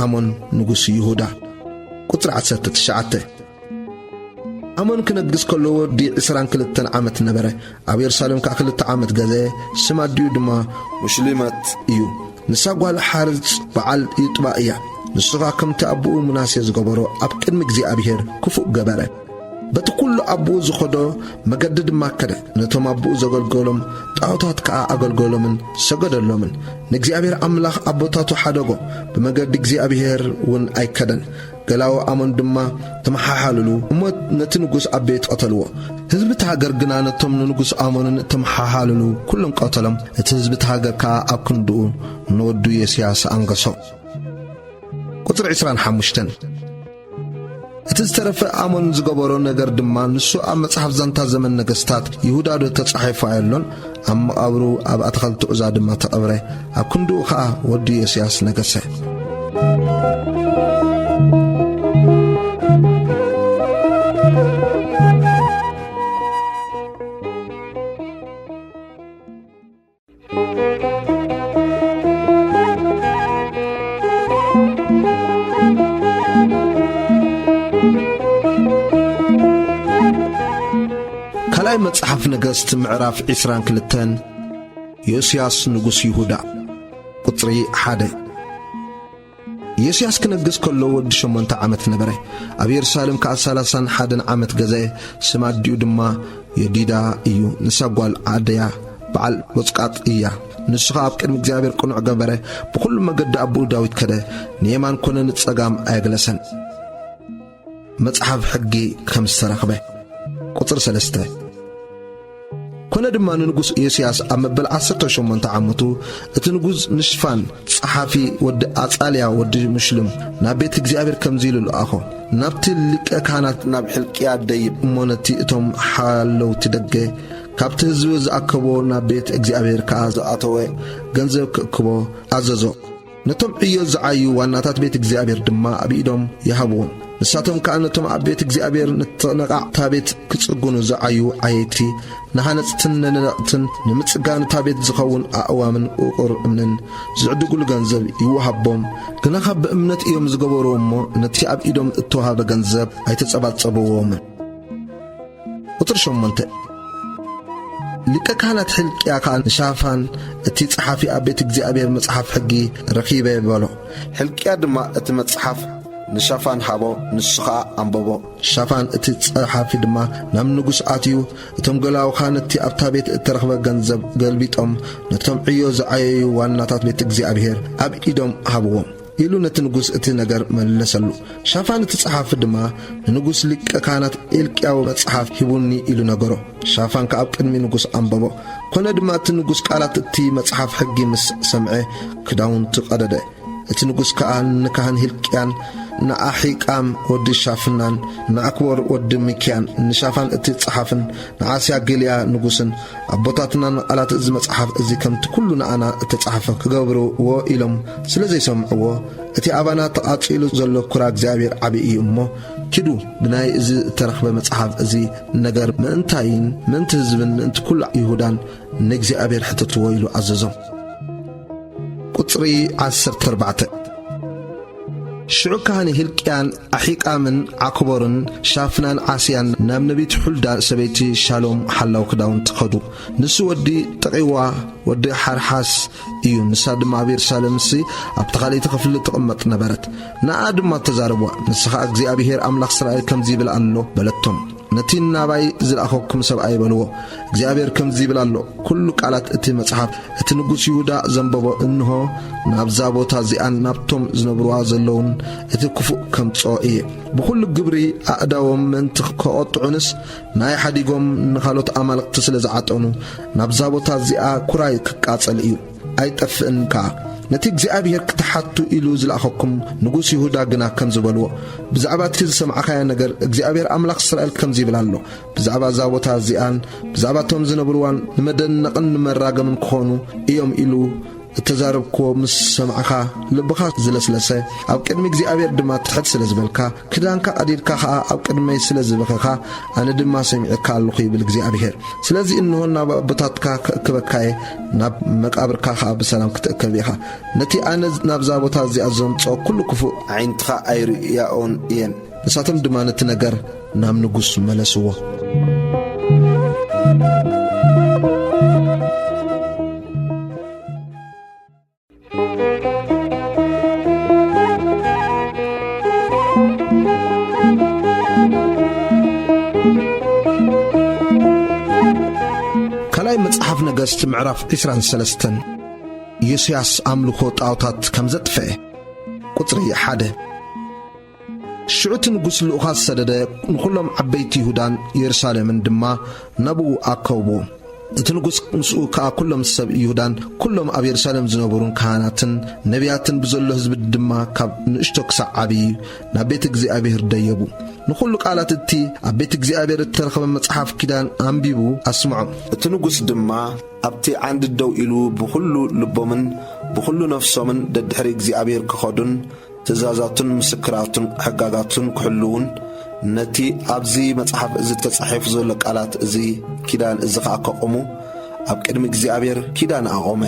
ኣሞን ንጉስ ይሁዳ። ቁጽሪ ዓሰርተ ትሽዓተ። ኣሞን ክነግስ ከሎ ወዲ ዕስራን ክልተን ዓመት ነበረ። ኣብ የሩሳሌም ከኣ ክልተ ዓመት ገዘ። ስም ኣዲኡ ድማ ሙሽሊማት እዩ። ንሳ ጓል ሓርጽ በዓል ይጥባ እያ። ንሱ ኸኣ ከምቲ ኣቦኡ ምናሴ ዝገበሮ ኣብ ቅድሚ እግዚኣብሔር ክፉእ ገበረ። በቲ ኩሉ ኣቦኡ ዝኸዶ መገዲ ድማ ከደ። ነቶም ኣቦኡ ዘገልገሎም ጣዖታት ከኣ ኣገልገሎምን ሰገደሎምን። ንእግዚኣብሔር ኣምላኽ ኣቦታቱ ሓደጎ፣ ብመገዲ እግዚኣብሔር እውን ኣይከደን። ገላዊ ኣሞን ድማ ተመሓሓልሉ፣ እሞ ነቲ ንጉስ ኣብ ቤት ቀተልዎ። ህዝቢ እቲ ሃገር ግና ነቶም ንንጉስ ኣሞንን ተመሓሓልሉ ኩሎም ቀተሎም። እቲ ህዝቢ እቲ ሃገር ከኣ ኣብ ክንድኡ ንወዱ ዮስያስ ኣንገሶ። ቁጽሪ ዕስራን ሓሙሽተን። እቲ ዝተረፈ ኣሞን ዝገበሮ ነገር ድማ፣ ንሱ ኣብ መጽሓፍ ዛንታ ዘመን ነገስታት ይሁዳ ዶ ተጻሒፉ ኣየሎን? ኣብ መቓብሩ ኣብ ኣታኽልቲ ዑዛ ድማ ተቐብረ። ኣብ ክንድኡ ኸኣ ወዲ ዮስያስ ነገሰ። ካልኣይ መጽሓፍ ነገስት ምዕራፍ ዕስራን ክልተን። ዮስያስ ንጉስ ይሁዳ። ቁጽሪ ሓደ። ዮስያስ ክነግስ ከሎ ወዲ ሸሞንተ ዓመት ነበረ። ኣብ የሩሳሌም ከኣ ሰላሳን ሓደን ዓመት ገዘአ። ስም ኣዲኡ ድማ የዲዳ እዩ። ንሳ ጓል ዓደያ በዓል ቦጽቃጥ እያ። ንሱ ኸኣ ኣብ ቅድሚ እግዚኣብሔር ቅኑዕ ገበረ። ብኹሉ መገዲ ኣቦኡ ዳዊት ከደ። ንየማን ኮነ ንጸጋም ኣየግለሰን። መጽሓፍ ሕጊ ከም ዝተረኽበ። ቁጽሪ ሰለስተ። ኮነ ድማ ንንጉስ ኢዮስያስ ኣብ መበል ዓሰርተ ሸሞንተ ዓመቱ፣ እቲ ንጉስ ንሽፋን ጸሓፊ ወዲ ኣጻልያ ወዲ ምሽሉም ናብ ቤት እግዚኣብሔር ከምዚ ኢሉ ለኣኾ። ናብቲ ሊቀ ካህናት ናብ ሕልቅያ ደይብ እሞ ነቲ እቶም ሓለውቲ ደገ ካብቲ ህዝቢ ዝኣከቦ ናብ ቤት እግዚኣብሔር ከኣ ዝኣተወ ገንዘብ ክእክቦ ኣዘዞ። ነቶም ዕዮ ዝዓዩ ዋናታት ቤት እግዚኣብሔር ድማ ኣብ ኢዶም ይሃብዎም። ንሳቶም ከኣ ነቶም ኣብ ቤት እግዚኣብሔር ንተነቓዕታ ቤት ክጽጉኑ ዝዓዩ ዓየይቲ፣ ንሃነጽትን ንነደቕትን ንምጽጋን እታ ቤት ዝኸውን ኣእዋምን ውቑር እምንን ዝዕድጉሉ ገንዘብ ይወሃቦም። ግናኻ ብእምነት እዮም ዝገበርዎ እሞ፣ ነቲ ኣብ ኢዶም እተዋህበ ገንዘብ ኣይተጸባጸብዎምን። ቁጽሪ ሸሞንተ። ሊቀ ካህናት ሕልቅያ ከኣ ንሻፋን፣ እቲ ጸሓፊ ኣብ ቤት እግዚኣብሔር መጽሓፍ ሕጊ ረኺበ በሎ። ሕልቅያ ድማ እቲ መጽሓፍ ንሻፋን ሃቦ፣ ንሱ ኸኣ ኣንበቦ። ሻፋን እቲ ጸሓፊ ድማ ናብ ንጉስ ኣትዩ፣ እቶም ገላውኻ ነቲ ኣብታ ቤት እተረኽበ ገንዘብ ገልቢጦም፣ ነቶም ዕዮ ዝዓየዩ ዋናታት ቤት እግዚኣብሔር ኣብ ኢዶም ሃብዎም። ኢሉ ነቲ ንጉስ እቲ ነገር መለሰሉ። ሻፋን እቲ ጸሓፊ ድማ ንንጉስ ሊቀ ካህናት ኤልቅያዊ መጽሓፍ ሂቡኒ ኢሉ ነገሮ። ሻፋን ከኣ ኣብ ቅድሚ ንጉስ ኣንበቦ። ኮነ ድማ እቲ ንጉስ ቃላት እቲ መጽሓፍ ሕጊ ምስ ሰምዐ ክዳውንቱ ቀደደ። እቲ ንጉስ ከኣ ንካህን ሂልቅያን ንኣሒቃም ወዲ ሻፍናን ንኣክቦር ወዲ ሚክያን ንሻፋን እቲ ጸሓፍን ንዓስያ ጊልያ ንጉስን ኣቦታትና ንቓላት እዚ መጽሓፍ እዚ ከምቲ ኩሉ ንኣና እተጻሕፈ ክገብርዎ ኢሎም ስለ ዘይሰምዕዎ፣ እቲ ኣባና ተቓጺሉ ዘሎ ኩራ እግዚኣብሔር ዓቢ እዩ እሞ፣ ኪዱ ብናይ እዚ እተረኽበ መጽሓፍ እዚ ነገር ምእንታይን ምእንቲ ህዝብን ምእንቲ ኩሉ ይሁዳን ንእግዚኣብሔር ሕተትዎ ኢሉ ኣዘዞም። ቁጽሪ ዓሰርተ ኣርባዕተ። ሽዑ ካህን ሂልቅያን ኣሒቃምን ዓክቦርን ሻፍናን ዓስያን ናብ ነቢት ሑልዳ ሰበይቲ ሻሎም ሓላው ክዳውንቲ ኸዱ። ንሱ ወዲ ጠቒዋ ወዲ ሓርሓስ እዩ። ንሳ ድማ ኣብ የሩሳሌምሲ ኣብቲ ካልኣይቲ ክፍሊ ትቕመጥ ነበረት። ንኣ ድማ ተዛረብዋ። ንስኻ እግዚኣብሔር ኣምላኽ እስራኤል ከምዚ ይብል ኣሎ በለቶም። ነቲ ናባይ ዝለኣኸኩም ሰብኣይ በልዎ፣ እግዚኣብሔር ከምዚ ይብል ኣሎ፣ ኩሉ ቃላት እቲ መጽሓፍ እቲ ንጉስ ይሁዳ ዘንበቦ እንሆ፣ ናብዛ ቦታ እዚኣን ናብቶም ዝነብርዋ ዘለውን እቲ ክፉእ ከምጽኦ እየ። ብኹሉ ግብሪ ኣእዳዎም ምእንቲ ከቐጥዑንስ ናይ ሓዲጎም ንኻልኦት ኣማልኽቲ ስለ ዝዓጠኑ፣ ናብዛ ቦታ እዚኣ ኩራይ ክቃጸል እዩ፣ ኣይጠፍእን ከኣ። ነቲ እግዚኣብሔር ክትሓቱ ኢሉ ዝለኣኸኩም ንጉስ ይሁዳ ግና ከምዚ በልዎ፣ ብዛዕባ እቲ ዝሰማዕኻዮ ነገር እግዚኣብሔር ኣምላኽ እስራኤል ከምዚ ይብል ኣሎ፣ ብዛዕባ እዛ ቦታ እዚኣን ብዛዕባ እቶም ዝነብርዋን ንመደነቕን ንመራገምን ክኾኑ እዮም ኢሉ እተዛረብክዎ ምስ ሰማዕኻ፣ ልብኻ ዝለስለሰ፣ ኣብ ቅድሚ እግዚኣብሔር ድማ ትሕት ስለ ዝበልካ፣ ክዳንካ ቀዲድካ ኸኣ ኣብ ቅድመይ ስለ ዝበኸኻ፣ ኣነ ድማ ሰሚዐካ ኣለኹ ይብል እግዚኣብሔር። ስለዚ እንሆ ናብ ኣቦታትካ ከእክበካ እየ፣ ናብ መቃብርካ ኸኣ ብሰላም ክትእከብ ኢኻ። ነቲ ኣነ ናብዛ ቦታ እዚኣ ዘምጽኦ ኩሉ ክፉእ ኣዒንትኻ ኣይርእያኦን እየን። ንሳቶም ድማ ነቲ ነገር ናብ ንጉስ መለስዎ። ካልኣይ መጽሓፍ ነገስት ምዕራፍ ዕስራን ሰለስተን። ዮስያስ ኣምልኾ ጣዖታት ከም ዘጥፍአ። ቁጽሪ ሓደ። ሽዑ እቲ ንጉስ ልኡኻት ሰደደ፣ ንኹሎም ዓበይቲ ይሁዳን የሩሳሌምን ድማ ናብኡ ኣከብዎ። እቲ ንጉስ ምስኡ ከኣ ኩሎም ሰብ ይሁዳን ኩሎም ኣብ የሩሳሌም ዝነበሩን ካህናትን ነቢያትን ብዘሎ ህዝቢ ድማ ካብ ንእሽቶ ክሳዕ ዓብዪ ናብ ቤት እግዚኣብሔር ደየቡ። ንኹሉ ቃላት እቲ ኣብ ቤት እግዚኣብሔር እተረኽበ መጽሓፍ ኪዳን ኣንቢቡ ኣስምዖም። እቲ ንጉስ ድማ ኣብቲ ዓንዲ ደው ኢሉ ብኹሉ ልቦምን ብኹሉ ነፍሶምን ደድሕሪ እግዚኣብሔር ክኸዱን ትእዛዛቱን ምስክራቱን ሕጋጋቱን ክሕልዉን ነቲ ኣብዚ መጽሓፍ እዚ ተጻሒፉ ዘሎ ቃላት እዚ ኪዳን እዚ ኸኣ ከቑሙ ኣብ ቅድሚ እግዚኣብሔር ኪዳን ኣቖመ።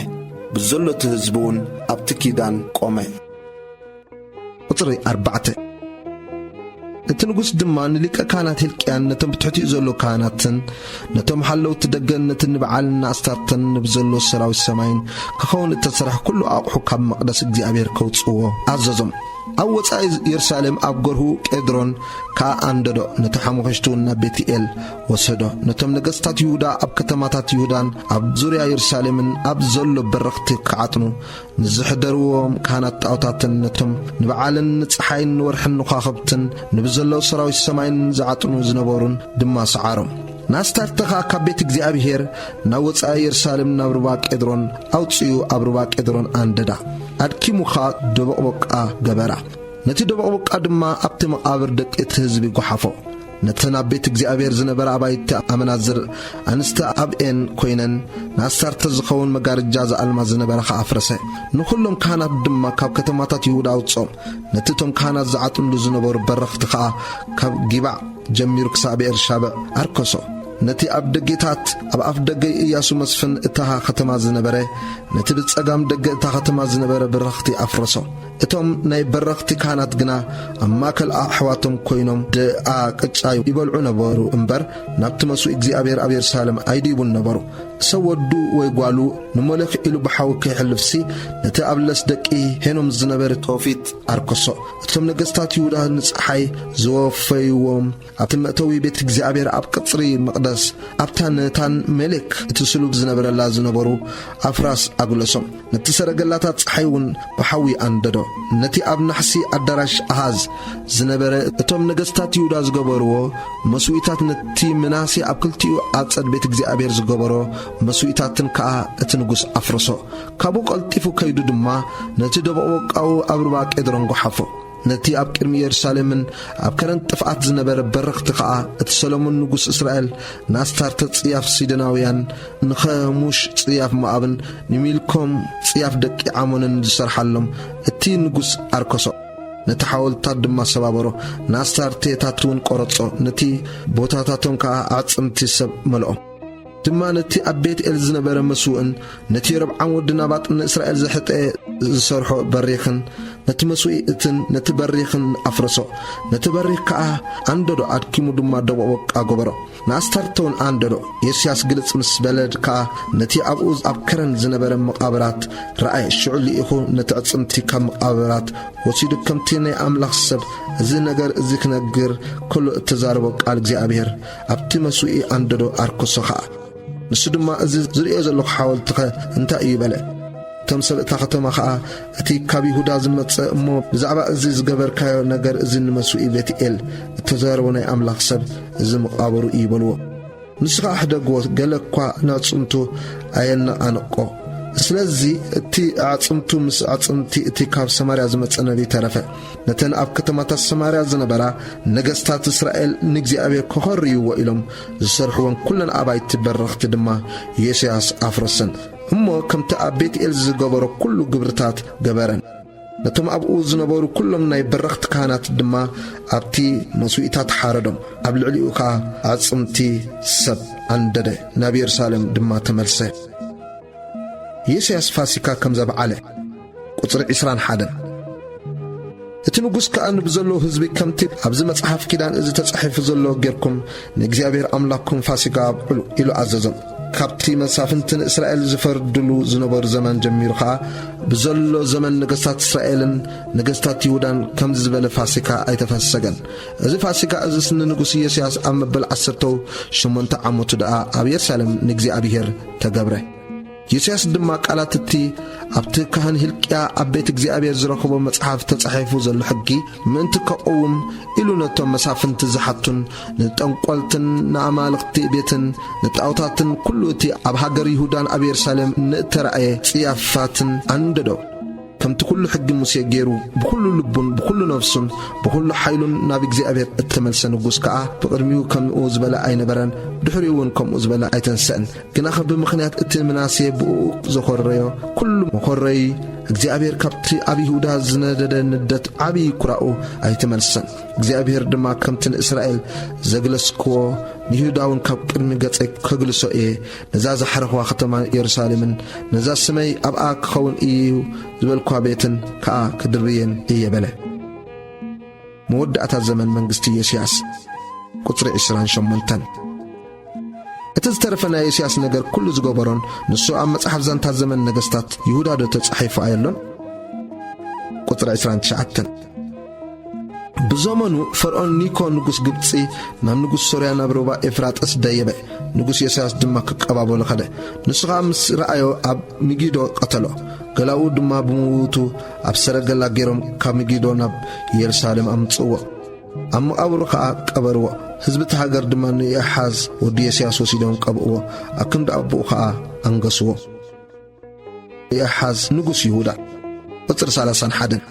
ብዘሎ እቲ ህዝቢ እውን ኣብቲ ኪዳን ቆመ። ቁጽሪ ኣርባዕተ። እቲ ንጉስ ድማ ንሊቀ ካህናት ሂልቅያን ነቶም ብትሕቲኡ ዘሎ ካህናትን ነቶም ሓለውቲ ደገን ነቲ ንበዓልን ንኣስታርተን ንብዘሎ ሰራዊት ሰማይን ክኸውን እተሰርሐ ኩሉ ኣቑሑ ካብ መቕደስ እግዚኣብሔር ከውጽእዎ ኣዘዞም። ኣብ ወጻኢ የሩሳሌም ኣብ ገርሁ ቄድሮን ከኣ ኣንደዶ፣ ነቲ ሓሙኸሽቲ እውን ናብ ቤትኤል ወሰዶ። ነቶም ነገስታት ይሁዳ ኣብ ከተማታት ይሁዳን ኣብ ዙርያ የሩሳሌምን ኣብ ዘሎ በረኽቲ ክዓጥኑ ንዝሕደርዎም ካህናት ጣዖታትን ነቶም ንበዓልን ንጸሓይን ንወርሕን ንኳኸብትን ንብዘለዉ ሰራዊት ሰማይን ዝዓጥኑ ዝነበሩን ድማ ሰዓሮም። ንኣስታርተ ኸኣ ካብ ቤት እግዚኣብሔር ናብ ወጻኢ የሩሳሌም ናብ ሩባ ቄድሮን ኣውጽኡ ኣብ ሩባ ቄድሮን ኣንደዳ። ኣድኪሙ ኸኣ ደቦቕቦቃ ገበራ። ነቲ ደቦቕቦቃ ድማ ኣብቲ መቓብር ደቂ እቲ ህዝቢ ጓሓፎ። ነተን ኣብ ቤት እግዚኣብሔር ዝነበራ ኣባይቲ ኣመናዝር ኣንስቲ ኣብኤን ኮይነን ንኣስታርተ ዝኸውን መጋረጃ ዝኣልማ ዝነበራ ኸኣ ኣፍረሰ። ንኹሎም ካህናት ድማ ካብ ከተማታት ይሁዳ ኣውጽኦም። ነቲ እቶም ካህናት ዝዓጥንሉ ዝነበሩ በረኽቲ ኸኣ ካብ ጊባዕ ጀሚሩ ክሳዕ ብኤርሻብዕ ኣርከሶ። ነቲ ኣብ ደጌታት ኣብ ኣፍ ደገ ኢያሱ መስፍን እታ ኸተማ ዝነበረ፣ ነቲ ብጸጋም ደገ እታ ኸተማ ዝነበረ በረኽቲ ኣፍረሶ። እቶም ናይ በረኽቲ ካህናት ግና ኣብ ማእከል ኣሕዋቶም ኮይኖም ደኣ ቅጫ ይበልዑ ነበሩ እምበር፣ ናብቲ መስዋእ እግዚኣብሔር ኣብ የሩሳሌም ኣይድይቡን ነበሩ። ሰብ ወዱ ወይ ጓሉ ንሞለኽ ኢሉ ብሓዊ ከይሕልፍሲ፣ ነቲ ኣብ ለስ ደቂ ሄኖም ዝነበረ ቶፊት ኣርከሶ። እቶም ነገስታት ይሁዳ ንጸሓይ ዝወፈይዎም ኣብቲ መእተዊ ቤት እግዚኣብሔር ኣብ ቅጽሪ መቕደስ ኣብታ ነታን ሜሌክ እቲ ስሉብ ዝነበረላ ዝነበሩ ኣፍራስ ኣግለሶም። ነቲ ሰረገላታት ጸሓይ እውን ብሓዊ ኣንደዶ። ነቲ ኣብ ናሕሲ ኣዳራሽ ኣሃዝ ዝነበረ እቶም ነገስታት ይሁዳ ዝገበርዎ መስዋእታት፣ ነቲ ምናሴ ኣብ ክልቲኡ ኣጸድ ቤት እግዚኣብሔር ዝገበሮ መስዋእታትን ከኣ እቲ ንጉስ ኣፍረሶ። ካብኡ ቀልጢፉ ከይዱ ድማ ነቲ ደቦቕቦቃኡ ኣብ ሩባ ቄድሮን ጓሓፎ። ነቲ ኣብ ቅድሚ የሩሳሌምን ኣብ ከረን ጥፍኣት ዝነበረ በረኽቲ ኸኣ እቲ ሰሎሞን ንጉስ እስራኤል ንኣስታርተ ጽያፍ ሲዶናውያን፣ ንኸሙሽ ጽያፍ ሞኣብን ንሚልኮም ጽያፍ ደቂ ዓሞንን ዝሰርሓሎም እቲ ንጉስ ኣርከሶ። ነቲ ሓወልታት ድማ ሰባበሮ፣ ንኣስታርቴታት እውን ቈረጾ፣ ነቲ ቦታታቶም ከኣ ኣዕጽምቲ ሰብ መልኦ። ድማ ነቲ ኣብ ቤት ኤል ዝነበረ መስውእን ነቲ የሮብዓም ወዲ ናባጥ ንእስራኤል ዘሕጠ ዝሰርሖ በሪኽን ነቲ መስውእትን ነቲ በሪኽን ኣፍረሶ። ነቲ በሪኽ ከኣ ኣንደዶ፣ ኣድኪሙ ድማ ደቦቕ በቃ ገበሮ። ንኣስታርተ እውን ኣንደዶ። ዮስያስ ግልጽ ምስ በለ ከኣ ነቲ ኣብኡ ኣብ ከረን ዝነበረ መቓብራት ረኣየ። ሽዑ ልኢኹ ነቲ ኣዕጽምቲ ካብ መቓብራት ወሲዱ ከምቲ ናይ ኣምላኽ ሰብ እዚ ነገር እዚ ክነግር ከሎ እተዛረቦ ቃል እግዚኣብሔር ኣብቲ መስውኢ ኣንደዶ ኣርክሶ ኸኣ። ንሱ ድማ፣ "እዚ ዝርእዮ ዘለኹ ሓወልትኸ እንታይ እዩ?" በለ። እቶም ሰብ እታ ከተማ ኸኣ፣ "እቲ ካብ ይሁዳ ዝመጸ እሞ ብዛዕባ እዚ ዝገበርካዮ ነገር እዚ ንመስውኢ ቤትኤል እተዛረቦ ናይ ኣምላኽ ሰብ እዚ መቓብሩ እዩ" በልዎ። ንሱ ኸኣ ሕደግዎ፣ ገለ እኳ ንኣዕጽምቱ ኣየነቓንቆ። ስለዚ እቲ ኣዕጽምቱ ምስ ኣዕጽምቲ እቲ ካብ ሰማርያ ዝመጸ ነቢይ ተረፈ። ነተን ኣብ ከተማታት ሰማርያ ዝነበራ ነገስታት እስራኤል ንእግዚኣብሔር ከኸርይዎ ኢሎም ዝሰርሕወን ኩለን ኣባይቲ በረኽቲ ድማ ዮስያስ ኣፍረሰን። እሞ ከምቲ ኣብ ቤትኤል ዝገበሮ ኩሉ ግብርታት ገበረን። ነቶም ኣብኡ ዝነበሩ ኩሎም ናይ በረኽቲ ካህናት ድማ ኣብቲ መስዋእታት ሓረዶም፣ ኣብ ልዕሊኡ ኸኣ ኣዕጽምቲ ሰብ ኣንደደ፣ ናብ የሩሳሌም ድማ ተመልሰ። ዮስያስ ፋሲካ ከም ዘብዓለ። ቁጽሪ ዕስራን ሓደን። እቲ ንጉስ ከኣ ንብዘለዉ ህዝቢ፣ "ከምቲ ኣብዚ መጽሓፍ ኪዳን እዚ ተጻሒፉ ዘሎ ጌርኩም ንእግዚኣብሔር ኣምላኽኩም ፋሲካ ኣብዕሉ" ኢሉ ኣዘዞም። ካብቲ መሳፍንትን እስራኤል ዝፈርድሉ ዝነበሩ ዘመን ጀሚሩ ኸኣ ብዘሎ ዘመን ነገስታት እስራኤልን ነገስታት ይሁዳን ከምዚ ዝበለ ፋሲካ ኣይተፈሰገን። እዚ ፋሲካ እዝስ ንንጉስ ኢዮስያስ ኣብ መበል ዓሰርተው ሸሞንተ ዓመቱ ደኣ ኣብ የሩሳሌም ንእግዚኣብሔር ተገብረ። ዮስያስ ድማ ቃላት እቲ ኣብቲ ካህን ሂልቅያ ኣብ ቤት እግዚኣብሔር ዝረኸቦ መጽሓፍ ተጻሒፉ ዘሎ ሕጊ ምእንቲ ከቐውም ኢሉ ነቶም መሳፍንቲ ዝሓቱን ንጠንቆልትን ንኣማልኽቲ ቤትን ንጣዖታትን ኩሉ እቲ ኣብ ሃገር ይሁዳን ኣብ የሩሳሌም ንእተራእየ ጽያፋትን ኣንደዶ። ከምቲ ኩሉ ሕጊ ሙሴ ገይሩ ብኹሉ ልቡን ብኹሉ ነፍሱን ብኹሉ ሓይሉን ናብ እግዚኣብሔር እተመልሰ ንጉስ ከኣ ብቕድሚኡ ከምኡ ዝበለ ኣይነበረን፣ ድሕሪኡ እውን ከምኡ ዝበለ ኣይተንሰእን። ግናኸ ብምኽንያት እቲ ምናሴ ብእኡ ዘኾረዮ ኩሉ መኾረዪ፣ እግዚኣብሔር ካብቲ ኣብ ይሁዳ ዝነደደ ንደት ዓብዪ ኩራኡ ኣይተመልሰን። እግዚኣብሔር ድማ ከምቲ ንእስራኤል ዘግለስክዎ ንይሁዳ እውን ካብ ቅድሚ ገጸይ ከግልሶ እየ፣ ነዛ ዝሓረኽዋ ከተማ የሩሳሌምን ነዛ ስመይ ኣብኣ ክኸውን እዩ ዝበልኳ ቤትን ከኣ ክድርብየን እየ በለ። መወዳእታ ዘመን መንግስቲ ዮስያስ። ቁጽሪ ዕስራን ሸሞንተን። እቲ ዝተረፈ ናይ ዮስያስ ነገር ኩሉ ዝገበሮን ንሱ ኣብ መጽሓፍ ዛንታ ዘመን ነገስታት ይሁዳ ዶ ተጻሒፉ ኣየሎን? ቁጽሪ ዕስራን ትሽዓተን። ብዘመኑ ፈርዖን ኒኮ ንጉስ ግብጺ ናብ ንጉስ ሶርያ ናብ ሩባ ኤፍራጥስ ደየበ። ንጉስ ዮስያስ ድማ ክቀባበሎ ኸደ። ንሱ ኸኣ ምስ ረኣዮ ኣብ ሚጊዶ ቀተሎ። ገላኡ ድማ ብምውቱ ኣብ ሰረገላ ገይሮም ካብ ሚጊዶ ናብ ኢየሩሳሌም ኣምጽእዎ። ኣብ መቓብሩ ኸኣ ቀበርዎ። ህዝቢ እቲ ሃገር ድማ ንኢዮሓዝ ወዲ ዮስያስ ወሲዶም ቀብእዎ። ኣብ ክንዲ ኣቦኡ ኸኣ ኣንገስዎ። ኢዮሓዝ ንጉስ ይሁዳ። ቁጽሪ ሰላሳን ሓደን።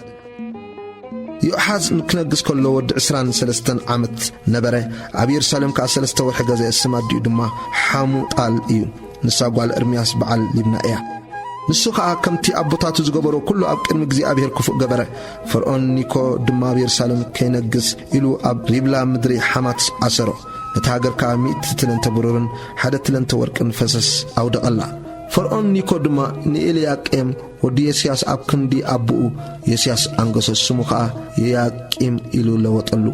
ኢዮሓዝ ንክነግስ ከሎ ወዲ ዕስራን ሰለስተን ዓመት ነበረ። ኣብ የሩሳሌም ከኣ ሰለስተ ወርሒ ገዘ። ስም ኣዲኡ ድማ ሓሙጣል እዩ። ንሳ ጓል እርምያስ በዓል ሊብና እያ። ንሱ ኸኣ ከምቲ ኣቦታቱ ዝገበሮ ኩሉ ኣብ ቅድሚ እግዚኣብሔር ክፉእ ገበረ። ፈርዖን ኒኮ ድማ ኣብ የሩሳሌም ከይነግስ ኢሉ ኣብ ሪብላ ምድሪ ሓማት ኣሰሮ። ነታ ሃገር ከኣ ሚእቲ ትለንተ ብሩርን ሓደ ትለንተ ወርቅን ፈሰስ ኣውደቐላ። ፈርዖን ኒኮ ድማ ንኤልያቄም ወዲ ዮስያስ ኣብ ክንዲ ኣቦኡ ዮስያስ ኣንገሶ። ስሙ ኸኣ ዮያቂም ኢሉ ለወጠሉ።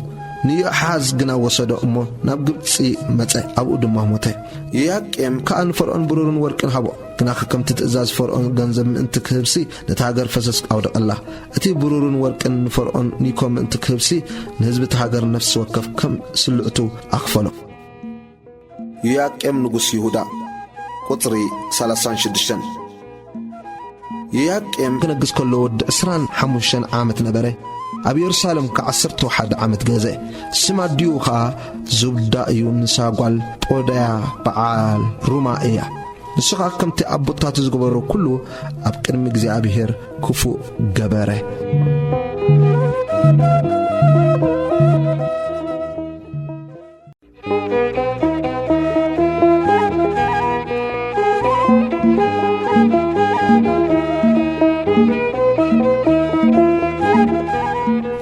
ንዮኣሓዝ ግና ወሰዶ እሞ ናብ ግብጺ መጸ፣ ኣብኡ ድማ ሞተ። ዮያቄም ከኣ ንፈርዖን ብሩርን ወርቅን ሃቦ። ግናኸ ከምቲ ትእዛዝ ፈርዖን ገንዘብ ምእንቲ ክህብሲ ነታ ሃገር ፈሰስ ኣውደቐላ። እቲ ብሩርን ወርቅን ንፈርዖን ኒኮ ምእንቲ ክህብሲ ንህዝቢ እታ ሃገር ነፍሲ ወከፍ ከም ስልዕቱ ኣኽፈሎ። ዮያቄም ንጉስ ይሁዳ። ቁጽሪ ሰላሳን ሽዱሽተን። ዮያቄም ክነግስ ከሎ ወዲ ዕስራን ሓሙሽተን ዓመት ነበረ። ኣብ የሩሳሌም ከኣ ዓሰርተ ሓደ ዓመት ገዘ። ስም ኣዲኡ ኸኣ ዙብዳ እዩ፣ ንሳ ጓል ጦዳያ በዓል ሩማ እያ። ንሱ ኸኣ ከምቲ ኣቦታቱ ዝገበሮ ኩሉ ኣብ ቅድሚ እግዚኣብሔር ክፉእ ገበረ።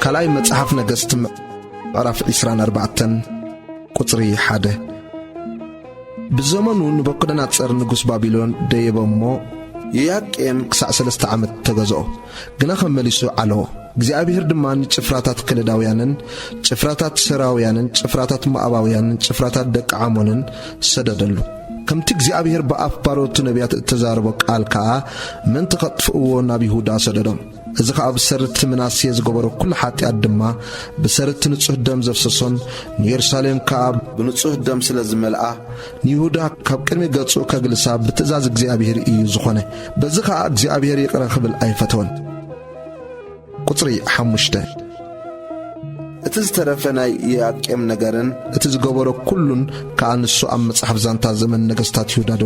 ካልኣይ መጽሓፍ ነገስት ምዕራፍ ዕስራን ኣርባዕተን ቁጽሪ ሓደ። ብዘመኑ ንቡከደነጸር ንጉስ ባቢሎን ደየበ እሞ፣ ዮያቄም ክሳዕ ሰለስተ ዓመት ተገዝኦ፣ ግና ከመሊሱ ዓለዎ። እግዚኣብሔር ድማ ንጭፍራታት ከለዳውያንን ጭፍራታት ሰራውያንን ጭፍራታት ሞዓባውያንን ጭፍራታት ደቂ ዓሞንን ሰደደሉ። ከምቲ እግዚኣብሔር ብኣፍ ባሮቱ ነቢያት እተዛረቦ ቃል ከኣ፣ ምእንቲ ኸጥፍእዎ ናብ ይሁዳ ሰደዶም። እዚ ኸኣ ብሰሪ እቲ ምናሴ ዝገበሮ ኵሉ ሓጢኣት ድማ፣ ብሰሪ እቲ ንጹህ ደም ዘፍሰሶን ንየሩሳሌም ከኣ ብንጹህ ደም ስለ ዝመልኣ፣ ንይሁዳ ካብ ቅድሚ ገጹ ከግልሳ ብትእዛዝ እግዚኣብሔር እዩ ዝኾነ። በዚ ኸኣ እግዚኣብሔር ይቕረ ክብል ኣይፈተወን። ቁጽሪ ሓሙሽተ። እቲ ዝተረፈ ናይ ኢያቄም ነገርን እቲ ዝገበሮ ኩሉን ከኣ ንሱ ኣብ መጽሓፍ ዛንታ ዘመን ነገስታት ይሁዳ ዶ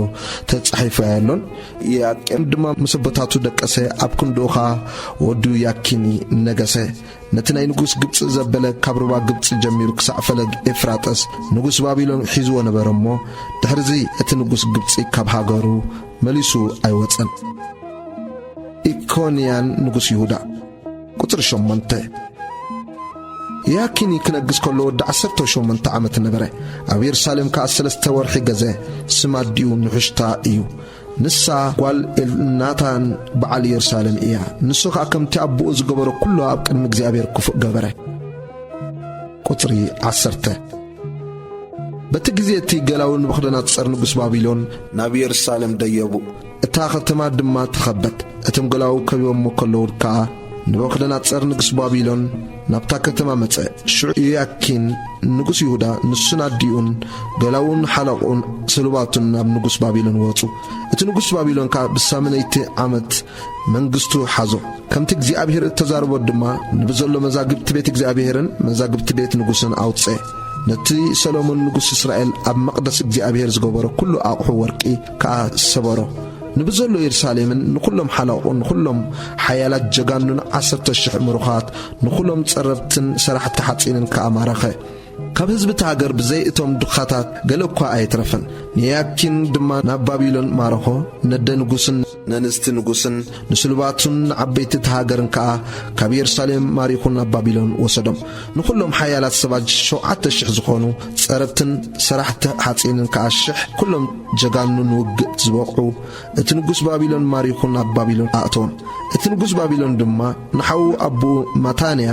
ተጻሒፉ ኣየሎን? ኢያቄም ድማ ምስ ኣቦታቱ ደቀሰ፣ ኣብ ክንድኡ ኸኣ ወዱ ያኪኒ ነገሰ። ነቲ ናይ ንጉስ ግብጺ ዘበለ ካብ ሩባ ግብጺ ጀሚሩ ክሳዕ ፈለግ ኤፍራጠስ ንጉስ ባቢሎን ሒዝዎ ነበረ እሞ፣ ድሕርዚ እቲ ንጉስ ግብጺ ካብ ሃገሩ መሊሱ ኣይወጸን። ኢኮንያን ንጉስ ይሁዳ። ቁጽሪ ሸሞንተ። ያኪኒ ክነግስ ከሎ ወዲ ዓሰርተ ሸሞንተ ዓመት ነበረ። ኣብ የሩሳሌም ከኣ ሰለስተ ወርሒ ገዘ። ስም ኣዲኡ ንሑሽታ እዩ። ንሳ ጓል ኤልናታን በዓል የሩሳሌም እያ። ንሱ ኸኣ ከምቲ ኣቦኡ ዝገበሮ ኩሉ ኣብ ቅድሚ እግዚኣብሔር ክፉእ ገበረ። ቁጽሪ ዓሰርተ። በቲ ግዜ እቲ ገላዊ ንቡክደነጸር ንጉስ ባቢሎን ናብ የሩሳሌም ደየቡ። እታ ከተማ ድማ ተኸበት። እቶም ገላዊ ከቢቦሞ ከለዉ ከኣ፣ ንቡክደነጸር ንጉስ ባቢሎን ናብታ ከተማ መጸ። ሽዑ ዮያኪን ንጉስ ይሁዳ፣ ንሱን ኣዲኡን፣ ገላዉን ሓለቕኡን ስሉባቱን ናብ ንጉስ ባቢሎን ወጹ። እቲ ንጉስ ባቢሎን ከኣ ብሳምነይቲ ዓመት መንግስቱ ሓዞ። ከምቲ እግዚኣብሔር እተዛረቦ ድማ፣ ንብዘሎ መዛግብቲ ቤት እግዚኣብሔርን መዛግብቲ ቤት ንጉስን ኣውጽኤ። ነቲ ሰሎሞን ንጉስ እስራኤል ኣብ መቕደስ እግዚኣብሔር ዝገበሮ ኩሉ ኣቕሑ ወርቂ ከኣ ሰበሮ። ንብዘሎ የሩሳሌምን ንኹሎም ሓለቑን ንኹሎም ሓያላት ጀጋኑን ዓሰርተ ሽሕ ምሩኻት፣ ንኹሎም ጸረብትን ሰራሕቲ ሓጺንን ከኣ ማረኸ። ካብ ህዝቢ እታ ሃገር ብዘይ እቶም ድኻታት ገለ እኳ ኣይትረፈን። ንያኪን ድማ ናብ ባቢሎን ማረኾ። ነደ ንጉስን ነንስቲ ንጉስን ንስሉባቱን ንዓበይቲ እታ ሃገርን ከኣ ካብ የሩሳሌም ማሪኹ ናብ ባቢሎን ወሰዶም። ንኹሎም ሓያላት ሰባት ሸውዓተ ሽሕ ዝኾኑ ጸረብትን ሰራሕቲ ሓጺንን ከኣ ሽሕ፣ ኩሎም ጀጋኑ ንውግእ ዝበቕዑ፣ እቲ ንጉስ ባቢሎን ማሪኹ ናብ ባቢሎን ኣእተዎም። እቲ ንጉስ ባቢሎን ድማ ንሓዉ ኣቦኡ ማታንያ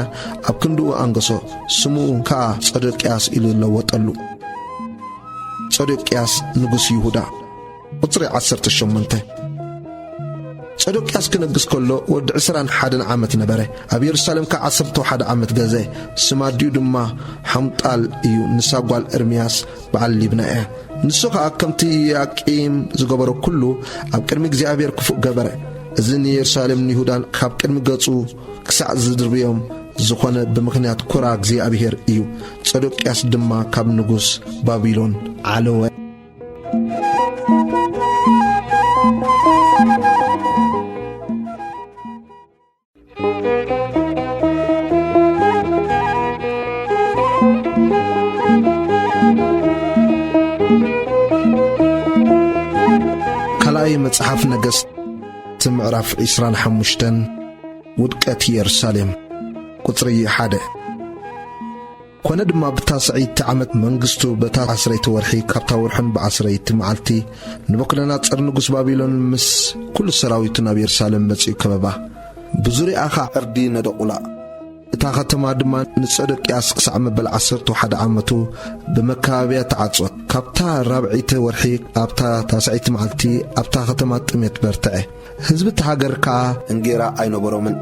ኣብ ክንድኡ ኣንገሶ፣ ስሙ ከኣ ጸደቅያስ ኢሉ ለወጠሉ። ጸደቅያስ ንጉስ ይሁዳ። ቁጽሪ ዓሰርተ ሸሞንተ። ጸደቅያስ ክነግስ ከሎ ወዲ ዕስራን ሓደን ዓመት ነበረ። ኣብ የሩሳሌም ከኣ ዓሰርተ ሓደ ዓመት ገዘ። ስም ኣዲኡ ድማ ሓምጣል እዩ። ንሳ ጓል ኤርምያስ በዓል ሊብና እያ። ንሱ ኸኣ ከምቲ ያቂም ዝገበሮ ኩሉ ኣብ ቅድሚ እግዚኣብሔር ክፉእ ገበረ። እዚ ንየሩሳሌም ንይሁዳን ካብ ቅድሚ ገጹ ክሳዕ ዝድርብዮም ዝኾነ ብምኽንያት ኩራ እግዚኣብሔር እዩ። ጸደቅያስ ድማ ካብ ንጉስ ባቢሎን ዓለወ። ካልኣይ መጽሓፍ ነገስት ምዕራፍ ዕስራን ሓሙሽተን። ውድቀት የሩሳሌም። ቁጽሪ ሓደ። ኮነ ድማ ብታስዐይቲ ዓመት መንግስቱ በታ ዓስረይቲ ወርሒ ካብታ ወርሕን ብዓስረይቲ መዓልቲ ንቡክደነጸር ንጉስ ባቢሎን ምስ ኩሉ ሰራዊቱ ናብ የሩሳሌም መጺኡ ከበባ። ብዙርያኣ ኸኣ ዕርዲ ነደቑላ። እታ ኸተማ ድማ ንጸደቅያስ ክሳዕ መበል ዓሰርተ ሓደ ዓመቱ ብመካበብያ ተዓጽወት። ካብታ ራብዐይቲ ወርሒ ኣብታ ታስዐይቲ መዓልቲ ኣብታ ኸተማ ጥሜት በርትዐ። ህዝቢ እታ ሃገር ከኣ እንጌራ ኣይነበሮምን።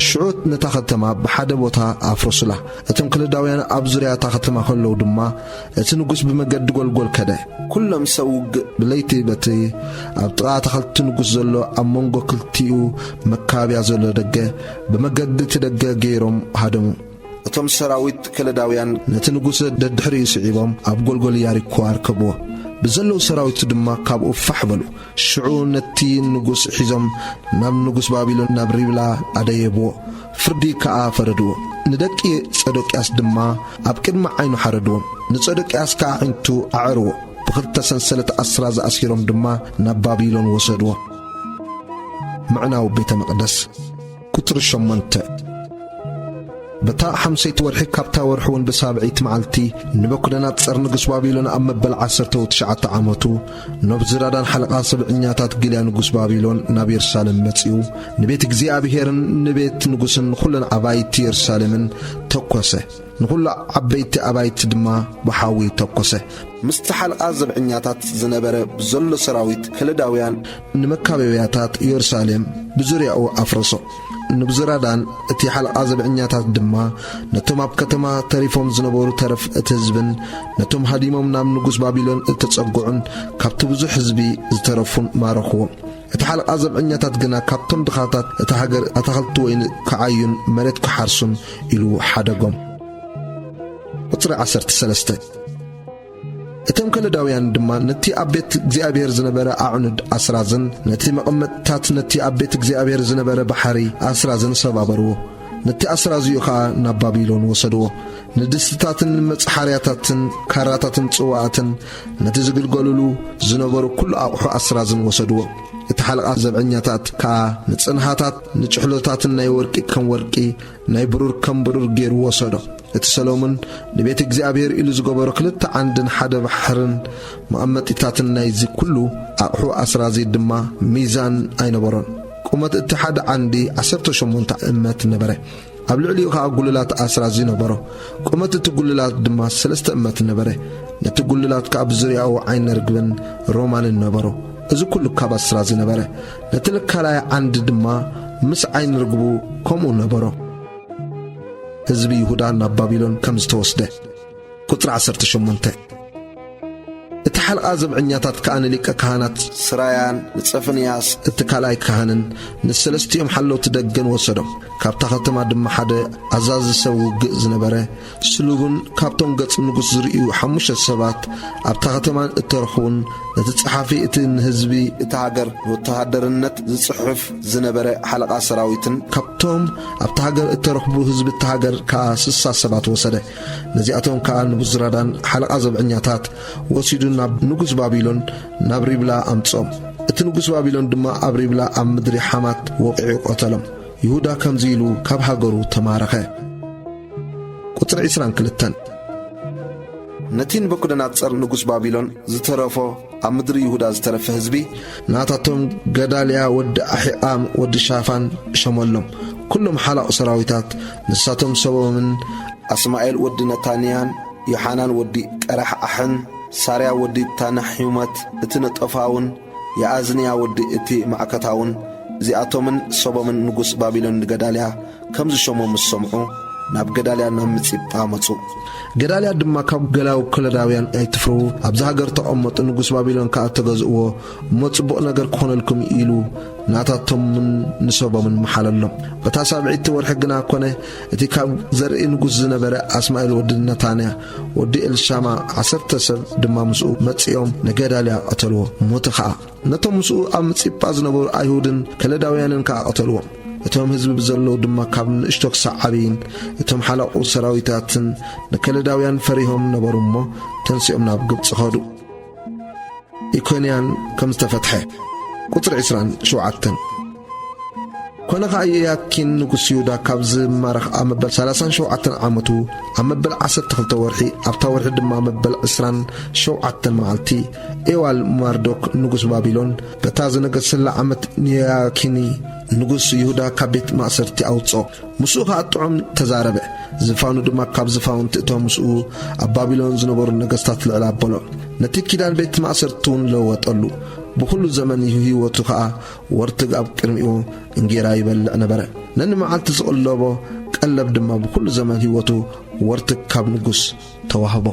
ሽዑ ነታ ኸተማ ብሓደ ቦታ ኣፍረሱላ። እቶም ከለዳውያን ኣብ ዙርያ እታ ኸተማ ኸለዉ ድማ፣ እቲ ንጉስ ብመገዲ ጐልጐል ከደ። ኵሎም ሰብ ውግእ ብለይቲ በቲ ኣብ ጥቓ ኣታኽልቲ ንጉስ ዘሎ ኣብ መንጎ ክልቲኡ መካብያ ዘሎ ደገ፣ ብመገዲ እቲ ደገ ገይሮም ሃደሙ። እቶም ሰራዊት ከለዳውያን ነቲ ንጉስ ደድሕሪኡ ስዒቦም ኣብ ጐልጐል ያሪኮ ኣርከብዎ። ብዘለዉ ሰራዊቱ ድማ ካብኡ ፋሕ በሉ። ሽዑ ነቲ ንጉስ ሒዞም ናብ ንጉስ ባቢሎን ናብ ሪብላ ኣደየብዎ፣ ፍርዲ ከኣ ፈረድዎ። ንደቂ ጸዶቅያስ ድማ ኣብ ቅድሚ ዓይኑ ሓረድዎም። ንጸዶቅያስ ከኣ ኣዒንቱ ኣዐርዎ፣ ብኽልተ ሰንሰለት ኣስራዚ ኣሲሮም ድማ ናብ ባቢሎን ወሰድዎ። ምዕናው ቤተ መቕደስ። ቁጽሪ ሸሞንተ። በታ ሓምሰይቲ ወርሒ ካብታ ወርሒ እውን ብሳብዐይቲ መዓልቲ ንበኩደነጸር ንጉስ ባቢሎን ኣብ መበል ዓሰርተው ትሽዓተ ዓመቱ፣ ነቡዝራዳን ሓለቓ ሰብዐኛታት ግልያ ንጉስ ባቢሎን ናብ የሩሳሌም መጺኡ፣ ንቤት እግዚኣብሄርን ንቤት ንጉስን ንኹለን ኣባይቲ የሩሳሌምን ተኮሰ። ንኹሉ ዓበይቲ ኣባይቲ ድማ ብሓዊ ተኮሰ። ምስቲ ሓለቓ ዘብዐኛታት ዝነበረ ብዘሎ ሰራዊት ከለዳውያን ንመካበብያታት የሩሳሌም ብዙርያኡ ኣፍረሶ። ንብዙራዳን እቲ ሓለቓ ዘብዐኛታት ድማ ነቶም ኣብ ከተማ ተሪፎም ዝነበሩ ተረፍ እቲ ህዝብን ነቶም ሃዲሞም ናብ ንጉስ ባቢሎን እተጸግዑን ካብቲ ብዙሕ ህዝቢ ዝተረፉን ማረኽዎም። እቲ ሓለቓ ዘብዐኛታት ግና ካብቶም ድኻታት እታ ሃገር ኣታኽልቲ ወይኒ ክዓዩን መሬት ክሓርሱን ኢሉ ሓደጎም። ቁጽሪ ዓሰርተ ሰለስተ። እቶም ከለዳውያን ድማ ነቲ ኣብ ቤት እግዚኣብሔር ዝነበረ ኣዕኑድ ኣስራዝን ነቲ መቐመጥታት ነቲ ኣብ ቤት እግዚኣብሔር ዝነበረ ባሕሪ ኣስራዝን ሰባበርዎ። ነቲ ኣስራዚኡ ኸኣ ናብ ባቢሎን ወሰድዎ። ንድስትታትን መጽሓርያታትን ካራታትን ጽዋኣትን ነቲ ዝግልገሉሉ ዝነበሩ ኩሉ ኣቕሑ ኣስራዝን ወሰድዎ። እቲ ሓለቓ ዘብዐኛታት ከኣ ንጽንሃታት ንጭሕሎታትን ናይ ወርቂ ከም ወርቂ ናይ ብሩር ከም ብሩር ገይሩ ወሰዶ። እቲ ሰሎሞን ንቤት እግዚኣብሔር ኢሉ ዝገበሮ ክልተ ዓንድን ሓደ ባሕርን መቐመጢታትን ናይዚ ኩሉ ኣቕሑ ኣስራዚ ድማ ሚዛን ኣይነበሮን። ቁመት እቲ ሓደ ዓንዲ ዓሰርተ ሸሞንተ እመት ነበረ። ኣብ ልዕሊኡ ኸኣ ጉልላት ኣስራዚ ነበሮ። ቁመት እቲ ጉልላት ድማ ሰለስተ እመት ነበረ። ነቲ ጉልላት ከኣ ብዙርያኡ ዓይነ ርግብን ሮማንን ነበሮ። እዚ ኩሉ ካብ ኣስራዚ ነበረ። ነቲ ለካላይ ዓንዲ ድማ ምስ ዓይኒ ርግቡ ከምኡ ነበሮ። ህዝቢ ይሁዳ ናብ ባቢሎን ከም ዝተወስደ። ቁጽሪ ዓሰርተ ሸሞንተ። እቲ ሓለቓ ዘብዐኛታት ከኣ ንሊቀ ካህናት ስራያን ንጸፍንያስ እቲ ካልኣይ ካህንን ንሰለስቲኦም ሓለውቲ ደገን ወሰዶም። ካብታ ከተማ ድማ ሓደ ኣዛዚ ሰብ ውግእ ዝነበረ ስሉብን ካብቶም ገጽ ንጉስ ዝርእዩ ሓሙሽተ ሰባት ኣብታ ከተማን እተረኽቡን ነቲ ጸሓፊ እቲ ንህዝቢ እታ ሃገር ንወተሃደርነት ዝጽሕፍ ዝነበረ ሓለቓ ሰራዊትን ካብቶም ኣብታ ሃገር እተረኽቡ ህዝቢ እታ ሃገር ከኣ ስሳ ሰባት ወሰደ። ነዚኣቶም ከኣ ንቡዝራዳን ሓለቓ ዘብዐኛታት ወሲዱ ናብ ንጉስ ባቢሎን ናብ ሪብላ ኣምጽኦም። እቲ ንጉስ ባቢሎን ድማ ኣብ ሪብላ ኣብ ምድሪ ሓማት ወቒዑ ቀተሎም። ይሁዳ ከምዚ ኢሉ ካብ ሃገሩ ተማረኸ። ቁጽሪ ዕስራን ክልተን። ነቲ ንበኩደነጸር ንጉስ ባቢሎን ዝተረፎ ኣብ ምድሪ ይሁዳ ዝተረፈ ህዝቢ ናታቶም ገዳልያ ወዲ ኣሒቓም ወዲ ሻፋን ሸመሎም። ኩሎም ሓላቕ ሰራዊታት ንሳቶም ሰቦምን ኣስማኤል ወዲ ነታንያን ዮሓናን ወዲ ቀራሕኣሕን ሳርያ ወዲ ታናሕዩመት እቲ ነጦፋውን የኣዝንያ ወዲ እቲ ማዕከታውን እዚኣቶምን ሰቦምን ንጉስ ባቢሎን ንገዳልያ ከም ዝሸሞ ምስ ሰምዑ ናብ ገዳልያ ናብ ምጺጳ መጹ። ገዳልያ ድማ ካብ ገላው ከለዳውያን ኣይትፍርሁ፣ ኣብዚ ሃገር ተቐመጡ፣ ንጉስ ባቢሎን ከኣ ተገዝእዎ እሞ ጽቡቕ ነገር ክኾነልኩም ኢሉ ናታቶምን ንሰቦምን መሓለሎም። በታ ሳብዒቲ ወርሒ ግና ኮነ እቲ ካብ ዘርኢ ንጉስ ዝነበረ ኣስማኤል ወዲ ነታንያ ወዲ ኤልሻማ ዓሰርተ ሰብ ድማ ምስኡ መጺኦም ንገዳልያ ቀተልዎ፣ ሞተ ኸኣ። ነቶም ምስኡ ኣብ ምጺጳ ዝነበሩ ኣይሁድን ከለዳውያንን ከኣ ቀተልዎም። እቶም ህዝቢ ብዘለዉ ድማ ካብ ንእሽቶ ክሳዕ ዓብይን እቶም ሓለቑ ሰራዊታትን ንከለዳውያን ፈሪሆም ነበሩ እሞ ተንሲኦም ናብ ግብጺ ኸዱ። ኢኮንያን ከም ዝተፈትሐ። ቁጽሪ ዕስራን ሸውዓተን። ኮነ ኸኣ ዮያኪን ንጉስ ይሁዳ ካብ ዝማረኽ ኣብ መበል ሰላሳን ሸውዓተን ዓመቱ ኣብ መበል ዓሰርተ ክልተ ወርሒ ኣብታ ወርሒ ድማ መበል ዕስራን ሸውዓተን መዓልቲ ኤዋል ማርዶክ ንጉስ ባቢሎን በታ ዝነገሰላ ዓመት ንዮያኪኒ ንጉስ ይሁዳ ካብ ቤት ማእሰርቲ ኣውጽኦ። ምስኡ ኸኣ ጥዑም ተዛረበ። ዝፋኑ ድማ ካብ ዝፋውንቲ እቶም ምስኡ ኣብ ባቢሎን ዝነበሩ ነገስታት ልዕል ኣበሎ። ነቲ ኪዳን ቤት ማእሰርቲ እውን ለወጠሉ። ብኹሉ ዘመን ህይወቱ ኸኣ ወርትግ ኣብ ቅድሚኡ እንጌራ ይበልዕ ነበረ። ነንመዓልቲ ዝቕለቦ ቀለብ ድማ ብኹሉ ዘመን ህይወቱ ወርትግ ካብ ንጉስ ተዋህቦ።